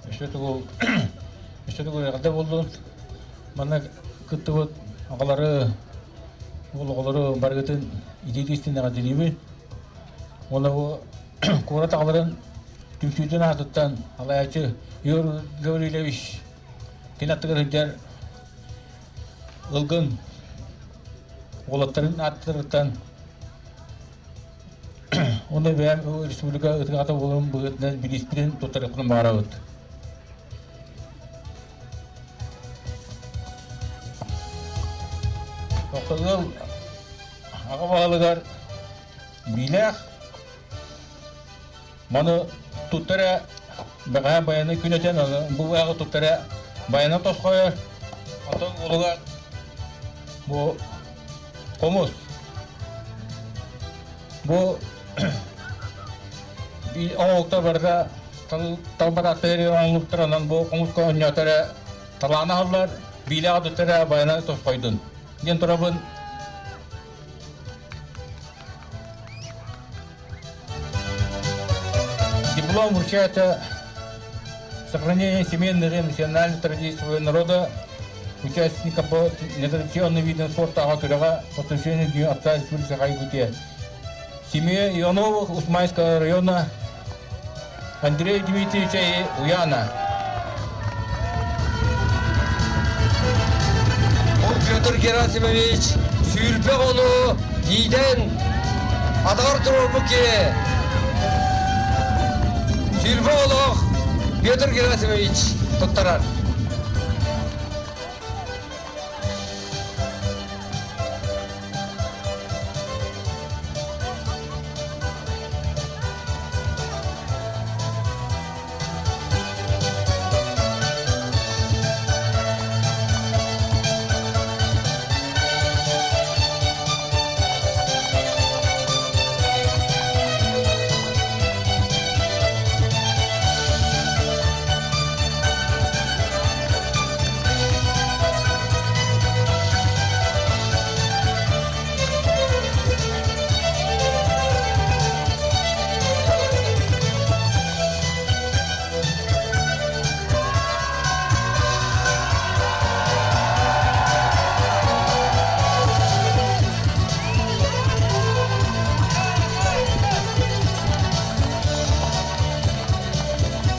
G: Өссө тугул өссө тугул эҕэрдэ буоллун. Манна кыттыбыт аҕалары, уол оҕолору барыгытын итиитик истиннэҕэ дилиибин. Уонна бу куорат аҕаларын түмсүүтүн аатыттан салайааччы Егор Гаврильевич кини аттыгар сылдьар ылгын уолаттарын ааттарыттан уонна бэйэм республика ытык аҕата буоларым быһыытынан бирииспитин туттарыахпын баҕарабыт. Ыал аҕа баһылыгар биилээх маны туттара бэҕэһээ баяны күн этэн бу быһаҕы туттара баяна тосхойор оттон уолугар бу хомус бу оҥоһуктар барыта талбатааттар оҥоһуктар онон бу хомуска оонньоотор талаана аһыллар биилээх туттара баяна тосхойдун диэн турабын. Диплом вручается сохранение семейных и национальных традиций народа, участника по нетрадиционным видам спорта аҕа күрэҕэ посвящение Дню Отца Республики Саха-Якутия. Семья Ивановых Усмайского района Андрей Дмитриевича и Уяна.
C: Ол Петр Герасимович сүүрбэ ону иитэн атаҕар туруорбут киһи. Сүүрбэ олох Петр Герасимович туттарар.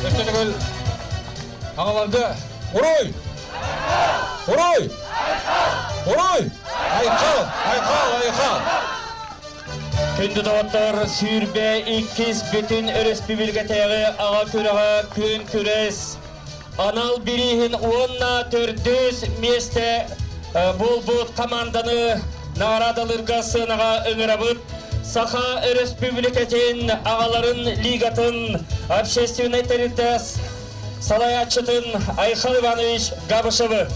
G: Өссө төгүл аҕаларга Уруй! Уруй! Уруй! Айхал! Айхал! Айхал!
L: Күндү доҕоттор, 22 бүтүн өрөспүүбүлүкэтээҕи аҕа күрэҕэ күн күрэс анал бирииһин уонна төрдүс миэстэ буолбут команданы наҕараадалыырга сыанаҕа ыҥырабыт. Саха Өрөспүүбүлүкэтин аҕаларын лигатын общественнай тэрилтэ салайааччытын Айхал Иванович Габышевы.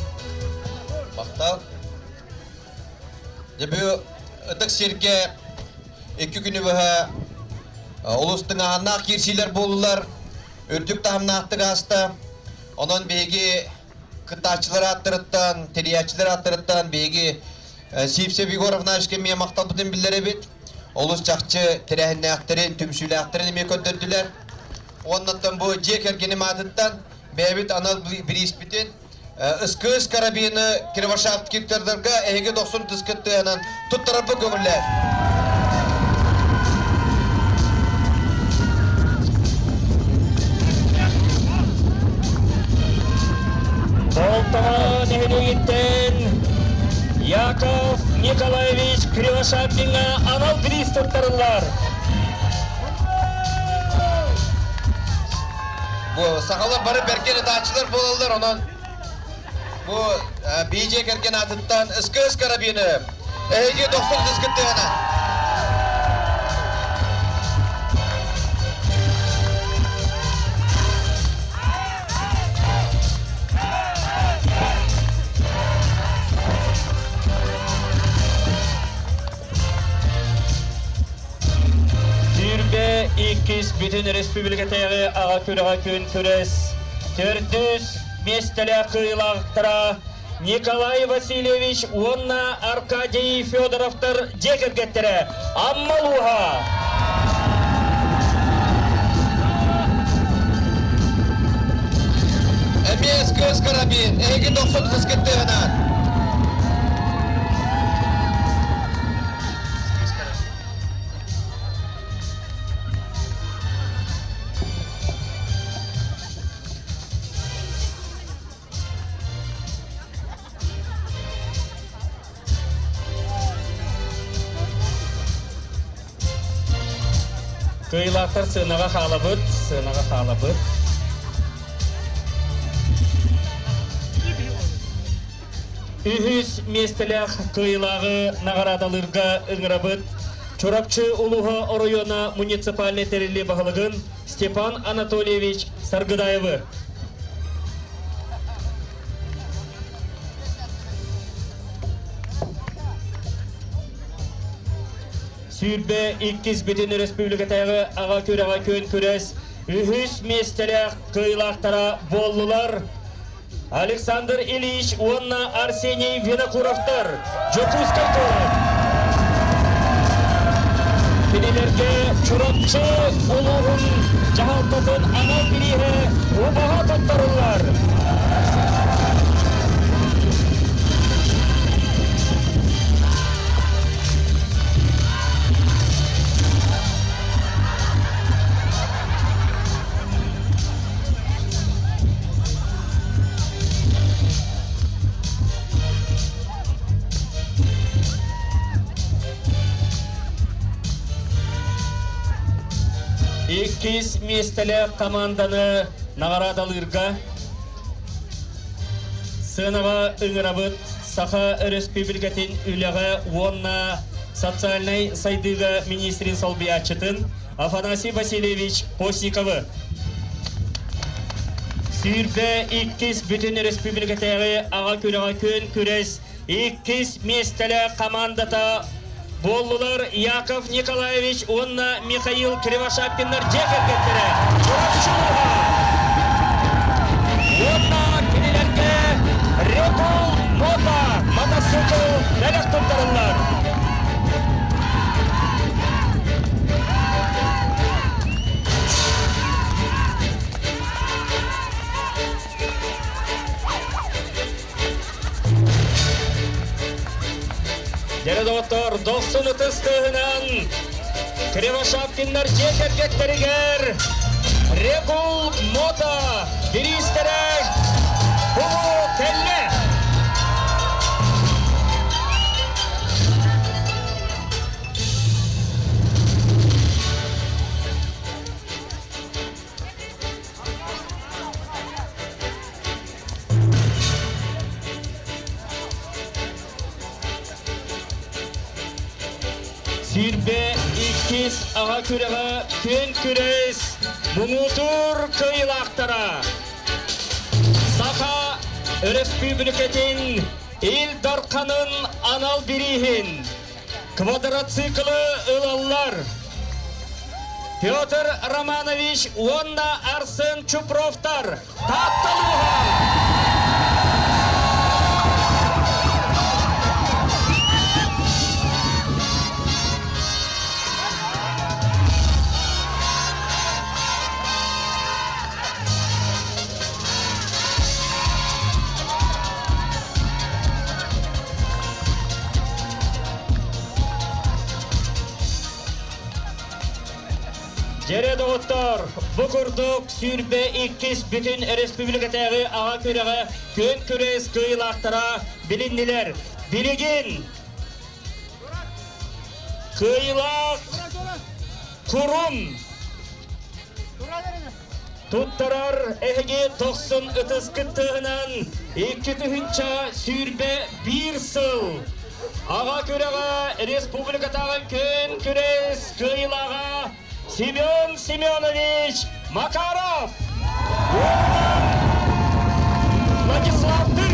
W: Махтал. Дебю ытык сиргэ икки күнү быһа олус тыҥааһыннаах киирсиилэр буоллулар, үрдүк таһымнаахтык ааста. Онон биһиги кыттааччылар ааттарыттан, тэрийээччилэр ааттарыттан биһиги Сивцев Егор Афанасьевичка эмиэ махталбытын биллэрэбит. Олус чахчы тэрээһиннээхтэрин, түмсүүлээхтэрин эмиэ көрдөрдүлэр. Уоннаттан бу дьиэ кэргэним аатыттан бэйэбит анал бирииспитин Ыскыыс карабины Кривошапкиктардарга эһиги дохсун тыскыт тыаһынан туттарарбыт көҥүллээх.
L: Болтоҕо нэһилиэгиттэн Яков Яков Николаевич Кривошапкиҥҥа анал бириис туттарыллар.
W: Бу сахалар бары бэргэн ытааччылар буолаллар, онон бу BJ кэргэн аатыттан СКС карабины эһиги дохсун ытыскыттыгына.
L: Сүүрбэ иккис бүтүн республикатааҕы аҕа күрэҕэ күн күрэс төрдүс миэстэлээх кыайыылаахтара Николай Васильевич уонна Аркадий Федоровтар дьиэ кэргэттэрэ Амма улууһа.
W: Эмиэ СКС карабин, эһиги дохсун кыскыттыгынан.
L: Кыайыылаахтар сыанаҕа хаалабыт, сыанаҕа хаалабыт. Үһүс миэстэлээх кыайыылааҕы наҕараадалыырга ыҥырабыт Чурапчы улууһа оройуона муниципальнай тэриллии баһылыгын Степан Анатольевич Саргыдаевы. 22 бүтүн өрөспүүбүлүкэтээҕи аҕа күрэҕэ күөн күрэс үһүс миэстэлээх кыайыылаахтара буоллулар Александр Ильич уонна Арсений Винокуровтар Дьокуускай куорат. Кинилэргэ Чурапчы улууһун дьаһалтатын анал бирииһэ убаһа туттарыллар. Иккис миэстэлээх команданы наҕараадалыырга сыанаҕа ыҥырабыт Саха Өрөспүүбүлүкэтин үлэҕэ уонна социальнай сайдыыга министрин солбуйааччытын Афанасий Васильевич Постниковы. 22 бүтүн өрөспүүбүлүкэтээҕи аҕа күрэҕэ күөн күрэс иккис миэстэлээх командата буоллулар Яков Николаевич уонна Михаил Кривошапкиннар дьиэ кэргэттэрэ Чурапчы уонна кинилэргэ Рекул Мото мотоцикл бэлэх туттарыллар. Дьэ, доҕоттор, дохсун ытыс тыаһынан Кривошапкиннар дьиэ кэргэттэригэр Регул Мото бириистэрэ бу кэллэ! 22 аҕа күрэҕэ күөн күрэс муҥутуур кыайыылаахтара Саха Өрөспүүбүлүкэтин Ил Дарханын анал бирииһин квадроциклы ылаллар Петр Романович уонна Арсен Чупровтар Таатта улууһа! Дьэрэ доҕоттор, бу курдук 22 бүтүн республикатааҕы аҕа күрэҕэ күөн күрэс кыайыылаахтара билиннилэр.
M: Билигин кыайыылаах курун туттарар эһиги тохсун ытыс кыттыһынан 2021 сыл Аҕа күрэҕэ республикатааҕы күөн күрэс кыайыылааҕа Семен Семенович Макаров уонна Владислав Дыр.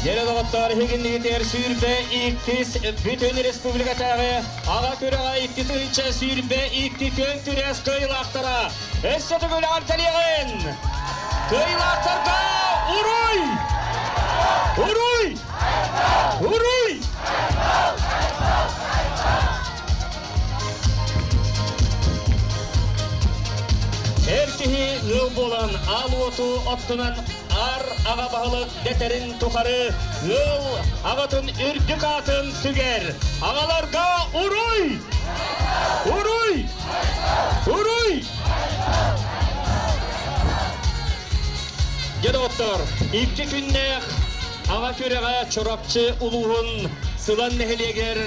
M: Дьэрэ доҕоттоор, иһигиннигитигэр сүүрбэ иккис бүтүн республикатааҕы аҕа күрэҕэ 2022 күөн күрэс кыайыылаахтара өссө төгүл эҕэрдэлиэҕин! Кыайыылаахтарга уруй! Уруй! Уруй! Эр киһи ыал буолан аал уоту оттунан аар аҕа баһылык дэтэрин тухары ыал аҕатын үрдүк аатын сүгэр. Аҕаларга уруй! Уруй! Уруй! Дьэ доҕоттор, икки күннээх аҕа күрэҕэ Чурапчы улууһун Сылан нэһилиэгэр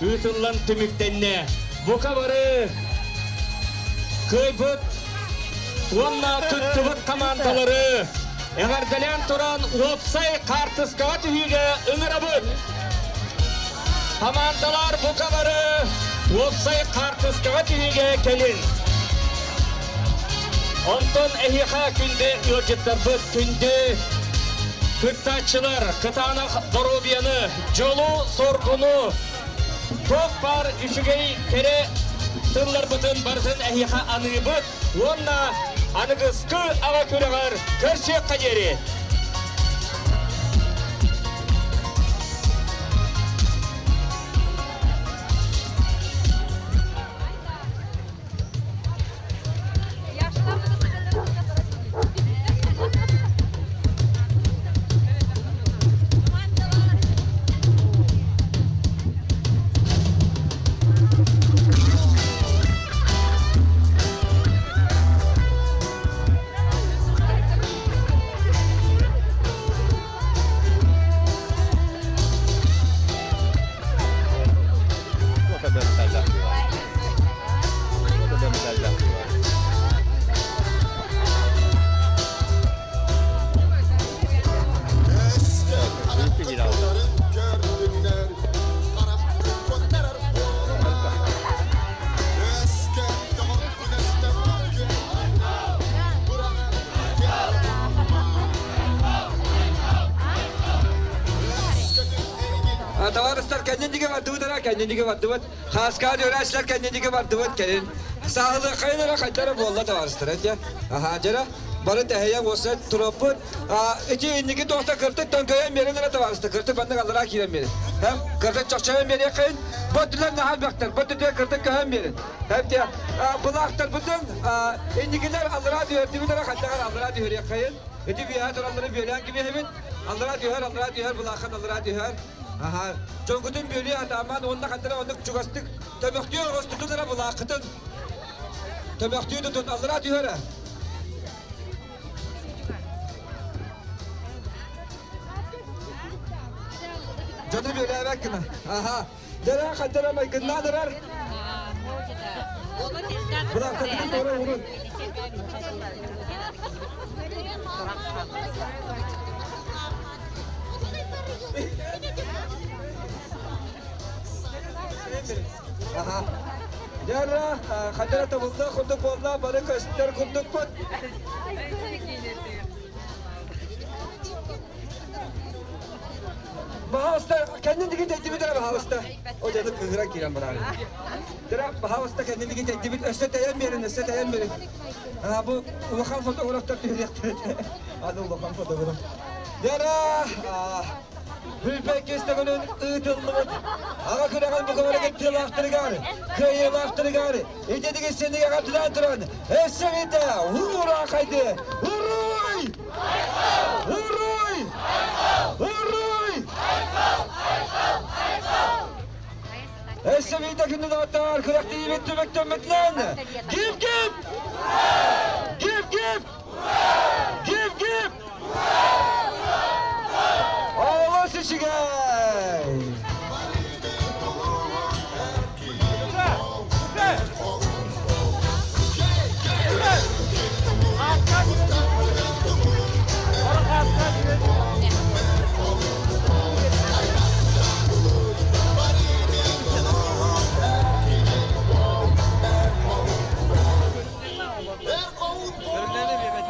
M: ыытыллан түмүктэннэ. Бука бары кыайбыт уонна кыттыбыт хамаандалары эҕэрдэлээн туран уопсай хаартыскаҕа түһүүгэ ыҥырабыт. Хамаандалар бука бары уопсай хаартыскаҕа түһүүгэ кэлин. Онтон эһиэхэ күндү ыалдьыттарбыт, күндү кыттааччылар кытаанах доруобуйаны, дьолу-соргуну, туох баар үчүгэй кэрэ тылларбытын барытын эһиэхэ аныыбыт уонна аныгыскы аҕа күрэҕэр көрсүөххэ диэри!
C: Товарыстар кэннин диги бардыбыт ара кэннин диги бардыбыт. Хааскаа дөрәслер кэннин диги бардыбыт кэлин. Саһылы хайнара хайдара буолла товарыстар дьэ. Аха дьара бары тэһэйэ уоса туроппут. Ити инники туохта кыртык төҥкөйөн биэрин эрэ табаарыста кыртык баннык аллараа киирэн биэрин. Һэм кыртык чохчойон биэриэххин. Бу өттүлэр наһаа элбэхтэр. Бу өттүтүгэр кыртык көһөн биэрин. Һэм те былаахтарбытын инникилэр аллараа түһэрдибит эрэ хайдаҕар аллараа түһэриэххэйин. Ити үөһэ тураллары бүөлээн кибиһэбит. Аллараа түһэр, аллараа түһэр, былааххын аллараа түһэр. Аха. Дьоҥгутун бүөлүү атаамаан уонна хантара оннук чугастык төмөхтүү оҕостутун эрэ былааххытын төмөхтүү тутун аллараа түһэрэ. Дьону бүөлээбэт гына. Аха. Дьэрэ хантара майгыннаан эрэр. Былааххытын туора урун. Аха. Дьара, хадара табылла курдук буолла, бары көстөр курдукпут. Баһаалыста, кэннин диги тэйдибит эрэ баһаалыста. О дьаны кыһыран киирэн бараары. Дьара, баһаалыста кэннин диги тэйдибит, өссө тэйэн биэрин, өссө тэйэн биэрин. Бу улахан фотографтар түһүрүөхтэрэ. Аны улахан фотограф. Дьара, Бүлбэккис төгүлүн ыытыллыбыт аҕа күрэҕин букабара кыттыылаахтарыгар, кыайыылаахтарыгар ититиги синигэ хардылаан туран өссө биирдэ ура хайды! Уруй! Уруй!
B: Өссө биирдэ күндү доҕоттор, күрэхтэһиибит түмүктэммитинэн! Гип гип! Гип гип! Гип гип! Олус үчүгэй!